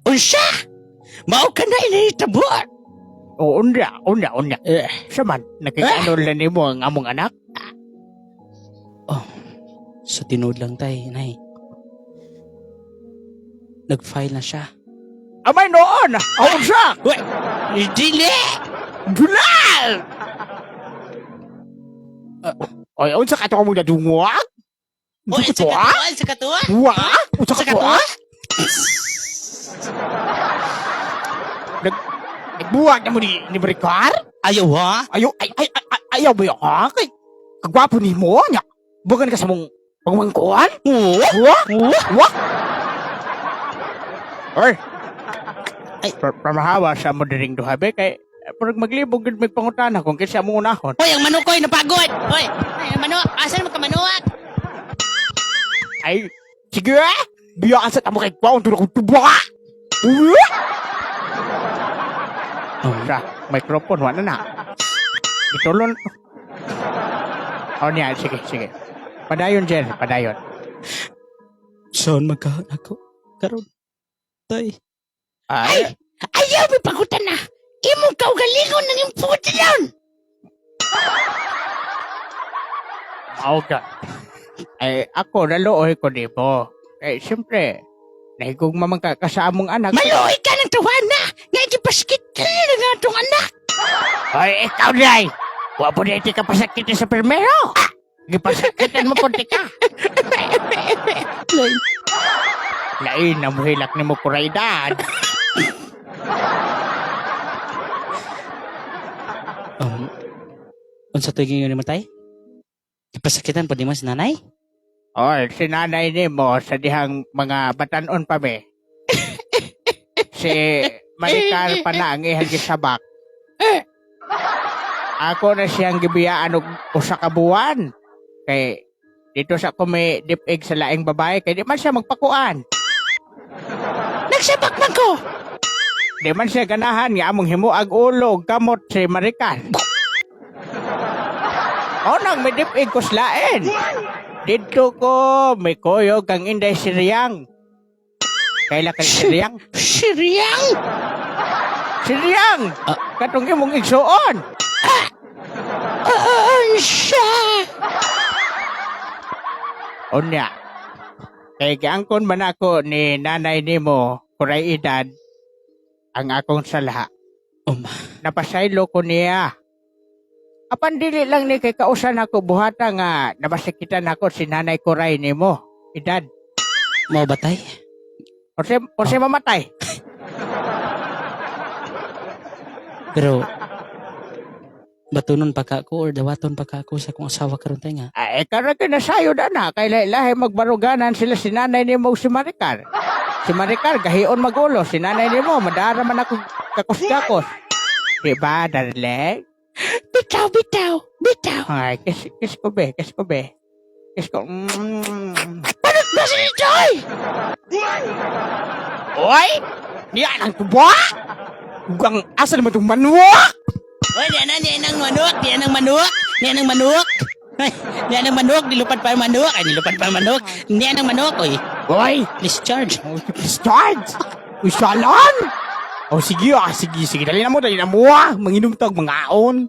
Unsa? Mao ka na inahitabo. O, unya, unya, unya. Eh. Saman, nakikano lang nimo ang among anak? Oh, sa tinuod lang tay, nay. Nag-file na siya. Amay noon! Aon siya! Uy, dili! Dulal! Oy, unsa ka to mo nadungwag? Oy, Sa sa katuwa? katuwa, sa katuwa. Wa? Unsa Sa ka tuwa? Nag Nagbuwag na mo ni Maricar? Ayaw ha? Ayaw, ay, ay, ay, ay, ayaw ba yun, ha? Kay, kagwapo ni mo, nya. Bukan ka sa mong pagmangkuan? Oo. Wa? Wa? Oy. Ay. Pamahawa sa mo diring duha be kay parang maglibog gid may pangutana kung kinsa mo unahon. Hoy, ang manok ko'y napagod. Hoy, ay, ang manok. Asan mo ka manok? Ay, sige ah! Biyaan sa tamo kay kwaon tulog kong tuba! Wa? Oh. Sa microphone wala na. Itulon. Oh niya, sige, sige. Padayon, Jer, padayon. Son, magkaon ako. Karon. Tay. Ay, Ayaw, may pagutan na. Imong kaugalingon ng imong puti down. mao ka. Ay, ako naluoy ko di mo. Eh, siyempre, nahigugma man ka, ka sa among anak. Maluoy ka ng tawana. Nga ipaskit ka na nga itong anak. Ay, ikaw, Day! Wa po na ka pasakit sa primero. Gipasakitan mo punti ka. Lain na muhilak ni mo kuraidan. Unsa to'y gingon mo tay? Ipasakitan pa di mo si nanay? Oy, si nanay ni mo sa dihang mga batanon pa me. Si Maricar pa na ang ihang gisabak. Ako na siyang gibiyaan og usa ka buwan. Kay dito sa ko may dip-egg sa laing babae kay di man siya magpakuan. Nagsabak man ko. Di man siya ganahan nga among himuag ulo og kamot si Maricar. O nang may dip-egg ko slain. Dito ko may kuyog kang Inday Siriyang. Kaila kay Siriyang? Siriyang. Siriyang! Ah. Katong imong igsuon. Unsa? Unya. Kay giangkon man ako ni nanay nimo kuray edad ang akong salaha. Um. Napasaylo ko niya. Apan dili lang ni kay kausan ako buhata nga nabasakitan ako si nanay kuray nimo edad. Mao ba tay? O si mamatay. Pero batunon pa ka ko or dawaton pa ka ako sa akong asawa karon tay nga. Ay, karon kay nasayod ana kay lahi magbaruganan sila si nanay nimo ug si Maricar. Si Maricar gahion magulo, si nanay nimo madara man ako kakos-kakos. Di ba, darling? Bitaw, bitaw, bitaw. Ay, kiss, kiss ko be, kiss ko be. Kiss ko. Mm. Panot ba si Joy? Oy! Niya ang tuba! Gang asa naman itong manwak? Oy, niya na, niya nang manok, niya nang manok, niya nang manok. Ay, niya nang manok, nilupad pa ang manok. Ay, nilupad pa ang manok. Niya nang manok, oy. Oy! Discharge. Oh, discharge! Uy, salan! Oh, sige ah, sige, sige. Dali na mo ah. Manginom tag mga aon.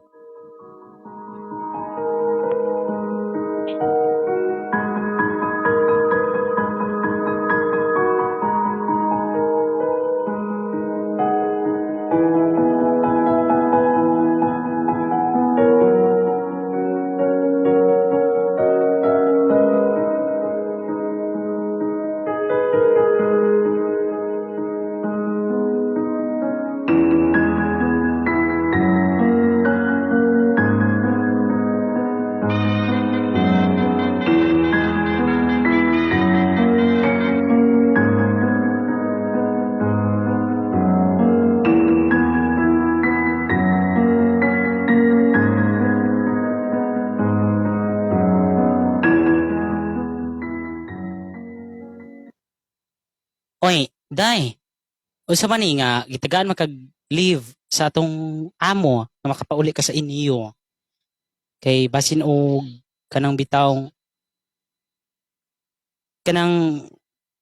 Oy, day. Unsa man ni nga gitagaan man kag leave sa atong amo nga makapauli ka sa inyo. Kay basin og kanang bitaw kanang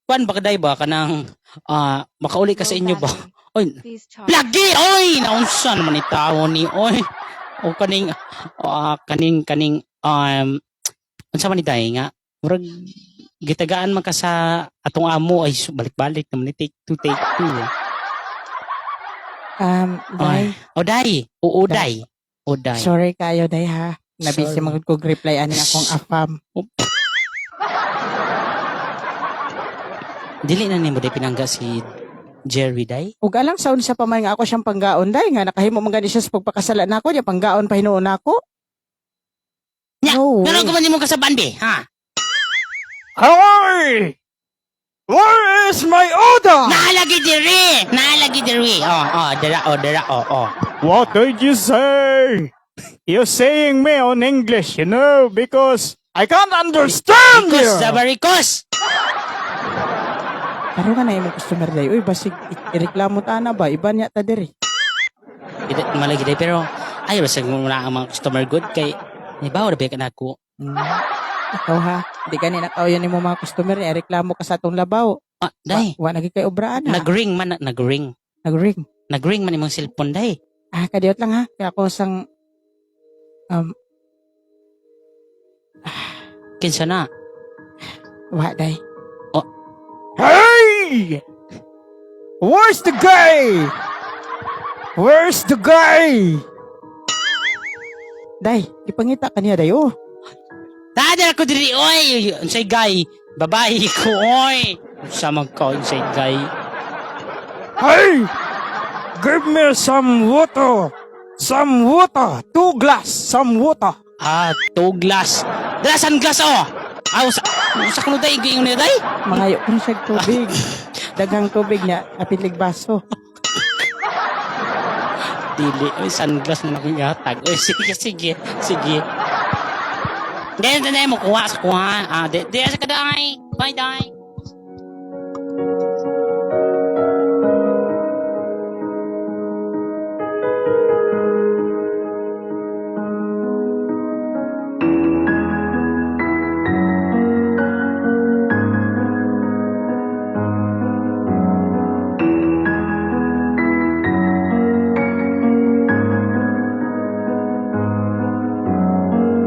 kuan ba kaday ba kanang makauli ka sa inyo ba? Oy, lagi oy naunsa naman ni tawo ni oy. O kaning kaning kaning unsa man ni day nga murag gitagaan man ka sa atong amo ay balik-balik naman ni take two take two. Day. O day, oo day. O day. Sorry kayo, day ha. Nabisi Sorry. man gud kog reply ani akong afam. Dili na nimo day pinangga si Jerry day. Ug alang sa unsa pa man nga ako siyang panggaon day nga nakahimo man gani siya sa pagpakasala nako niya panggaon pa hinuon nako. Nya, No way. ngano ko man nimo kasaban be, ha? Hey! Where is my order? Naalagi diri, naalagi diri. Oh, oh, dira, oh, dira, oh, oh. What did you say? You're saying me on English, you know, because I can't understand Rikos, you. sabarikos. Pero nga na imong customer day. Uy, basig ireklamo ta na ba? Iba niya ta diri. Hindi malagi day pero ay basig mo na ang mga customer good kay ni ba ra ka nako. Ikaw ha, di gani nakauyon nimo mga customer niya reklamo ka sa atong labaw. Ah, day. Wa, wa nagi kay obraan ha. Nag-ring man, nag-ring. Nag-ring. Nag-ring man imong cellphone day. Ah, kadiyot lang ha. Kaya ako sang Kinsa na? wa day. Oh. Hey! Where's the guy? Where's the guy? Day, ipangita kaniya day oh. Tada ko diri oy, unsay guy? Babae ko oy. Unsa man ka unsay guy? Hey! Give me some water. Some water. Two glass. Some water. Ah, two glass. Dala san glass oh. Ah, usa usa kuno day giingon niya day. Mangayo ko na siya tubig. Daghang tubig niya, apilig baso. Dili, oy sunglass na akong ihatag. Oy sige sige, sige. Di, di, di, mo kuha sa kuha. Ah, di, di, sa kaday. Bye, day.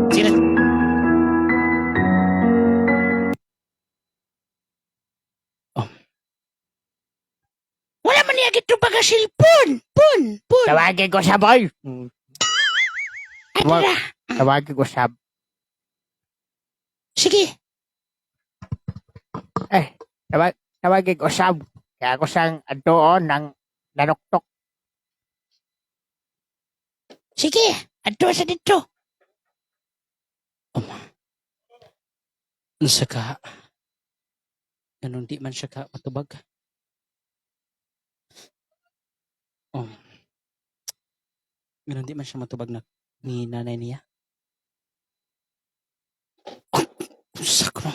Sino? Oh. Wala man niya gito baga cellphone. Pun, pun. Tawagin ko sa boy. Ay, Tawag, tara. tawagin ko sa... Sige. Eh, tawagin ko sa... Kaya ako sang doon ng nanuktok. Sige. Adto sa dito. Oh. Unsa ka? Ganun di man siya ka matubag. Oh. Ganun di man siya matubag na ni nanay niya. Oh, unsa ko no?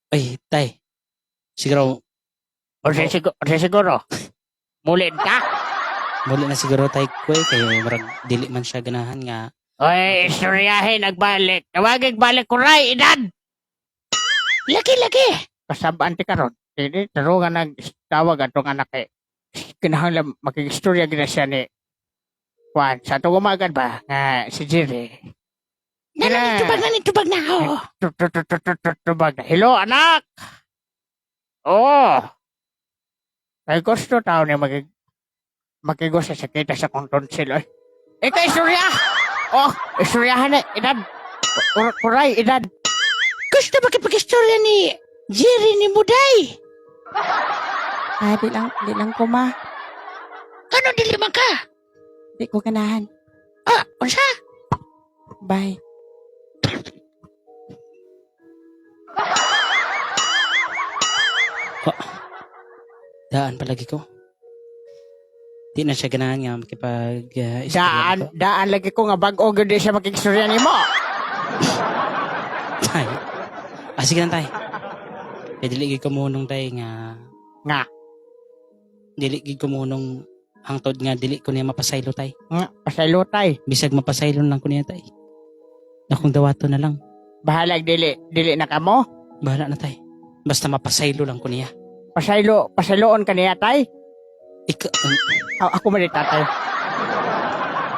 Ay, tay. Siguro, O sa siguro, o sa siguro. Mulin ka. muli na siguro tay ko eh, kayo murag dili man siya ganahan nga Oy, istoryahe, nagbalik. Tawagin balik ko ray, edad! Lagi lagi. Kasabaan ti karon. Dili, taro nga nagtawag atong anak eh. Kinahanglan makikistorya gina siya ni Juan. Sa atong umagan ba nga si Jerry. Nana, tubag na tubag na. Oh. Tubag na. Hello, anak! Oo. Kay gusto tao ni makigusa sa kita sa kong tonsil. Oy. Ikaw, istorya! Oh, istoryahan na, edad. Kuray, edad. Gusto ba kipag-istorya ni Jerry ni Muday? Ah, di lang ko ma. Ano dili man ka? Di ko ganahan. Ah, unsa? Bye. Daan palagi ko. Di na siya ganahan nga makipag istorya Daan, nako. daan lagi ko nga bag-o gyud di siya makikistorya nimo. Tay. Ah, sige lang tay. Kaya dili gid ko munong tay nga Nga. Dili gid ko munong hangtod nga dili ko niya mapasaylo tay. Nga, pasaylo tay. Bisag mapasaylo lang ko niya tay. Nakong dawato na lang. Bahalag dili, dili na kamo. Bahala na tay. Basta mapasaylo lang ko niya. Pasaylo, pasayloon ka niya tay. Ika, Ako man di tatay.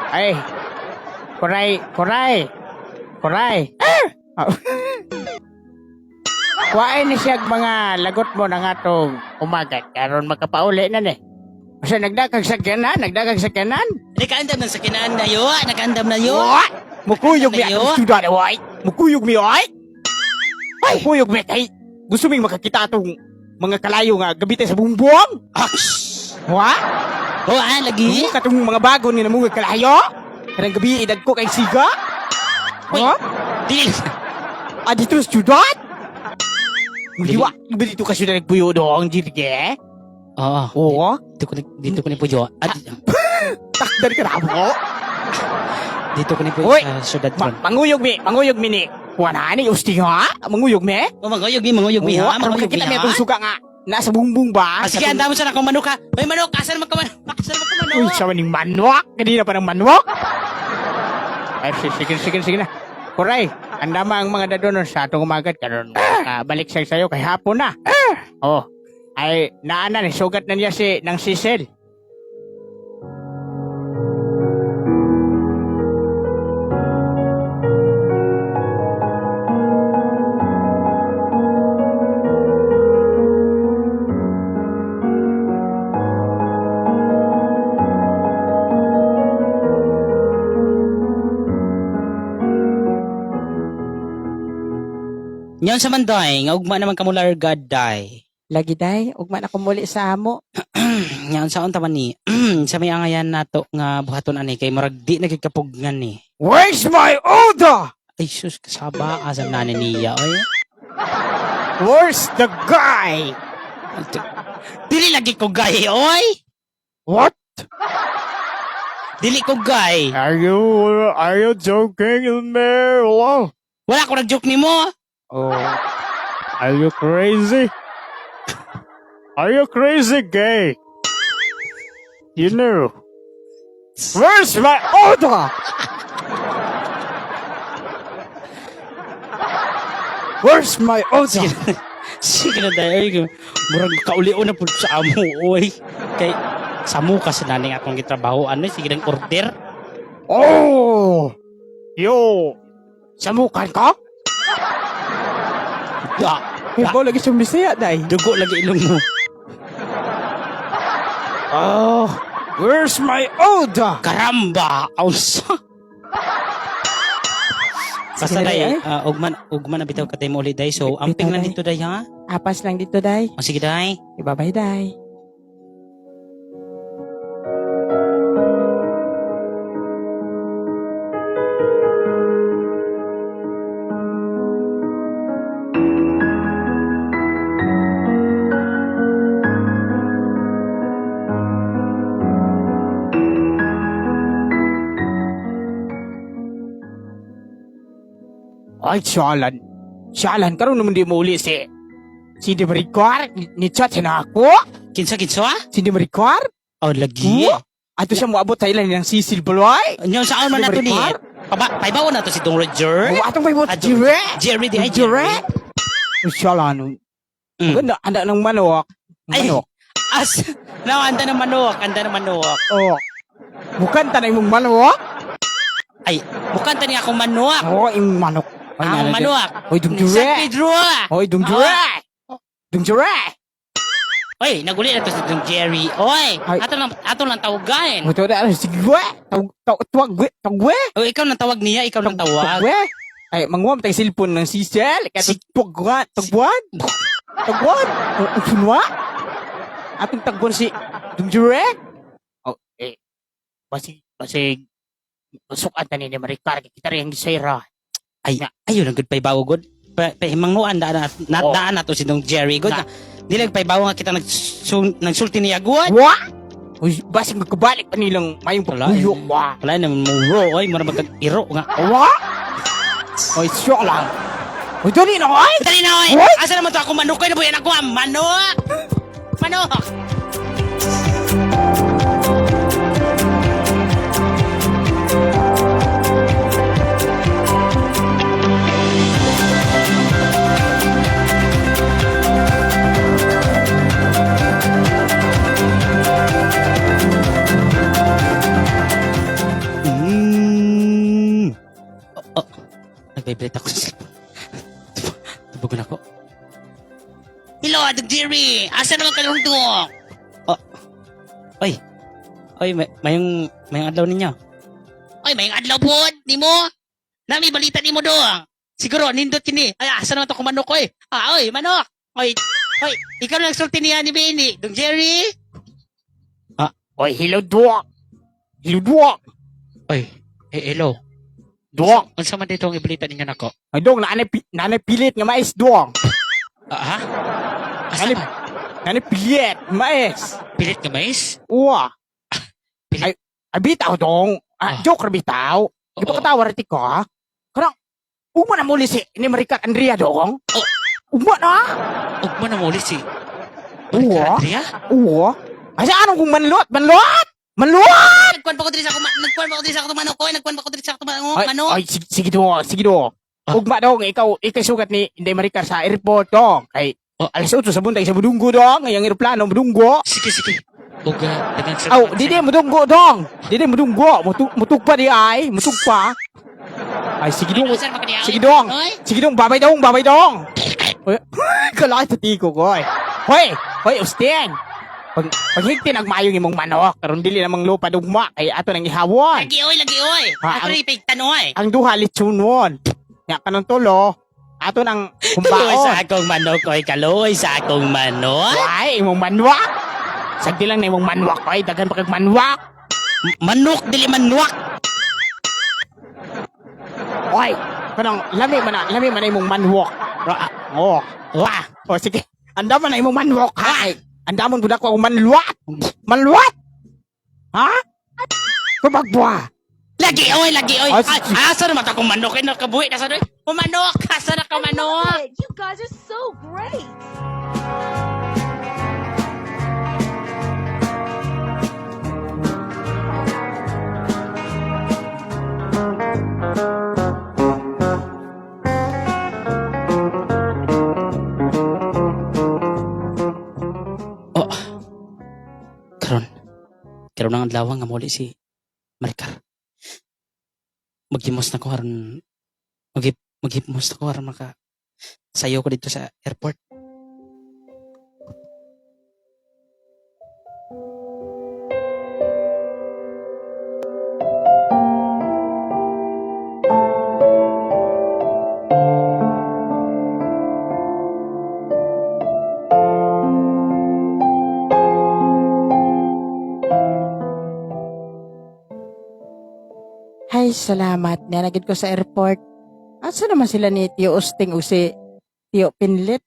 Ay. Kuray, kuray. Kuray. Ah! Kuwain ni siya mga lagot mo na nga tong umaga. Karon makapauli na ni. Basta nagdakag sa kanan, nagdakag sa kanan. Nakaandam na sa kinaan na yo, nakaandam na yo. Mukuyog niya Ayo. akong syudad, oy. Mukuyog mi ay. Ay, mukuyog mi kay gusto ming makakita atong mga kalayo nga gabite sa bumbong. Wa? Oh, ah, lagi. Mo katong mga bago ni namungag kalayo. Kanang gabi edad ko kay siga. Uy, Ha? dili. Ah, dito sa syudad? Muliwa, ba dito ka syudad nagpuyo doong, Jirge? Oo. Oo. Dito ko ni Puyo. Ah, Takdan ka na mo. dito ko ni Puyo Uy! sa syudad Ma ron. manguyog mi ni. Wala ni usti ha? Manguyog mi? Oh, manguyog mi, Oo, ha? aron Manguyog mi, makakita mi ha? atong suga nga. Nasa bumbong ba? Ah, sige, anda mo sana akong manok, ha? Hoy, manok, asan man ka manok? Asan man ka manok? Uy, siya maning manwak. Kanina pa ng manwak. Ay, sige, sige, sige na. Kuray, andama ang mga dadonon sa atong umagat karon. Ah, balik sa sayo kay hapon na. Oh. Ay, naana ni sugat na niya si nang sisel. Nyon sa manday, nga ugma naman kamo larga day. Lagi day, ugma na kumuli sa amo. Nyon sa unta man ni, sa may angayan nato nga buhaton ani kay murag di na gyud kapugnan ni. Where's my order? Ay sus, kasaba asam nani niya oy. Where's the guy? Dili lagi ko gay oy. What? Dili ko gay. Are you joking me? Hello? Wala ko nag-joke nimo. Oh. Are you crazy? Are you crazy gay? You know. Where's my order? Where's my order? Sige na day, oy. Murag kaulio na pud sa amo oy. Kay samo ka sa naning akong gitrabaho ano sige nang order. Oh! Yo! Samukan ka? Da, Hey, bo, lagi siyang Bisaya, day. dugo lagi ilong mo. Oh! Where's my order? Karamba, unsa? Basta Sige na, day, day, ah, ugman ugman na bitaw ka mo ulit day. So, amping Bitaw, lang day. dito day ha. Apas lang dito, day. O sige day. Bye-bye, day. Ay, siyalan. Siyalan, karon naman di mo uli si... Si Di Maricar, ni chat siya na ako. Kinsa kinsa? ah? Si Di Maricar? Oh, lagi. Oo. Ato siya moabot sa ilan ng sisil balay. Nya saan man Di nato ni? Maricar? Paba, paibaw na to si Dong Roger. Oh, atong may Ah, Jerry. Jerry di ay Jerry. Jerry. Uy, Siyalan. Mm. Maganda, anda ng manok. Ay. Manok. As, no, anda ng manok, anda ng manok. Oh. Bukan tanay mong manok. Ay, bukan tani akong manok. Oo, yung manok. Ay, Akong nalala- manok. Oy, Dong San Jerry. Pedro. ah. Oy, Dong Jerry. Dong Jerry. Oy, naguli na to si Dong Jerry. Oy, Ay. ato lang tawagan. Mo to na sige we. Tawag tawag we, tawag we. Oh, ikaw nang tawag niya, ikaw nang tawag. We. Ay, manguam tayong cellphone ng sisel. Kaya Si- tagwan, tagwan. Tagwan. Ang sunwa. Atong tagwan si Dong Jerry. Oh, eh. Basig, basig. Masukan tani ni Maricar. Kita rin ang gisayra. Ay, ayun ang good paybawo good. Pa, pahimangnuan daan na, na, Oh. daan na to si Dong Jerry good. Na. Na. Dili paybawo nga kita nagsulti niya good. Wa! Uy, basig magkabalik pa nilang mayong Wala, pagkuyok. eh. Wa! Wala na mo ro oy, mura magkag-iro nga. Wa! Oy, sure lang. Uy, dali na, oy! Dali na oy. What? Asa naman to ako manok kay nabuyan ako ang manok. Manok. Mm. Oh, oh. Nag-vibrate ako sa cellphone. Tubugon ako. Hello, Adong Jerry! Asa naman ka nung tuok? Oh. Oy. Oy, mayong adlaw ninyo. Oy, mayong adlaw pod nimo. Nami balita nimo do. Siguro nindot kini. Ay, asa naman to kung manok oy. Ah, oy, manok. Oy, oy, ikaw lang sulti niya ni Benny. Dong Jerry. Oy, hello duwak. Hello duwak. Oy, eh, hello. Duwak. Unsa man dito ang ibalita ninyo nako? Ay dong, naanay, naanay pilit nga mais duwang. Ah, ha? Asa Naanay, man? naanay pilit mais. Pilit nga mais? Uwa. Pilit. Ay, ay bitaw dong. Ah. Ah, joke ra bitaw. Di Oo. ba katawa ra ti ko? ha? Kanang, uma na muli si ni Maricar Andrea dong. Oh. Uma na. Ugma na muli si Uwa. Andrea? Uwa. Ay, sa anong kung manlot? Manlot! Manlot! Nagkuan pa ko diri sa ako, nagkuan pa ko diri sa ako manok oy, nagkuan pa ko diri sa ako manok. Ay, Manok. ay, sige, sige dong, sige dong. Ah. Ugma dong, ikaw sugat ni Inday Maricar sa airport dong. Kay, Oh. alas 8 sa buntag sa Budunggo dong. Ang aeroplano, Budunggo. Sige, sige. Ug daghang salamat. Aw, dili mudunggo dong. Dili mudunggo, mutugpa di ay, mutugpa. Ay, sige dong. Sir, makaniya, oy. Sige dong. Oy. Sige dong, babay dong, babay dong. Hoy, kalaki sa tiko ko. Oy. Hoy, hoy, Usting. Pag paghigti nagmayong imong manok, karon dili namang lupa dugma kay ato nang ihawon. Lagi oy, lagi oy. Ha, Ako rin ipigtan oy. Ang duha litsunon. Nya kanang tulo, ato nang Tuloy sa kumbaon. akong manok oy, kaloy sa akong manok. Ay, imong manwak. Sagdi lang na imong manwak oy, daghan pa kag manwak. Manok dili manwak. Oy, kanang lami man na, lami man na imong manwak. Oh. Wah. Oh, sige. Andaman na imong manwak ha. Andamon pud ako ang manluwat. Manluwat. Ha? Kumagbuwa. Lagi oy, lagi oy. Ay, Ay, sige. asa naman akong manok ay nakabuhi na sa doy. O manok, asa na ka manok? You guys are so great. Oh. Karon. Karon ang adlaw nga muli si Maricar. Maghimos na ko aron maghimos na ko aron maka sayo ko dito sa airport. Ay, salamat. Nanagid ko sa airport. Asa naman sila ni Tio Usting o si Tio Pinlit?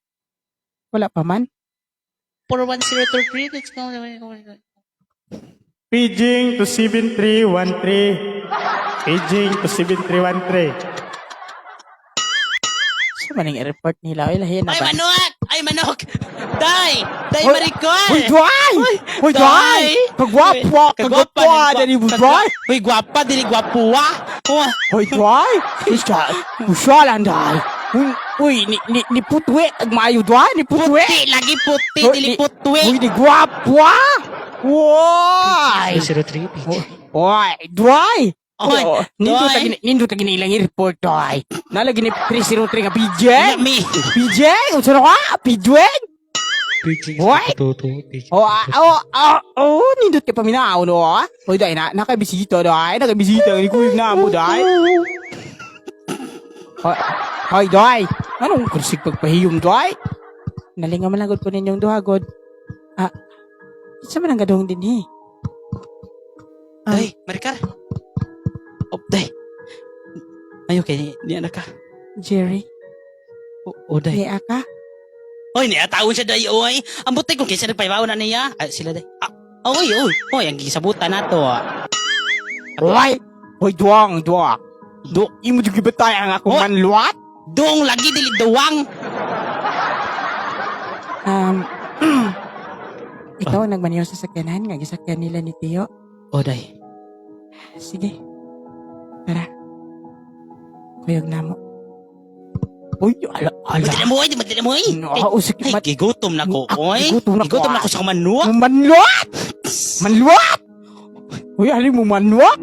Wala pa man. 41023, let's go. Beijing to 7313. Beijing to 7313. Sa maning airport nila? Ay, lahi na Ay ba? manok! Ay manok! Day! Day Hoy! Maricar! Hoy, Dway! Hoy, Dway! Kagwapo! Kagwapo! Dali mo, Dway! Hoy, gwapa, dili gwapuwa. Oh, Hoy, Dway! Isya, usyalan, Dway! Uy, uy, ni putwe, agmayo, Dway! Ni putwe! puti, lagi puti, Hoy, dili putwi. Uy, ni gwapo! Woy! 03 Hoy, Dway! Oy, Oh, nindot Dway. lagi nindot lagi ni ilang report, Dway. Nalagi ni 303 nga PJ. Me. PJ, unsa na ka? PJ? Hoy! Oh, ah, oh, oh, oh, nindot kay paminaw no. ah. Hoy, dai na nakabisita dai, nakabisita ni kuyog na mo dai. Hoy, hoy, dai. Anong kursig pagpahiyom dai? Nalinga man lang gud ko ninyong duha god. Ah, isa man ang gadong din eh. Ah. Day, Maricar. Oh, day. Ayo kay ni anak ka. Jerry, O, oh, day. ni aka. Oy, ni ataon siya day oy. Ang buti kung kinsa nagpaybaw na niya. Ah, sila day. Ah, oy, oy. Oy, ang gisabutan nato. ah. Hoy, hoy, duang, duang. Do, imo jud gibatay ang akong Hoy. manluat? Dong lagi dili duwang. Ikaw ang nagmaniho sa sakyanan nga gisakyan nila ni Tio. Oh, day. Sige. Tara. Kuyog na mo. Uy, ala, ala. Madali mo oy, madali mo oy. No, usik Ay, mat gigutom na ko, Ah, oy. gigutom na ko, Gigutom na ah. ko sa manok. Manluat! Manluat! Uy, alin mo manluat?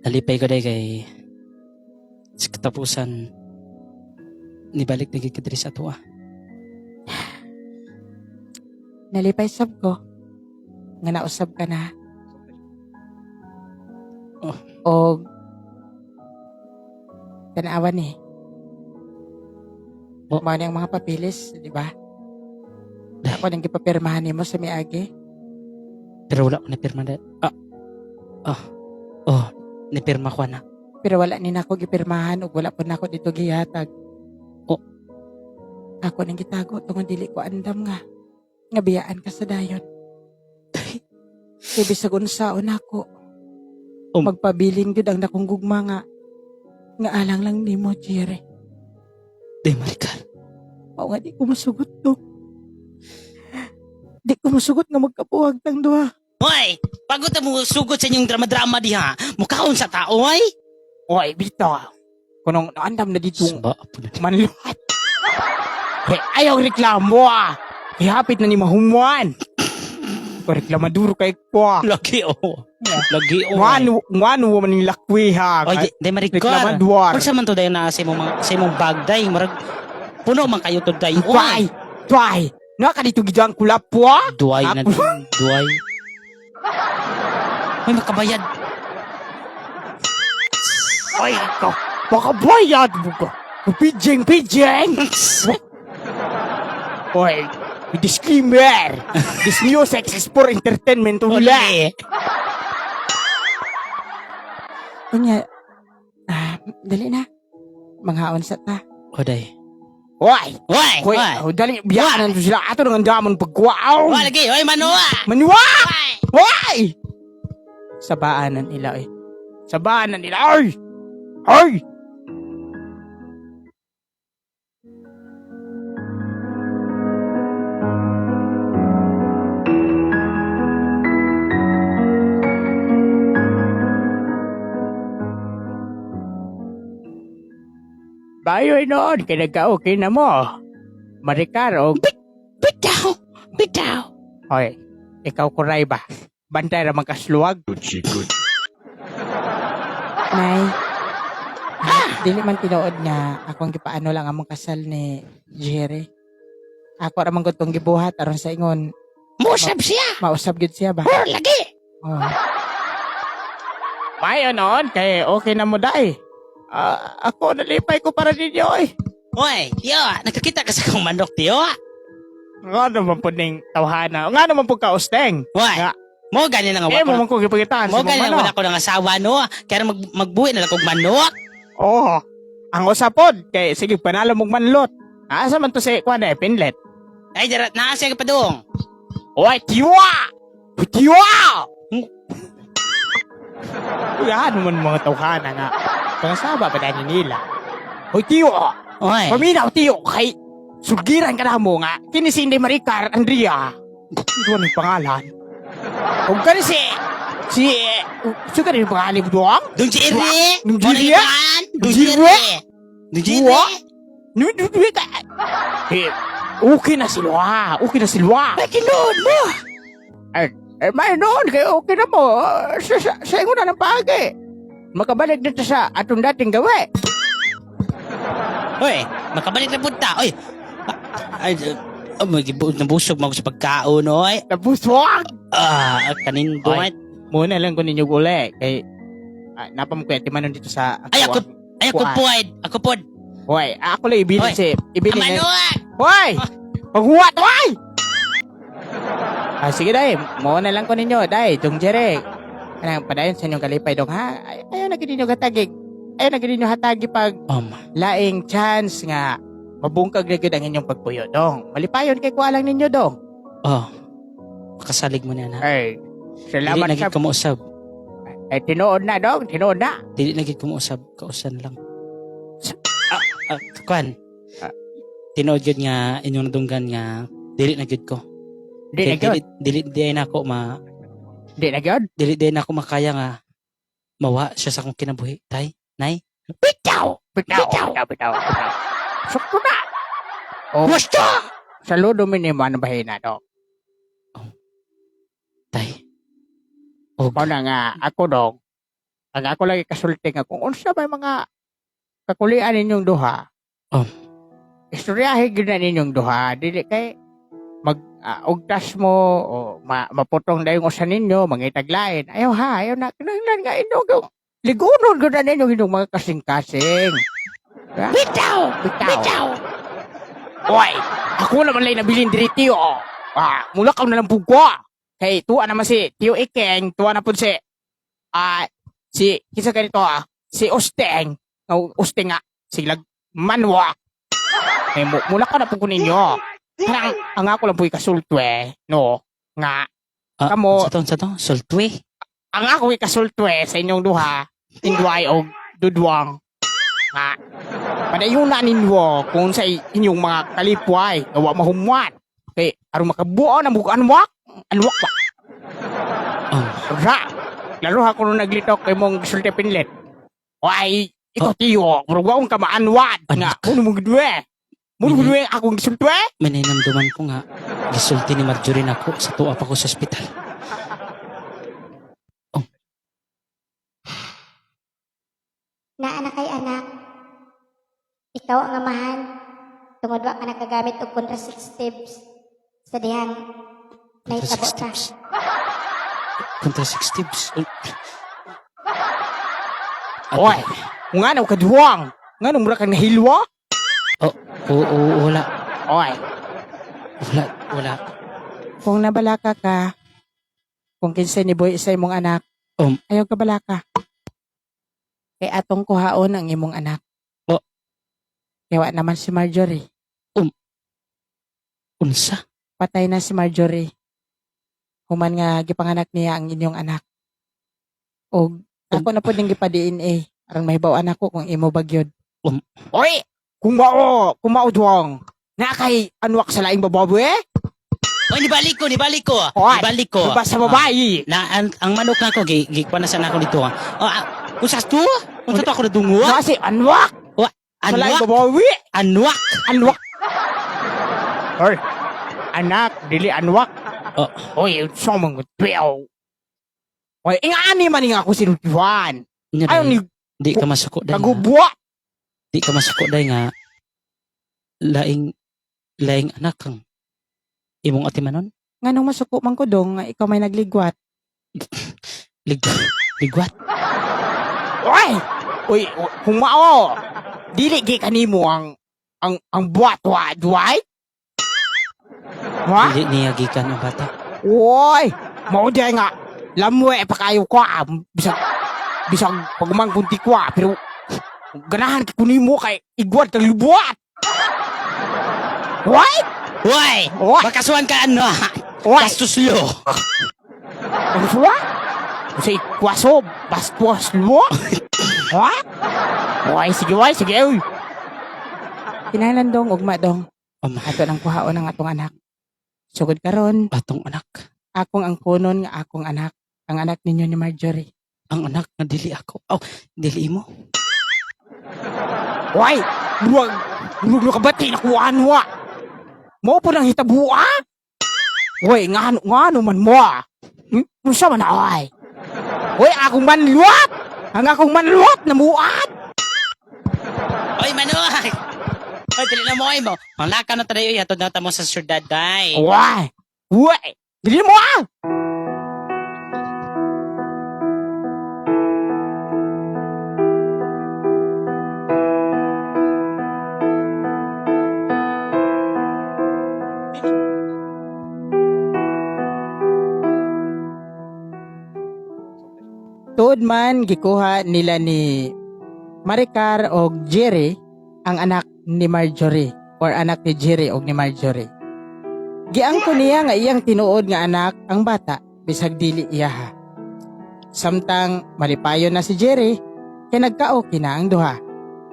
Nalipay ko day kay Sa katapusan, nibalik na gid ka diri sa atoa. Nalipay sab ko nga nausab ka na. Oh. O tanawan eh. Oh. Mao ni ang mga papilis, di ba? Ako nang gipapirmahan nimo sa miagi. Pero wala ko napirma na. Ah. Ah. Oh, nipirma ko na. Pero wala ni nako gipirmahan ug wala po nako dito gihatag. Oh. Ako nang gitago tungod dili ko andam nga nga biyaan ka sa dayon. Kay bisag unsaon nako. Magpabilin gyud ang nakong gugma nga nga alang lang nimo, Jerry. Day Maricar. Mao nga di ko masugot to. Di ko masugot nga magkabuhag tang duha. Hoy, bago ta mo sugot sa inyong drama-drama diha, mukhaon sa tao ay. Oy, bito. Kunong naandam na dito Saba, apo na. manluhat. Hey, ayaw reklamo ah. Ihapit na ni mahumuan. Ko reklamaduro kay ko. ah. Lagi oh. Lagi oh. Ngano ngano man ni lakwi ha. Oy, di Maricar. Reklamadwar. Unsa man to dayon na sa imong mga sa imong bag day, murag puno man kayo to day. Duay, duay. Nga ka dito gidang kulapwa. Duay na duay. May makabayad. Ay, ako. Makabayad mo ka. Pidging, pidging. Oy, disclaimer. This music is for entertainment only. Unya, ah, dali na. Manghaon sa ta. Oday. Oy! Oy! Hoy, oh, dali, biyanan to sila. Ato nang damon pagkuwaon. Oy, lagi! Oy, manua! Manua! Oy! Sabaanan nila, oy. Sabaanan nila, oy! Oy! Bayoy noon, kay nagka-okay na mo. Maricar o... Bitaw! Bitaw! Hoy, ikaw kuray ba? Bantay ra magkasluwag. Nay, ah, dili man tinuod nga akong gipaano lang among kasal ni Jerry. Ako ra man gud tong gibuhat aron sa ingon. Mausap siya. Mausap gyud siya ba? Oh, lagi. Oh. Mayo noon, kay okay na mo dai. Ah, ako nalipay ko para ninyo eh. Oy, tiyo, nakakita ka sa kong manok, tiyo. Nga naman po ning tawhana. Nga naman po ka usteng. Hoy, mo gani na nga Eh, mo man ko gipagitaan Mo sa gani mong na wala manok. ko ng asawa, no? Kaya magbuhi na lang kog manok. Oo. Ang usapod, kay sige panalo mong manlot. Asa man to si kuan eh, pinlet. Ay, darat na siya pa dong. Oy, tiwa! Tiwa! Yan man mga tawhana nga. Pangasaba pa dani nila. Hoy, tiyo! Oy. Paminaw, tiyo! Kay sugiran ka na mo nga. Kini si Inday Maricar Andrea. Ito ang pangalan. Huwag ka ni si... Si... Sugar yung pangalan mo doang? Dung Jerry! Dung Jerry? Dung Jerry! Dung Jerry! Eh, okay na sila. Okay na sila. Ay, kinoon mo! Ay, eh, may noon, kay okay na mo. Sa ingon na ng pagi. Makabalik dito sa atong dating gawi. Oy, makabalik na punta. Oy. Ay, oh, nabusog mo ako sa pagkaon, oy. Nabusog! Ah, kanindo. Oy, muna lang ko ninyo uli. Kay, napam ko timanon dito sa... Ay, ako, ay, ako pod. Ako pod. Hoy, ako lang ibilin Hoy. si... Ibilin Amanuak! Hoy! Paghuwat, hoy! Ah, sige, day. Muna lang ko ninyo, day. Dong Jere. Anang padayon sa inyong kalipay, dong, ha? Ay, ayaw na gid ninyo hatagi. Ayaw na gid ninyo hatagi pag laing chance nga mabungkag na gid ang inyong pagpuyo, dong. Malipayon kay kuha lang ninyo, dong. Oh. Makasalig mo na, na. Ay, salamat Dili na gid sa... ko mausab. Ay, tinuod na, dong. Tinuod na. Dili na gid ko mausab. Kausan lang. Ah, ah, kuan. Tinuod gyud nga inyong nadunggan nga dili na gyud ko. Dili na gyud? Dili dili di na ako ma Dili na gyud? Dili di na ako makaya nga mawa siya sa akong kinabuhi. Tay, nay. Bitaw! Bitaw! Bitaw! Bitaw! Bitaw! Sakto na! Oh. Basta! Saludo mi nimo ano bahina dong. Tay. Oh. Mao na nga ako dong. Ang ako lagi kasulti nga kung unsa may mga kakulian ninyong duha. Oh. Istoryahe gyud na ninyong duha dili kay mag ugtas mo o maputong dayong usa ninyo mangitaglain. Ayaw ha, ayaw na kinahanglan nga inyong ligunon gyud na ninyo inyong mga kasing-kasing. Ha? Bitaw! Bitaw. Bitaw! Oy, ako naman lang nabilin diri tiyo. Ah, mulakaw na lang pud ko. Kay tuwa naman si Tiyo Ikeng, tuwa na pud si si kinsa ganito si Usteng. Nga Usteng nga silag manwa. Eh, mulakaw na pud ko ninyo. Parang ang ako lang po ikasultwe, no? Nga kamo Sa to, sultwe. Ang ako ikasultwe sa inyong duha, Indway og Dudwang. Nga padayon na ninyo kung sa inyong mga kalipway nga wa mahumwan. Kay aron makabuo na mug anwak, anwak ba? Oh. Ra. Laro ha kuno naglitok kay mong gisulti pinlit. Way, ikaw tiyo, murag wa ka maanwad nga kuno mo gidwe. Muno gidwe akong gisulti. May nainamduman ko nga, gisulti ni Marjorie nako sa tuwa pa ko sa ospital. Naa na kay anak. Ikaw ang amahan. Tungod wa ka nakagamit og contraceptives sa dihang nahitabo ta. Contraceptives. Oy, ngano ka duwang? Ngano mura kang nahilwa? Oh, oo, wala. Oy. Wala, wala. Kung nabalaka ka, kung kinsay ni Boy isa imong anak, ayaw ka balaka. Kay atong kuhaon ang imong anak. Oh. Kay wa naman si Marjorie. Unsa? Patay na si Marjorie. Human nga gipanganak niya ang inyong anak. Og ako na pud ning gipa-DNA aron mahibaw-an ako kung imo ba gyud. Oy, kung mao duwang, na kay anwak sa laing babae? Oy, nibalik ko, nibalik ko. Oy, Nibalik ko. Ba sa babae? Na ang manok na ko gi gi na sa nako dito. Ah. Oh, unsa to? Unsa to ako nadungo? Na si anwak. Wa, Sa laing anwak. babae? Anwak. Anwak. Oy, anak, dili anwak. Oh. Oy, unsa man gud. Oy, ingani man nga ako si Juan. Nya, Ayaw day, ni di ka masuko day. nga. kagubwa. Di ka masuko day nga laing laing anak kang imong atimanon. Nganong masuko man ko dong nga ikaw may nagligwat. Ligwat. Oy! Oy, kung mao, dili gi kanimo ang buwat wa duway? Ha? Dili niya gikan ang bata. Oy, mao di nga lamwe pa kayo ko bisag bisag pagumang kunti ko pero ganahan ko nimo kay igwat kag libuat. Oy! Hoy! Oy! Bakasuhan ka ano? Oy! Bastos lo. Ano siya? Sa ikwaso, bastos mo? Ha? Oy, sige, oy, sige, oy. Kinahanglan dong ugma dong. Um, Ato nang kuhaon ang atong anak. Sugod karon, atong anak. Akong angkonon nga akong anak. Ang anak ninyo ni Marjorie. Ang anak nga dili ako. Oh, dili mo. Oy, murag, murag nakabati nakuhaan wa. Mao po nang hitabua? Oy, ngano, ngano man mo ah? Unsa man ay? Oy, akong manluwat! Ang akong manluwat namuat! Oy, manoy! Oy, dili na mo ay mo. Manglakaw na tayo, hatod na ta mo sa syudad, day. Oy! Uy! Dili mo ah! Tuod man gikuha nila ni Maricar og Jerry ang anak ni Marjorie or anak ni Jerry og ni Marjorie. Giangko niya nga iyang tinuod nga anak ang bata bisag dili iyaha. Samtang malipayon na si Jerry kay nagkaoki na ang duha.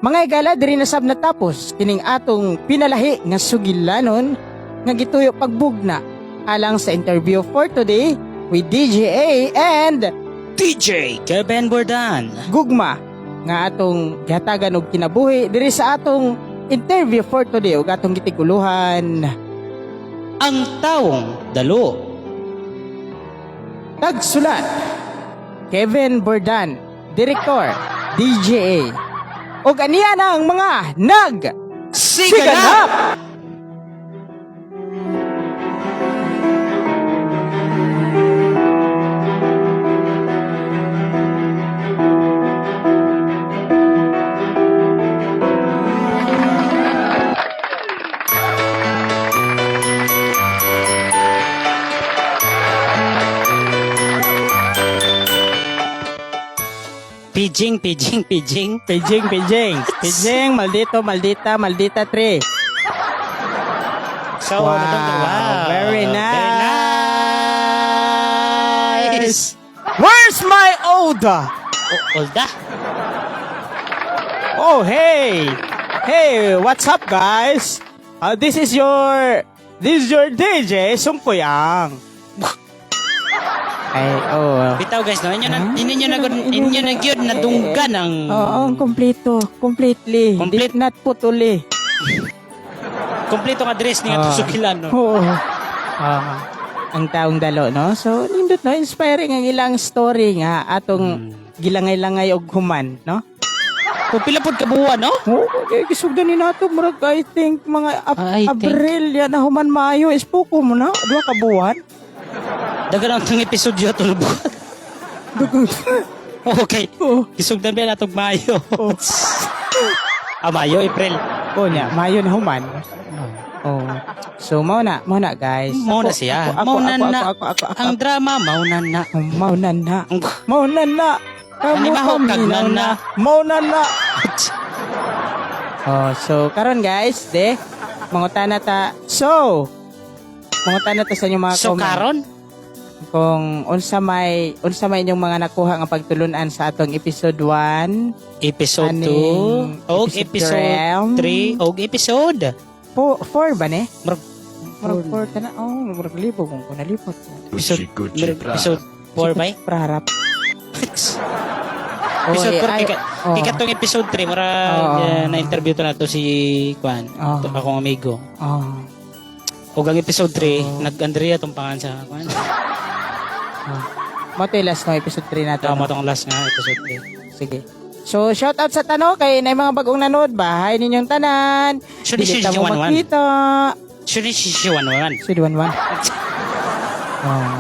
Mga higala diri na sab natapos kining atong pinalahi nga sugilanon nga gituyo pagbugna alang sa interview for today with DJA and DJ Kevin Bordan. Gugma nga atong gihatagan og kinabuhi diri sa atong interview for today ug atong gitiguluhan ang taong dalo. Tagsulat Kevin Bordan, Director DJA. Ug aniya na ang mga nag Siganap! Pijing, pijing, pijing. Pijing, pijing. Pijing, maldito, maldita, maldita 3. So, Wow, wow. very Very nice. Where's my Oda? Oh, Olda. Oh, hey. Hey, what's up, guys? This is your DJ Sungkuyang. Ay, oh. Bitaw guys, no? Inyo na gyud nadunggan ang Oo, ang kompleto. Completely. Complete. Did not putuli. kompleto nga dress ni Ah. atong sukilan, no? Oo. Ah, ang taong dalo, no? So, nindot, no? Inspiring ang ilang story nga atong gilangay-langay og human, no? Kung pila pod ka buwan, no? Oo, eh, gisugdan ni nato murag I think mga I think. Abril ya na human Mayo ispuko mo na duha ka buwan. Dagan ang tong episodyo ato na buwan. Okay. Oo. Gisugdan ba natong Mayo? Ah, Mayo, April. Oh nya, Mayo na human. Oh. So mao na guys. Mao na Ako- siya. Ako, ako, Mao na ako, na. ako, ako, ako, ako, Ang drama, mao na na. Mao na na. Mao na na. Kamo Animaho, paminaw kagnan na. Mao na na. Oh, so karon guys, de mangutana ta. So, mangutana ta sa inyong mga So comment. karon, Kung unsa may inyong mga nakuha nga pagtulunan sa atong episode 1, episode Aning 2, og episode episode 3, og episode 4 ba ne? Murag Murag 4 kana. Oh, murag libo kung ko nalipot. episode episode 4 ba? Praharap. Episode 4 ay, kay oh. kay katong episode 3 murag Oo. na-interview to nato si Kwan, Oo. to akong amigo. Oh. Ug ang episode 3, nag-Andrea tong pangan sa Kwan. Mo to yung last no episode 3 nato. Tama no? tong last nga episode 3. Sige. So, shout out sa tano kay na mga bagong nanood ba. Hi ninyong tanan. Sure, Dili sure, ta mo one, one. makita. Sure, si 1 1. Sure, 1 1. Oh.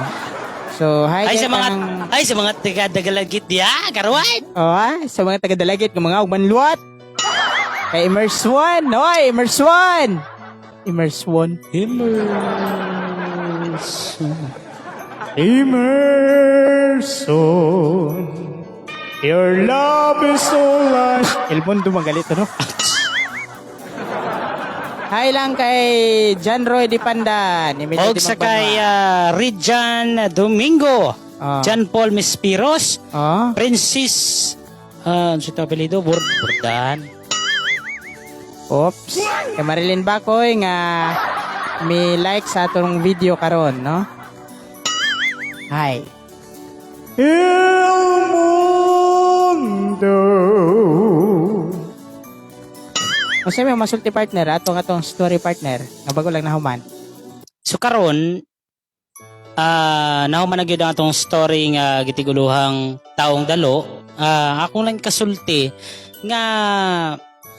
So, hi Ay kay sa mga tanang- ay sa mga taga Dagalagit diya, karuan. Oh, ah, sa mga taga-Dalagit, ng mga ugmanluat. Kay Immerse One. Oy, Immerse One. Immerse One. Immerse One. Your love is so light. El mundo magalit, ano? Hi lang kay John Roy Di Pandan. Emilio Og Di sa Magbanwa. kay Rijan Domingo, Ah. John Paul Mispiros, Oh. Princess ano siya ito apelido? Burdan. Oops. Kay Marilyn Bakoy nga may like sa atong video karon, no? Hi. El mundo. Unsa may masulti partner atong atong story partner nga bago lang nahuman. So karon nahuman na gyud ang atong story nga gitiguluhang taong dalo. Akong lang kasulti nga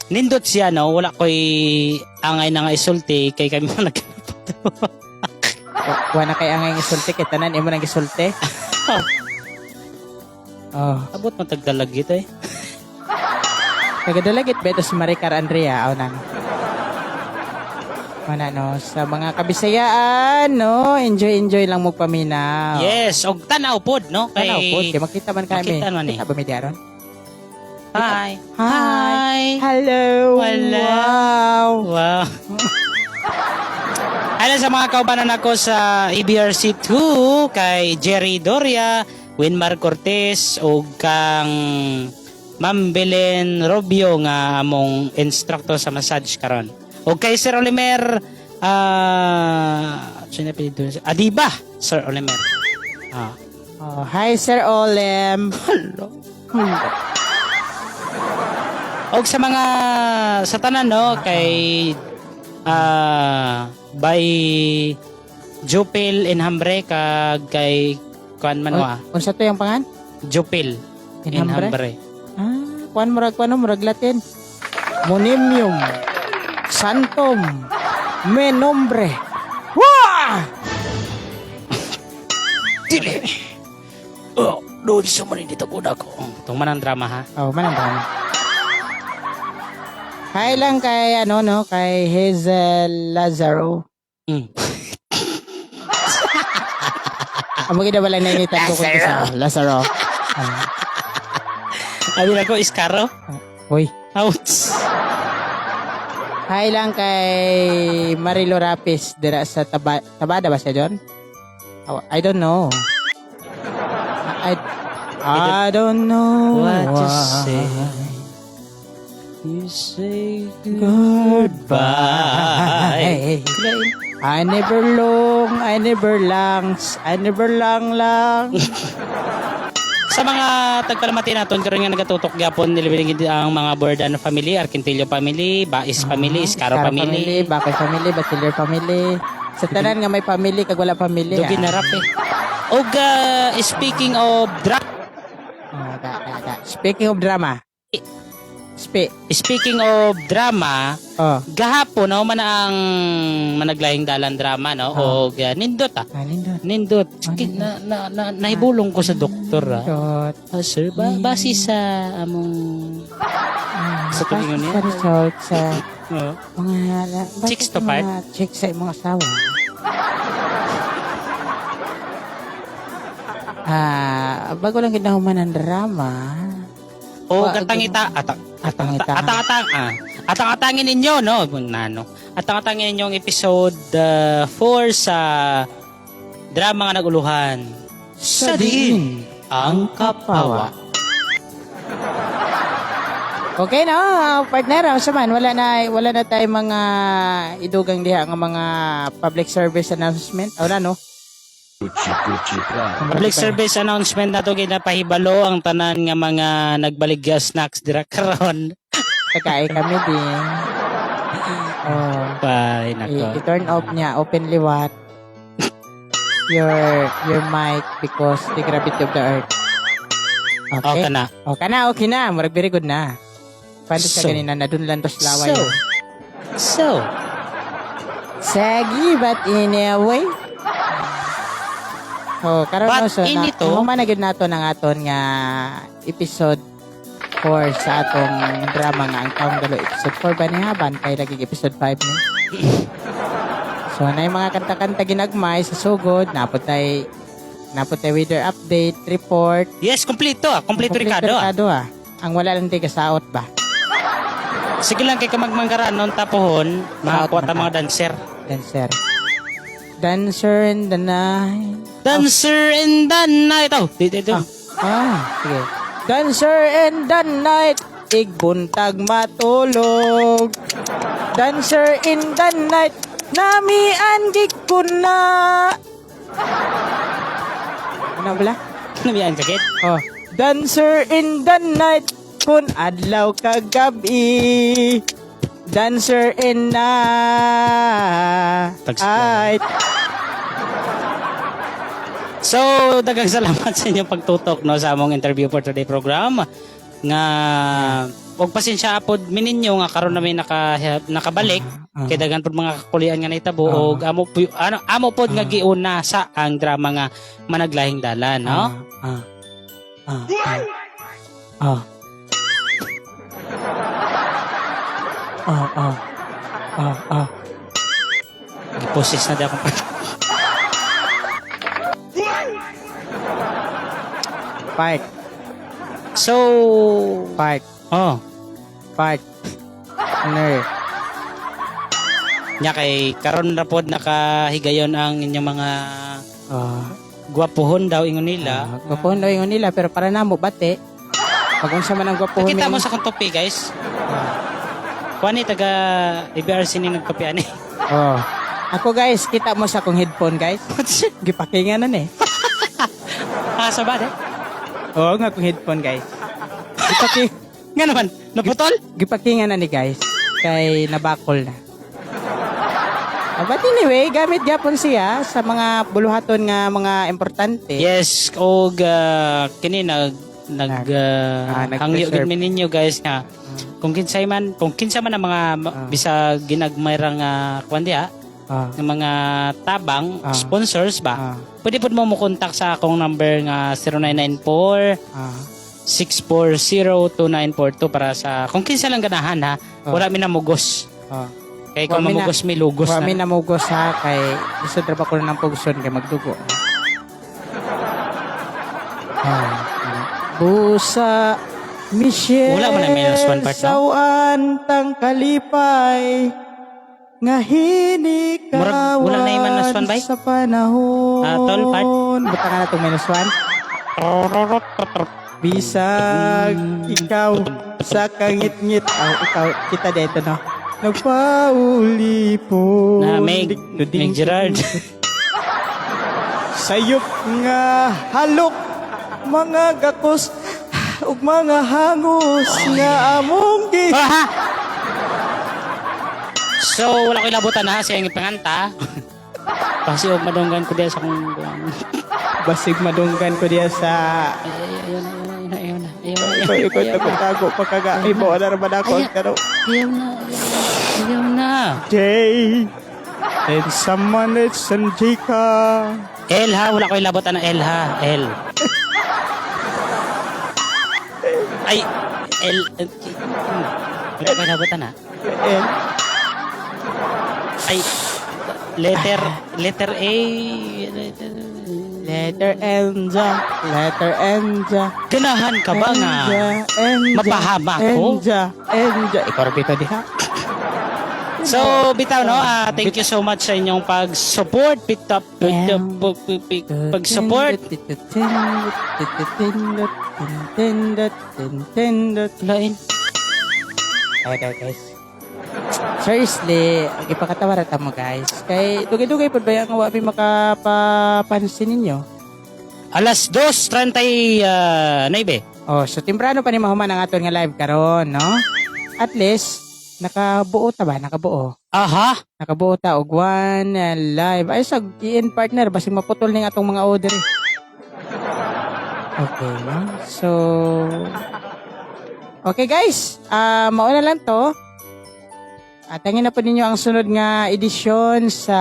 nindot siya no, wala koy angay na nga isulti kay kami man nag Wa na kay angay isulti kay tanan imo nang gisulti. Oh, Abot man tagdalag ito eh. taga-Dalagit ba ito si Maricar Andrea? Aw na. Wala no, sa mga kabisayaan, no, enjoy enjoy lang mo paminaw. Yes, og tanaw pod no kay Tanaw po, kay makita man kami. Makita man eh. Kita ba mi di aron? Hi. Hi. Hello. Wala. Wow. Wow. Ano sa mga kaubanan ako sa E EBRC 2 kay Jerry Doria, Winmar Cortez ug kang Ma'am Belen Robio nga among instructor sa massage karon. Ug kay Sir Olimer sino apelyido niya? Adiba, Sir Olimer. Ah. Oh, hi Sir Olem. Hello. Og sa mga sa tanan no kay by Jupil Enhambre kag kay kuan man wa Unsa to yung pangan? Jupil Enhambre? Enhambre. Ah. Kuan murag kuan murag Latin. Monimium. Santum. Menombre. Wah! Dili. Oh, doon sa man dito ko ko. Itong man ang drama ha. Oh, man ang drama. Hi lang kay ano no, kay Hazel Lazaro. Amo gid wala na initan ko sa Lazaro. Abi na ko iskaro. Uy. Ouch. Hi lang kay Marilo Rapis dira sa Tabada ba siya John? Oh, I don't know. I don't know what to why. say. You say goodbye. I never long, I never langs, I never lang lang. Sa mga tagpalamati naton karon nga nagatutok gyapon nilibiling ang mga Bordan family, Arquintillo family, Bais family, Iskaro Iskaro family. Bakay family, Bachelor family. Sa tanan nga may family kag wala family. Dugi na rap eh. Og speaking of drama, Oh, da, da, da. Speaking of drama. Speaking of drama, oh. Gahapon no man ang managlahing dalan drama no og nindot ah. Nindot. Nindot. Na, na, na, nahibulong ko sa doktor ah. Ah, sir, ba, base sa among sa tulingon niya. Sa result sa Oo. mga base Chicks sa to part? mga Chicks sa imong asawa. Ah, bago lang gid nahuman ang drama. O katangita atang atangita. Atang-atang ah. Atang-atangin ninyo no, nano. Atang-atangin ninyo ang episode 4 sa drama nga naguluhan. Sa diin ang kapawa. Okay no, partner, ang saman wala na tayong mga idugang diha nga mga public service announcement. Wala no. Public service announcement na to ginapahibalo ang tanan nga mga nagbaligya snacks dira karon. Kakain kami din. Oh. Ay, nako. I-turn off niya, open liwat your mic because the gravity of the earth. Okay. Okay na. Okay na, okay na. Murag very good na. Paano sa So. ganina na dun lang to laway. So. Sagi, but anyway. Oh, karon But no, so in na, ito- human na gyud nato ng aton nga episode 4 sa atong drama nga ang taong dalo episode 4 ba niya bantay lagi episode 5 ni. So na yung mga kanta-kanta ginagmay sa sugod, napot tay weather update, report. Yes, kompleto ah. Kompleto Ricardo ah. Ricardo ah. Ang wala lang tiga saot ba? Sige lang kay kamagmanggaran noon tapohon, makakuha ta mga dancer. Dancer. Dancer in the night. Dancer in the night. Oh, dito dito. Ah, sige. Dancer in the night, igbuntag matulog. Dancer in the night, namian gig ko na. Ano bala? Namian ka, Kit? Oh. Dancer in the night, kun adlaw kagabi. Dancer in night. So, daghang salamat sa inyong pagtutok no sa among interview for today program nga og pasensya pod mininyo nga karon nami nakabalik kay daghan pod mga kakulian nga nahitabo og amo ano amo pod nga giuna sa ang drama nga managlahing dalan no. Giposes na di akong Part. So, Part. Oh. Part. Ner. Nya kay karon ra pod nakahigayon ang inyong mga gwapuhon daw ingon nila. Gwapuhon daw ingon nila pero para namo bate. Pag unsa man ang gwapuhon Nakita mo ninyo. sa akong topi, guys. Kuan ni taga ABRC ni nagtopi ani. Oh. Ako guys, kita mo sa akong headphone guys. Gipakingan na ni. Asa ba de? Oo nga akong headphone guys. Nga naman, naputol? Gipakingan na ni guys. Kay nabakol na. But anyway, gamit gyapon siya sa mga buluhaton nga mga importante. Yes, og kini nag Nag Ah, hangyo nag-preserve. gid mi ninyo, guys, nga kung kinsay man ang mga bisag ginagmay ra nga kuan diha ng mga tabang, sponsors ba, pwede pud mo mo-contact sa akong number nga 0994 640-2942 para sa kung kinsa lang ganahan, ha. Wala mi namugos. Kay kung Wa mi mamugos mi, lugos Wa mi na. namugos ha, kay lisod ra ba ko ng pugson kay magdugo. Busa Michelle. Wala man ang -1 part, no? Sawan tang kalipay nga hinikawan Murag wala na yung -1 bay? sa panahon. Ah, tol, part? Buta ka na itong -1. Bisag ikaw sa kangit-ngit. Oh, ikaw, kita dito, no? Nagpaulipon. Na Meg, Meg Gerard. Sayop nga halok, mga gakos ug mga hangos nga among gi Ah, So, wala ko ilabutan ha, siya yung ipanganta. Kasi og madunggan ko diya sa kong Basig madunggan ko diya sa Ay, ay, ayaw na, ayaw na, ayaw na, ayaw na, Ikaw, ayaw ikaw, na, tago, tago, pagkaga, ibo, na naman ako, Ayaw. pero, ayaw na, ayaw na. J, and someone it's and Jika. L ha, wala ko ilabutan ng L ha, L. Ay, L, wala ko ilabutan ha. L. Ay, letter, letter A, Letter N, ja, letter N, ja. Ganahan ka ba nga? N, ja, Mapahama ko? N, ja, N, ja. Ikaw rin bitaw diha. So, bitaw no, thank you so much sa inyong pag-support, pitap, pag-support. Lain. Ay, ay, guys. Seriously, ipakatawa ra mo, guys. Kay dugay-dugay pud ba yung wa mi makapapansin ninyo? Alas 2:39. Oh, so temprano pa ni mahuman ang aton nga live karon, no? At least nakabuo ta ba? Nakabuo. Aha. Nakabuo ta og one live. Ay sa in partner basig maputol ning atong mga order. Eh. Okay, no? So okay guys, mauna lang to. Tangin na po ninyo ang sunod nga edisyon sa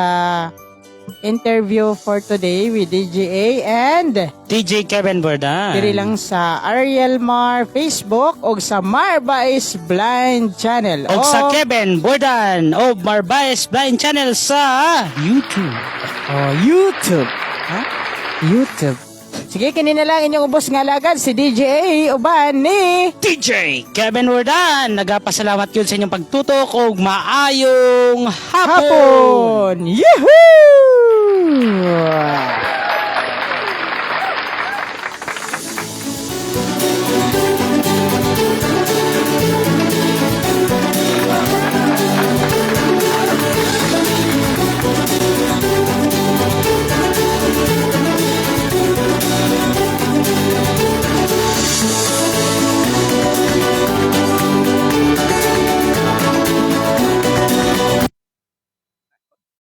interview for today with DJA and DJ Kevin Bordan. diri lang sa Ariel Mar Facebook o sa Marbais Blind Channel. Og sa Kevin Bordan o Marbais Blind Channel sa YouTube. Oh, YouTube. Ha? YouTube. Sige, kini na lang inyong ubos nga alagad si DJA uban ni DJ Kevin Bordan, nagapasalamat yun sa inyong pagtutok og maayong hapon. Hapon. Yahoo!